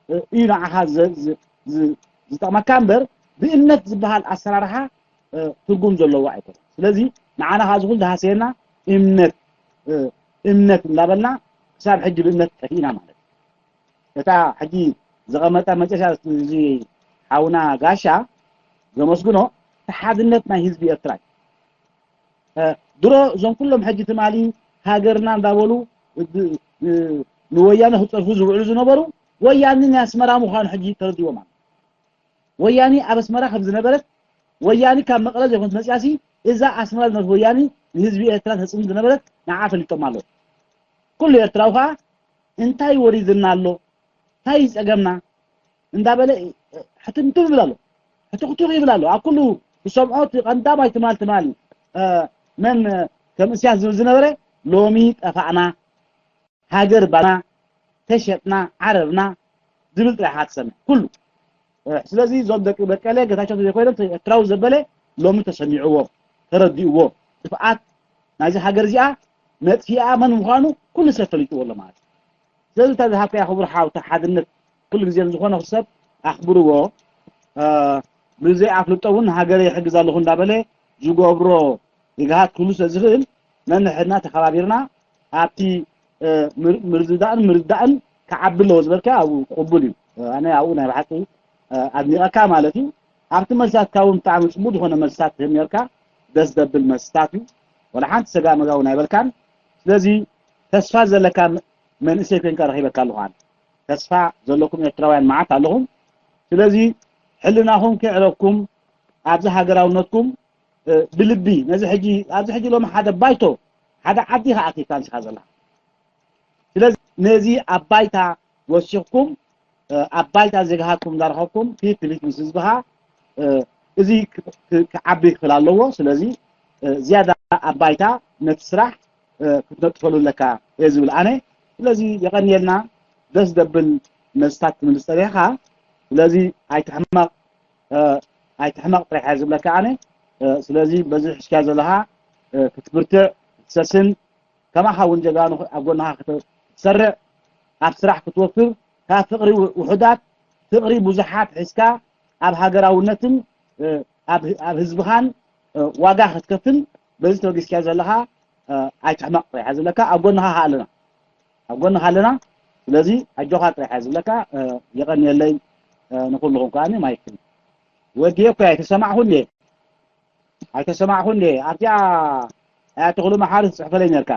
እ፣ እዩ ንዓኻ ዘ-፣ ዝ-፣ ዝ-፣ ዝጠቕመካ እምበር ብእምነት ዝበሃል ኣሰራርሓ እ፣ ትርጉም ዘለዎ ኣይኮነን። ስለዚ ንዓና ከዓ እዚ ኩሉ ዝሃሰየና እምነት እ፣ እምነት እንዳበልና ክሳብ ሕጂ ብእምነት ጠፊእና ማለት እዩ። እታ ሕጂ ዘቐመጣ መጨረሻ እዚ ሓውና ጋሻ ዘመስግኖ እቲ ሓድነት ናይ ህዝቢ ኤርትራ እዩ። እ፣ ድሮ እዞም ኩሎም ሕጂ ትማሊ ሃገርና እንዳበሉ እ፣ እ፣ ንወያነ ክጸርፉ ዝውዕሉ ዝነበሩ ወያኒ ናይ ኣስመራ ምዃኑ ሕጂ ተረዲዎም ኣሎ። ወያኒ ኣብ ኣስመራ ከም ዝነበረት ወያኒ ካብ መቐለ ዘይኮነት መፅያሲ እዛ ኣስመራ ዝነበረት ወያኒ ንህዝቢ ኤርትራ ተፅልም ዝነበረት ንዓ ፈሊጦም ኣለዉ። ኩሉ ኤርትራዊ ከዓ እንታይ ወሪድና ኣሎ? እንታይ እዩ ጸገምና? እንዳበለ ሕትምትም ይብል ኣሎ። ሕትኽቱኽ ይብል ኣሎ። ኣብ ኩሉ ዝሰምዖ እቲ ቀንዳማይ ትማል ትማል መን ከም እስያስ ዝብል ዝነበረ ሎሚ ጠፋእና፣ ሃገር ባና፣ ተሸጥና፣ ዓረብና ዝብል ጥራሕ ኢኻ ትሰምዕ ኩሉ። ስለዚ እዞም ደቂ በቀለ ገታቸው ዘይኮይኖም ኤርትራዊ ዘበለ ሎሚ ተሰሚዕዎ፣ ተረዲእዎ። ጥፍኣት ናይዚ ሃገር እዚኣ መጥፊኣ መን ምዃኑ ኩሉ ሰብ ፈሊጥዎ ኣሎ ማለት እዩ። ስለዚ እታ ዝሃብካያ ክቡር ሓው እታ ሓድነት ኩሉ ግዜ ንዝኾነ ሰብ ኣኽብርዎ። ብዘይ ኣፍልጦ እውን ሃገረ ይሕግዝ ኣለኹ እንዳበለ ዝገብሮ ይግሃት ኩሉ ስለ ዝኽእል ነንሕድና ተኸባቢርና ኣብቲ ምርድዳእን ምርዳእን ክዓቢ ኣለዎ ዝበልካ ኣብኡ ቅቡል እዩ። ኣነ ኣብኡ ናይ ብሓቂ ኣድኒቐካ ማለት እዩ። ኣብቲ መልሳትካ እውን ብጣዕሚ ፅቡቅ ዝኾነ መልስታት ትህብ ነርካ። ደስ ዘብል መልስታት እዩ። ወላ ሓንቲ ሰጋ መጋ እውን ኣይበልካን። ስለዚ ተስፋ ዘለካ መንእሰይ ኮይንካ ረኺበካ ኣለኹ። ኣነ ተስፋ ዘለኩም ኤርትራውያን መዓት ኣለኹም። ስለዚ ሕልናኹም ከይዕረፍኩም ኣብዚ ሃገራውነትኩም ብልቢ ነዚ ሕጂ ኣብዚ ሕጂ ሎሚ ሓደ ባይቶ ሓደ ዓዲ ኢኻ ኣቲካ ንስኻ ዘለኻ። ስለዚ ነዚ ኣብ ባይታ ወሲኽኩም ኣብ ባይታ ዜጋሃትኩም እንዳረኸብኩም ፊት ንፊት ምስ ህዝብኻ እዚ ክዓቢ ክኽእል ኣለዎ። ስለዚ ዝያዳ ኣብ ባይታ ነቲ ስራሕ ክትነጥፈሉ ኣለካ እየ ዝብል ኣነ። ስለዚ የቐንየልና። ደስ ዘብል መልስታት ትምልስ ጸኒሕካ። ስለዚ ኣይትሕመቕ ኣይትሕመቕ ጥራሕ እየ ዝብለካ ኣነ። ስለዚ በዚ ሕዝካ ዘለኻ ክትብርትዕ ክትሰስን ከማኻ እውን ጀጋኑ ኣብ ጎንኻ ክትሰርዕ ኣብ ስራሕ ክትወፍር ካብ ፍቕሪ ውሑዳት ፍቕሪ ብዙሓት ሒዝካ ኣብ ሃገራውነትን ኣብ ህዝብኻን ዋጋ ክትከፍል በዚ ተበጊስካ ዘለኻ ኣይትሕመቕ ጥራሕ እየ ዝብለካ። ኣብ ጎንኻ ኣለና ኣብ ጎንኻ ኣለና። ስለዚ ኣጆኻ ጥራሕ እየ ዝብለካ። የቐንየለይ ንኩልኹም ከኣ። ማይክ ወዲየ እኮ ኣይተሰማዕኹን እየ ኣይተሰማዕኹን እየ ኣብዚኣ ኣያ ተኽሉ መሓሪ ትፅሕፈለይ ነርካ።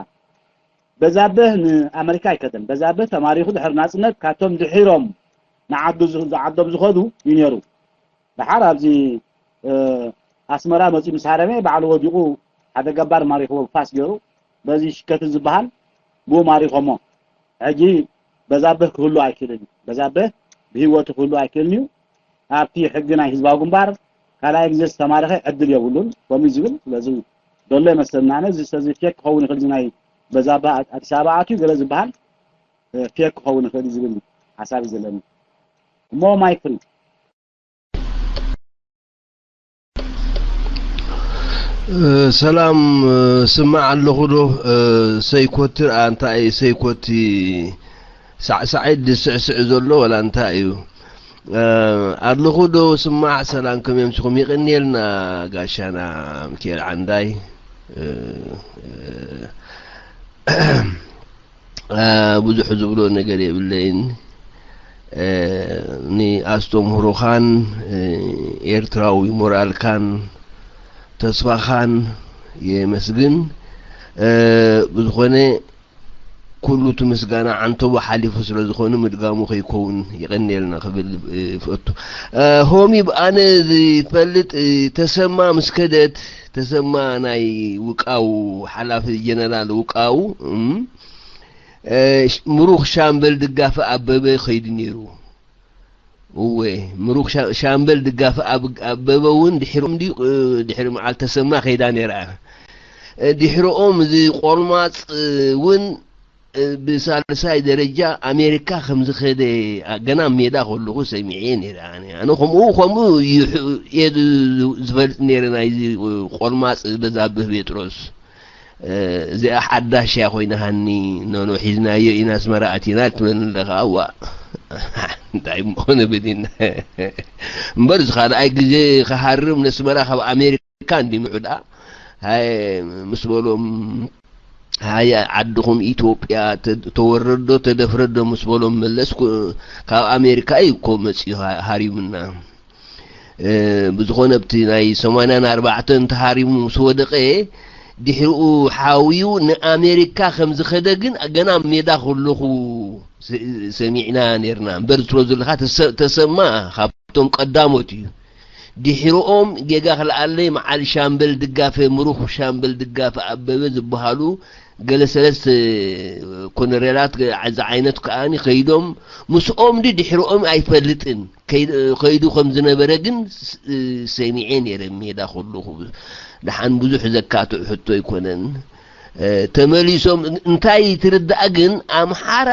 በዛብህ ንኣመሪካ ኣይከደን። በዛብህ ተማሪኹ ድሕሪ ናፅነት ካብቶም ድሒሮም ንዓዱ ዝዓዶም ዝኸዱ እዩ ነይሩ። ደሓር ኣብዚ ኣስመራ መፂኡ ምስ ሃረመ ባዕሉ ወዲቑ ሓደ ገባር ማሪኽዎ ፋስ ገይሩ በዚ ሽከቲ ዝበሃል ብኡ ማሪኾሞ። ሕጂ በዛብህ ክህሉ ኣይክእልን እዩ። በዛብህ ብህይወቱ ክህሉ ኣይክእልን እዩ። ኣብቲ ሕጊ ናይ ህዝባዊ ግንባር ካልኣይ ግዜ ዝተማረኸ ዕድል የብሉን ከምኡ ዝብል። ስለዚ ዘሎ ይመስለና ኣነ እዚ ሰዚ ፌክ ክኸውን ይኽእል እዚ ናይ በዛብህ ኣዲስ ኣበባ ኣትዩ ገለ ዝበሃል ፌክ ክኸውን ይኽእል ዝብል ሓሳብ እዩ ዘለኒ። እሞ ማይክ ፍሪ። ሰላም ስማዕ ኣለኹ ዶ? ሰይኮቲ ርኣ እንታይ እዩ ሰይኮቲ ሳዕሳዒት ዝስዕስዕ ዘሎ ወላ እንታይ እዩ? ኣለኹ ዶ ስማዕ ሰላም ከመይ ኣምሲኹም? ይቕንየልና ጋሻና ሚካኤል ዓንዳይ። ብዙሕ ዝብሎ ነገር የብለይን። ንኣስተምህሮኻን ኤርትራዊ ሞራልካን ተስፋኻን የመስግን። ብዝኾነ ኩሉ እቲ ምስጋና ዓንተቦ ሓሊፉ ስለ ዝኾነ ምድጋሙ ከይከውን የቐንየልና ክብል እፈቱ። ሆሚ ብኣነ ዝፈልጥ ተሰማ ምስ ከደት ተሰማ ናይ ውቃው ሓላፊ ጀነራል ውቃው ምሩኽ ሻምበል ድጋፈ ኣበበ ከይዱ ነይሩ። እወ ምሩኽ ሻምበል ድጋፈ ኣበበ እውን ድሕሮም ድዩ ድሕሪ መዓል ተሰማ ከይዳ ነይራ። ድሕሮኦም እዚ ቆልማፅ እውን ብሳልሳይ ደረጃ ኣሜሪካ ከምዝኸደ ገና ሜዳ ከለኹ ሰሚዐ ነይረ። ኣነ ከምኡ ከምኡ እየ ዝፈልጥ ነይረ ናይዚ ቆልማፅ በዛብህ ጴጥሮስ። እዚኣ ሓዳሽ እያ ኮይናሃኒ ኖኖ ሒዝናዮ ኢና ኣስመራ ኣቲና ትብለኒ ኣለኻ። ዋ እንታይ ምኾነ ብሊና እምበር እዚ ካልኣይ ግዜ ክሃርም ነስመራ ካብ ኣሜሪካ እንዲ ምዑዳ ሃይ ምስ በሎም ሃየ ዓድኹም ኢትዮጵያ ተወረዶ ተደፍረዶ ምስ በሎም መለስ ካብ ኣሜሪካ እዩ እኮ መፅዩ ሃሪሙና። ብዝኾነ ኣብቲ ናይ ሰማንያን ኣርባዕተን ተሃሪሙ ምስ ወደቐ ድሕሪኡ ሓውዩ ንኣሜሪካ ከም ዝኸደ ግን ገና ኣብ ሜዳ ከለኹ ሰሚዕና ነርና እምበር ዝትሎ ዘለኻ ተሰማ ካብቶም ቀዳሞት እዩ። ድሕሪኦም ጌጋ ክልኣለይ መዓል ሻምበል ድጋፈ ምሩኽ ሻምበል ድጋፈ ኣበበ ዝበሃሉ ገለ ሰለስተ ኮነሬላት ዝዓይነት ከኣኒ ከይዶም ምስኦም ድሕርኦም ኣይፈልጥን ከይዱ ከም ዝነበረ ግን ሰሚዐ ነይረ። ሜዳ ከለኹ ደሓን ብዙሕ ዘካትዕ ሕቶ ኣይኮነን። ተመሊሶም እንታይ ትርዳእ ግን ኣምሓራ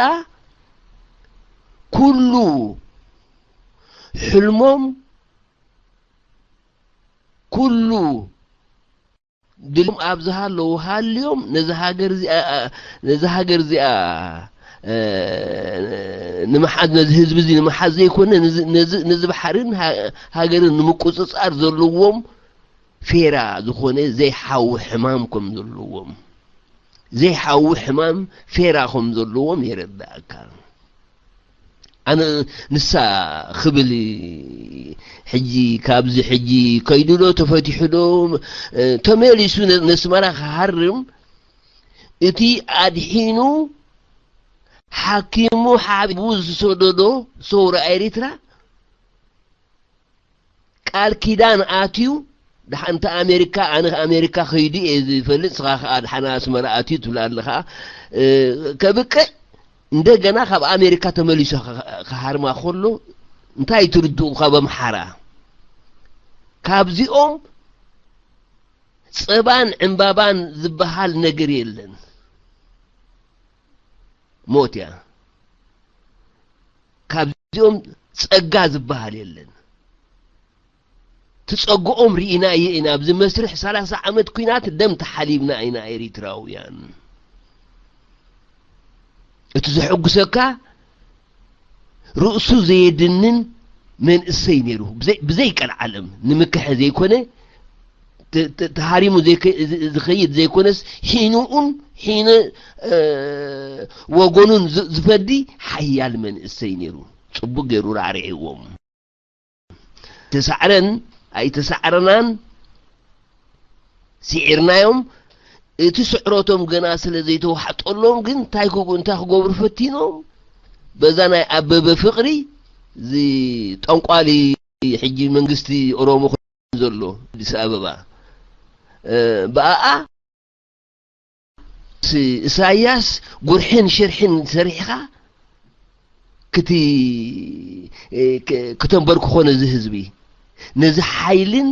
ኩሉ ሕልሞም ኩሉ ድልም ኣብ ዝሃለዉ ሃልዮም ነዚ ሃገር እዚኣ ነዚ ሃገር እዚኣ ንምሓዝ ነዚ ህዝቢ እዚ ንምሓዝ ዘይኮነ ነዚ ባሕርን ሃገርን ንምቁፅፃር ዘለዎም ፌራ ዝኾነ ዘይሓዊ ሕማም ከም ዘለዎም ዘይሓዊ ሕማም ፌራ ከም ዘለዎም የረዳእካ። ኣነ ንሳ ክብል ሕጂ ካብዚ ሕጂ ከይዱ ዶ ተፈቲሑ ዶ ተመሊሱ ነስመራ ክሃርም እቲ ኣድሒኑ ሓኪሙ ሓቢቡ ዝሰደዶ ሰውራ ኤሪትራ ቃል ኪዳን ኣትዩ ደሓንቲ ኣሜሪካ ኣነ ኣሜሪካ ከይዱ እየ ዝፈልጥ ስኻ ከዓ ደሓን ኣስመራ ኣትዩ ትብል ኣለኻ ከብቅዕ እንደገና ካብ ኣሜሪካ ተመሊሱ ክሃርማ ከሎ እንታይ ትርድኡ ካብ ኣምሓራ ካብዚኦም ፀባን ዕምባባን ዝበሃል ነገር የለን ሞት እያ ካብዚኦም ጸጋ ዝበሃል የለን። ትጸግኦም ርኢናዮ ኢና። ኣብዚ መስርሕ ሰላሳ ዓመት ኲናት ደም ተሓሊብና ኢና ኤሪትራውያን። እቲ ዘሐጉሰካ ርእሱ ዘየድንን መንእሰይ ነይሩ። ብዘይ ቀልዓለም ንምክሐ ዘይኮነ ተሃሪሙ ዝኸይድ ዘይኮነስ ሒኑኡን ሒነ ወገኑን ዝፈዲ ሓያል መንእሰይ ነይሩ። ጽቡቅ ገይሩ ራዕሪዕዎም። ተሳዕረን ኣይተሳዕረናን ስዒርናዮም። እቲ ስዕረቶም ገና ስለ ዘይተዋሕጠሎም ግን እንታይ ክገብሩ ፈቲኖም በዛ ናይ ኣበበ ፍቅሪ እዚ ጠንቋሊ ሕጂ መንግስቲ ኦሮሞ ዘሎ ኣዲስ ኣበባ ብኣኣ ኢሳያስ ጉርሕን ሽርሕን ሰሪሕኻ ክተንበርክኾ ነዚ ህዝቢ ነዚ ሓይልን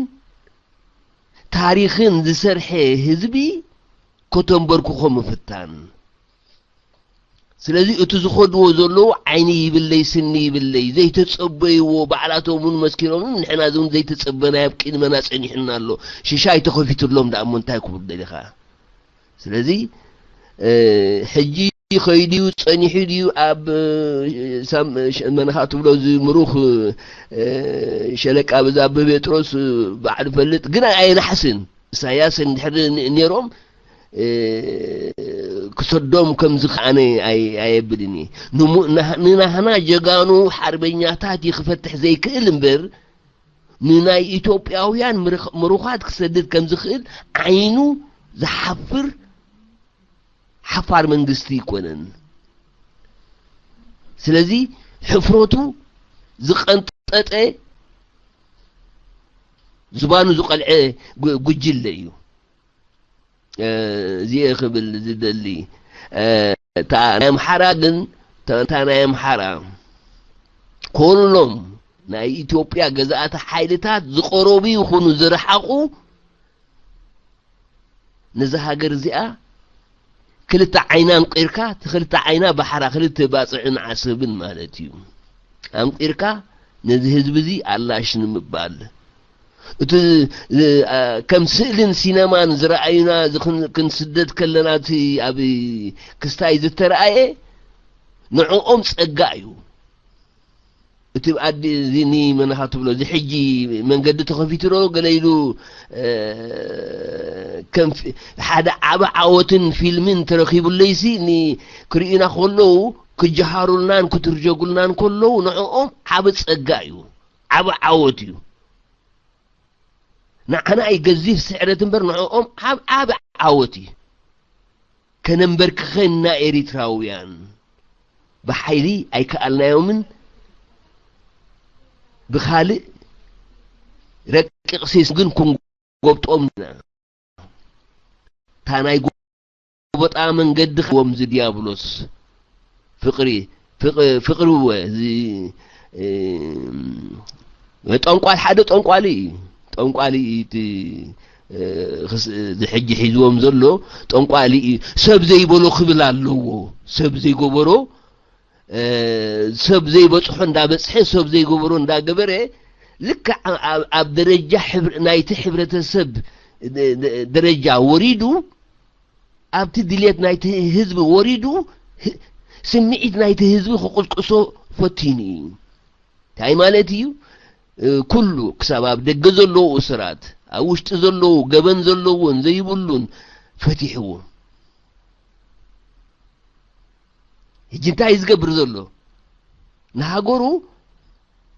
ታሪኽን ዝሰርሐ ህዝቢ ከተንበርክኾ ምፍታን ስለዚ እቲ ዝኸድዎ ዘለዉ ዓይኒ ይብለይ ስኒ ይብለይ ዘይተጸበይዎ ባዕላቶም እውን መስኪሮም ንሕና እውን ዘይተጸበናዮ ኣብ ቅድመና ጸኒሑና ኣሎ ሽሻይ ተኸፊትሎም ደኣ እሞ እንታይ ክብሉ ደሊኻ ስለዚ ሕጂ ከይድዩ ጸኒሑ ድዩ ኣብ መንኻ ትብሎ እዚ ምሩኽ ሸለቃ በዛብህ ጴጥሮስ ባዕሉ ፈልጥ ግን ኣየናሕስን ኢሳያስ እንድሕር ነይሮም ክሰዶም ከም ዝኸኣነ ኣየብልን እየ ንናህና ጀጋኑ ሓርበኛታት እዩ ክፈትሕ ዘይክእል እምበር ንናይ ኢትዮጵያውያን ምሩኻት ክሰድድ ከም ዝኽእል ዓይኑ ዝሓፍር ሓፋር መንግስቲ ኣይኮነን ስለዚ ሕፍረቱ ዝቐንጠጠ ዝባኑ ዝቐልዐ ጉጅለ እዩ እዚኤ ክብል ዝደሊ እታ ናይ ኣምሓራ ግን እታ ናይ ኣምሓራ ኩሎም ናይ ኢትዮጵያ ገዛእቲ ሓይልታት ዝቐረቡ ይኹኑ ዝረሓቑ ነዛ ሃገር እዚኣ ክልተ ዓይና ኣንቂርካ እቲ ክልተ ዓይና ባሕራ ክልተ ባፅዕን ዓሰብን ማለት እዩ ኣንቂርካ ነዚ ህዝቢ እዚ ኣላሽ ንምባል እቲ ከም ስእልን ሲነማን ዝረኣዩና ክንስደድ ከለና እቲ ኣብ ክስታይ ዝተረኣየ ንዕኦም ፀጋ እዩ እቲ ኣዲ እዚ ንመንኻ ትብሎ እዚ ሕጂ መንገዲ ተኸፊቱ ዶ ገለ ኢሉ ከም ሓደ ዓቢ ዓወትን ፊልምን ተረኺቡለይሲ ክርእዩና ከለዉ ክጀሃሩልናን ክትርጀጉልናን ከለዉ ንዕኦም ዓቢ ጸጋ እዩ ዓቢ ዓወት እዩ ንዓና እዩ ገዚፍ ስዕረት እምበር ንዕኦም ዓብ ዓብ ዓወት እዩ። ከነንበርክኸና ኤሪትራውያን ብሓይሊ ኣይከኣልናዮምን ብኻልእ ረቂቕ ሴስ ግን ክንጎብጦም ኢና። እታ ናይ ጎበጣ መንገዲ ክዎም ዝድያብሎስ ፍቕሪ ፍቕ- ፍቕሪ እወ እዚ እ፣ ጠንቋል ሓደ ጠንቋሊ እዩ። ጠንቋሊ እዩ እቲ እ፣ ክስ- እዚ ሕጂ ሒዝዎም ዘሎ ጠንቋሊ እዩ። ሰብ ዘይበሎ ክብል ኣለዎ። ሰብ ዘይገበሮ እ፣ ሰብ ዘይበጽሖ እንዳበጽሐ ሰብ ዘይገበሮ እንዳገበረ ልክዕ ኣብ- ኣብ ደረጃ ሕብረ- ናይቲ ሕብረተሰብ ደ- ደ- ደረጃ ወሪዱ ኣብቲ ድሌት ናይቲ ህዝቢ ወሪዱ ህ- ስምዒት ናይቲ ህዝቢ ክቕስቅሶ ፈቲኑ እዩ። እንታይ ማለት እዩ? እ፣ ኩሉ ክሳብ ኣብ ደገ ዘለዉ እሱራት፣ ኣብ ውሽጢ ዘለዉ ገበን ዘለዎን ዘይብሉን ፈቲሕዎ። ሕጂ እንታይ እዩ ዝገብር ዘሎ? ንሃገሩ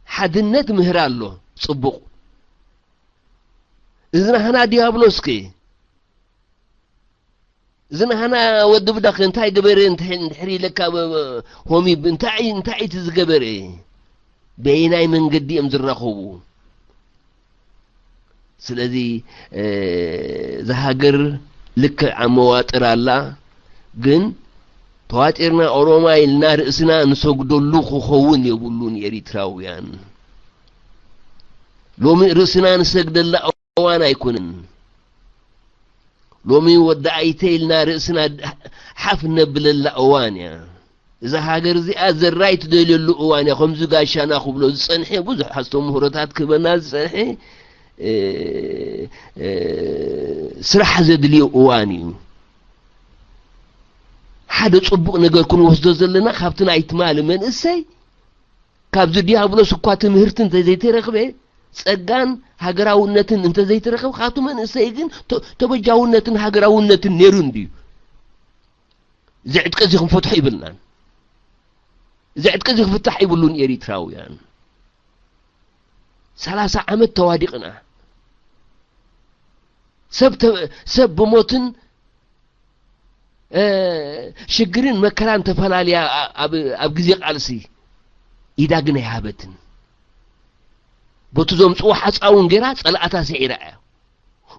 ሓድነት ምህር ኣሎ። ጽቡቕ። እዚ ናህና ዲያብሎስ ከ እዚ ናህና ወዲ ብዳኸ እንታይ ገበረ እንድሕር ኢለካ ሆሚብ እንታይ እንታይ እቲ ዝገበረ በየናይ መንገዲ እዮም ዝራኸቡ? ስለዚ እዛ ሃገር ልክዕ ኣብ መዋጥር ኣላ። ግን ተዋጢርና ኦሮማ ኢልና ርእስና ንሰግደሉ ክኸውን የብሉን። ኤሪትራውያን ሎሚ ርእስና ንሰግደላ እዋን ኣይኮነን። ሎሚ ወዲ ኣይተ ኢልና ርእስና ሓፍ ነብለላ እዋን እያ። እዛ ሃገር እዚኣ ዘራይ ትደልየሉ እዋን እያ። ከምዚ ጋሻና ክብሎ ዝጸንሐ ብዙሕ ኣስተምህሮታት ክህበና ዝጸንሐ ስራሕ ዘድልዮ እዋን እዩ። ሓደ ጽቡቕ ነገር ክንወስዶ ዘለና ካብቲ ናይ ትማሊ መንእሰይ ካብዚ ዲያብሎስ እኳ ትምህርቲ እንተዘይተረኽበ ጸጋን ሃገራውነትን እንተዘይተረኽበ ካብቲ መንእሰይ ግን ተበጃውነትን ሃገራውነትን ነይሩ እንድዩ። እዚ ዕጥቂ እዚ ክንፈትሖ ይብልናን እዚ ዕጥቂ እዚ ክፍታሕ ይብሉን ኤሪትራውያን። ሰላሳ ዓመት ተዋዲቕና ሰብ ሰብ ብሞትን ሽግርን መከራን ተፈላልያ ኣብ ግዜ ቃልሲ ኢዳ ግን ኣይሃበትን። በቲ ዘምፅዎ ሓፃውን ገይራ ፀላእታ ስዒራ እያ።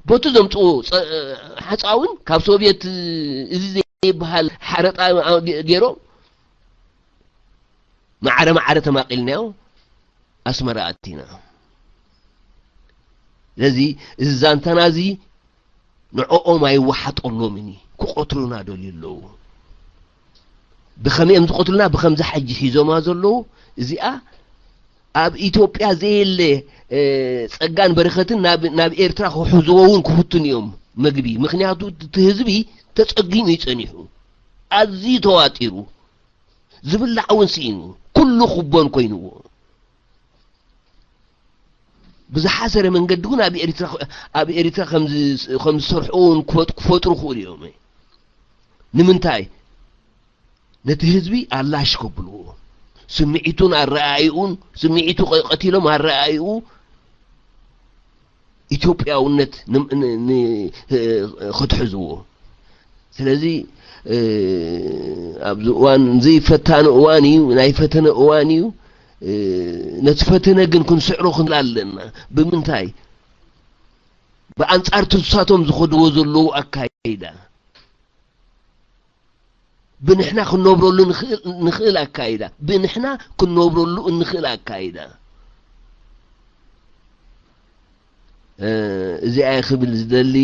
በቲ ዘምፅዎ ሓፃውን ካብ ሶቪየት እዚ ዘይበሃል ሓረጣ ገይሮም ማዕረ ማዕረ ተማቒልናዮ ኣስመራ ኣቲና። ስለዚ እዚ ዛንታና እዚ ንዕኦም ኣይወሓጠሎምን እዩ። ክቐትሉና ደልዩ ኣለዉ። ብኸመይ እዮም ዝቐትሉና? ብኸምዚ ሓጂ ሒዞማ ዘለዉ እዚኣ ኣብ ኢትዮጵያ ዘየለ ጸጋን በረኸትን ናብ ኤርትራ ክሕዝዎ እውን ክፍትኑ እዮም መግቢ። ምኽንያቱ እቲ ህዝቢ ተጸጊሙ እዩ ጸኒሑ፣ ኣዝዩ ተዋጢሩ፣ ዝብላዕ እውን ስኢኑ፣ ኩሉ ክቦን ኮይንዎ። ብዝሓሰረ መንገዲ እውን ኣብ ኤሪትራ ኣብ ኤሪትራ ከም ዝሰርሕዎ እውን ክፈጥሩ ክእሉ እዮም። ንምንታይ? ነቲ ህዝቢ ኣላሽ ከብልዎ፣ ስምዒቱን ኣረኣእይኡን፣ ስምዒቱ ቀቲሎም ኣረኣእይኡ ኢትዮጵያውነት ክትሕዝዎ። ስለዚ ኣብዚ እዋን ዘይፈታኒ እዋን እዩ፣ ናይ ፈተነ እዋን እዩ። ነቲ ፈተነ ግን ክንስዕሮ ክንል ኣለና። ብምንታይ? ብኣንጻር ትንሳቶም ዝኸድዎ ዘለዉ ኣካይዳ ብንሕና ክንነብረሉ ንኽእል ኣካይዳ ብንሕና ክንነብረሉ እንኽእል ኣካይዳ እዚኣ ክብል ዝደሊ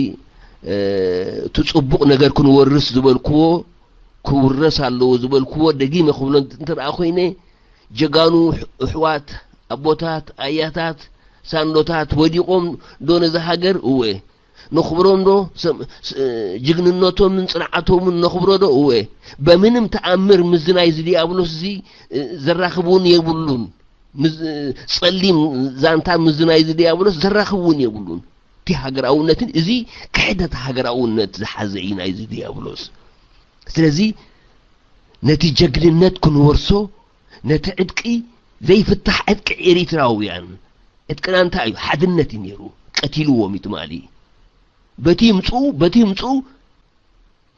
እቲ ጽቡቕ ነገር ክንወርስ ዝበልክዎ ክውረስ ኣለዎ ዝበልክዎ ደጊመ ክብሎ እንተ ደኣ ኮይነ ጀጋኑ ኣሕዋት ኣቦታት ኣያታት ሳንዶታት ወዲቖም ዶ ነዛ ሃገር እወ ነኽብሮም ዶ ጅግንነቶምን ጽንዓቶምን ነኽብሮ ዶ እወ በምንም ተኣምር ምዚ ናይዚ ዲያብሎስ እዚ ዘራኽብ እውን የብሉን። ጸሊም ዛንታ ምዚ ናይዚ ዲያብሎስ ዘራኽብ እውን የብሉን። እቲ ሃገራውነትን እዚ ክሕደት ሃገራውነት ዝሓዘ እዩ ናይዚ ዲያብሎስ። ስለዚ ነቲ ጀግንነት ክንወርሶ ነቲ ዕጥቂ ዘይፍታሕ ዕጥቂ ኤሪትራውያን ዕጥቅና እንታይ እዩ? ሓድነት እዩ ነይሩ። ቀቲልዎም እዩ ትማሊ። በቲ ይምፅኡ በቲ ይምፅኡ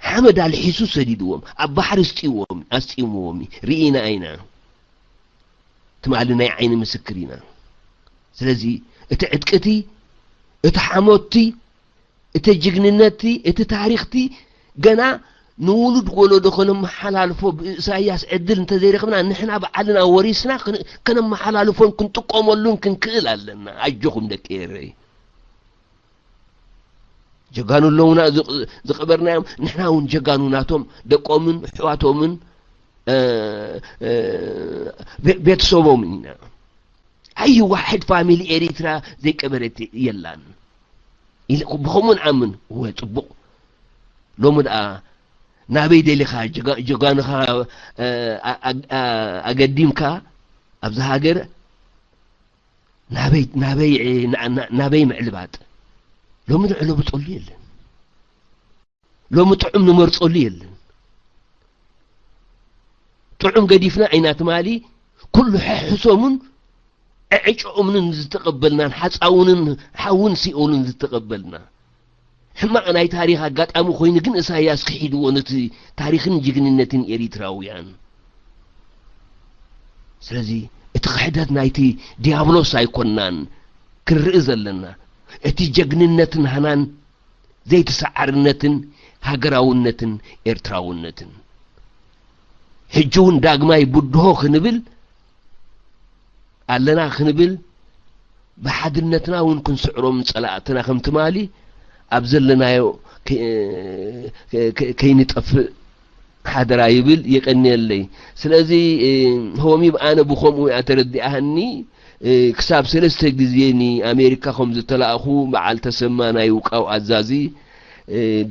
ሓመድ ኣልሒሱ ሰዲድዎም ኣብ ባሕሪ ኣስጢምዎም እዩ ርኢና ኢና። ትማሊ ናይ ዓይኒ ምስክር ኢና። ስለዚ እቲ ዕጥቅቲ እቲ ሓሞትቲ እቲ ጅግንነትቲ እቲ ታሪኽቲ ገና ንውሉድ ወለዶ ከነመሓላልፎ ብእሳያስ ዕድል እንተዘይረኽብና ንሕና ባዕልና ወሪስና ከነመሓላልፎን ክንጥቀመሉን ክንክእል ኣለና። ኣጆኹም ደቂ ኤረይ። ጀጋኑ ኣለውና ዝቐበርናዮም ንሕና እውን ጀጋኑ ናቶም ደቆምን ኣሕዋቶምን ቤተሰቦምን ኢና። ኣይ ዋሕድ ፋሚሊ ኤሪትራ ዘይቀበረት የላን። ብኸምኡ ንኣምን። እወ ጽቡቕ። ሎሚ ደኣ ናበይ ደሊኻ ጀጋንኻ ኣገዲምካ ኣብዛ ሃገር ናበይ ናበይ ናበይ ምዕልባጥ? ሎሚ ንዕለብጠሉ የለን። ሎሚ ጥዑም ንመርጸሉ የለን። ጥዑም ገዲፍና ኢና ትማሊ ኩሉ ሕሕሶምን ዕዕጭኦምን ዝተቐበልናን ሓጻውንን ሓውን ሲኦልን ዝተቐበልና። ሕማቕ ናይ ታሪኽ ኣጋጣሚ ኮይኑ ግን እሳያስ ክሒድዎ ነቲ ታሪኽን ጅግንነትን ኤሪትራውያን። ስለዚ እቲ ክሕደት ናይቲ ዲያብሎስ ኣይኮናን ክንርኢ ዘለና፣ እቲ ጀግንነትን ሃናን ዘይተሰዓርነትን ሃገራውነትን ኤርትራውነትን። ሕጂ እውን ዳግማይ ብድሆ ክንብል ኣለና ክንብል ብሓድነትና እውን ክንስዕሮም ጸላእትና ከም ትማሊ ኣብ ዘለናዮ ከይንጠፍእ ሓደራ ይብል። የቀንየለይ። ስለዚ ሆሚብ ኣነ ብኸምኡ እያ ተረዲኣሃኒ። ክሳብ ሰለስተ ግዜ ንኣሜሪካ ከም ዝተላእኹ በዓል ተሰማ ናይ ውቃው ኣዛዚ፣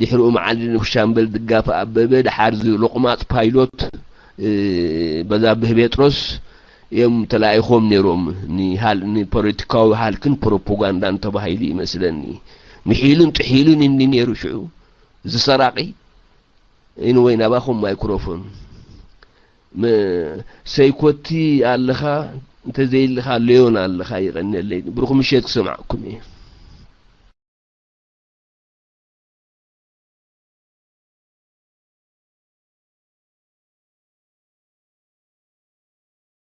ድሕሪኡ መዓልቲ ሻምበል ድጋፍ ኣበበ፣ ድሓር እዚ ሎቕማጽ ፓይሎት በዛብህ ጴጥሮስ እዮም ተላኢኾም ነይሮም። ንፖለቲካዊ ሃልክን ፕሮፓጋንዳን ተባሂሉ ይመስለኒ። ምሒሉን ጥሒሉን እንዲ ነይሩ ሽዑ እዚ ሰራቒ። ኢንወይ ናባኹም ማይክሮፎን። ሰይኮቲ ኣለኻ እንተዘይልኻ ሌዮን ኣለኻ። ይቐንየለይ። ብሩኽ ምሸት ክሰማዕኩም እየ።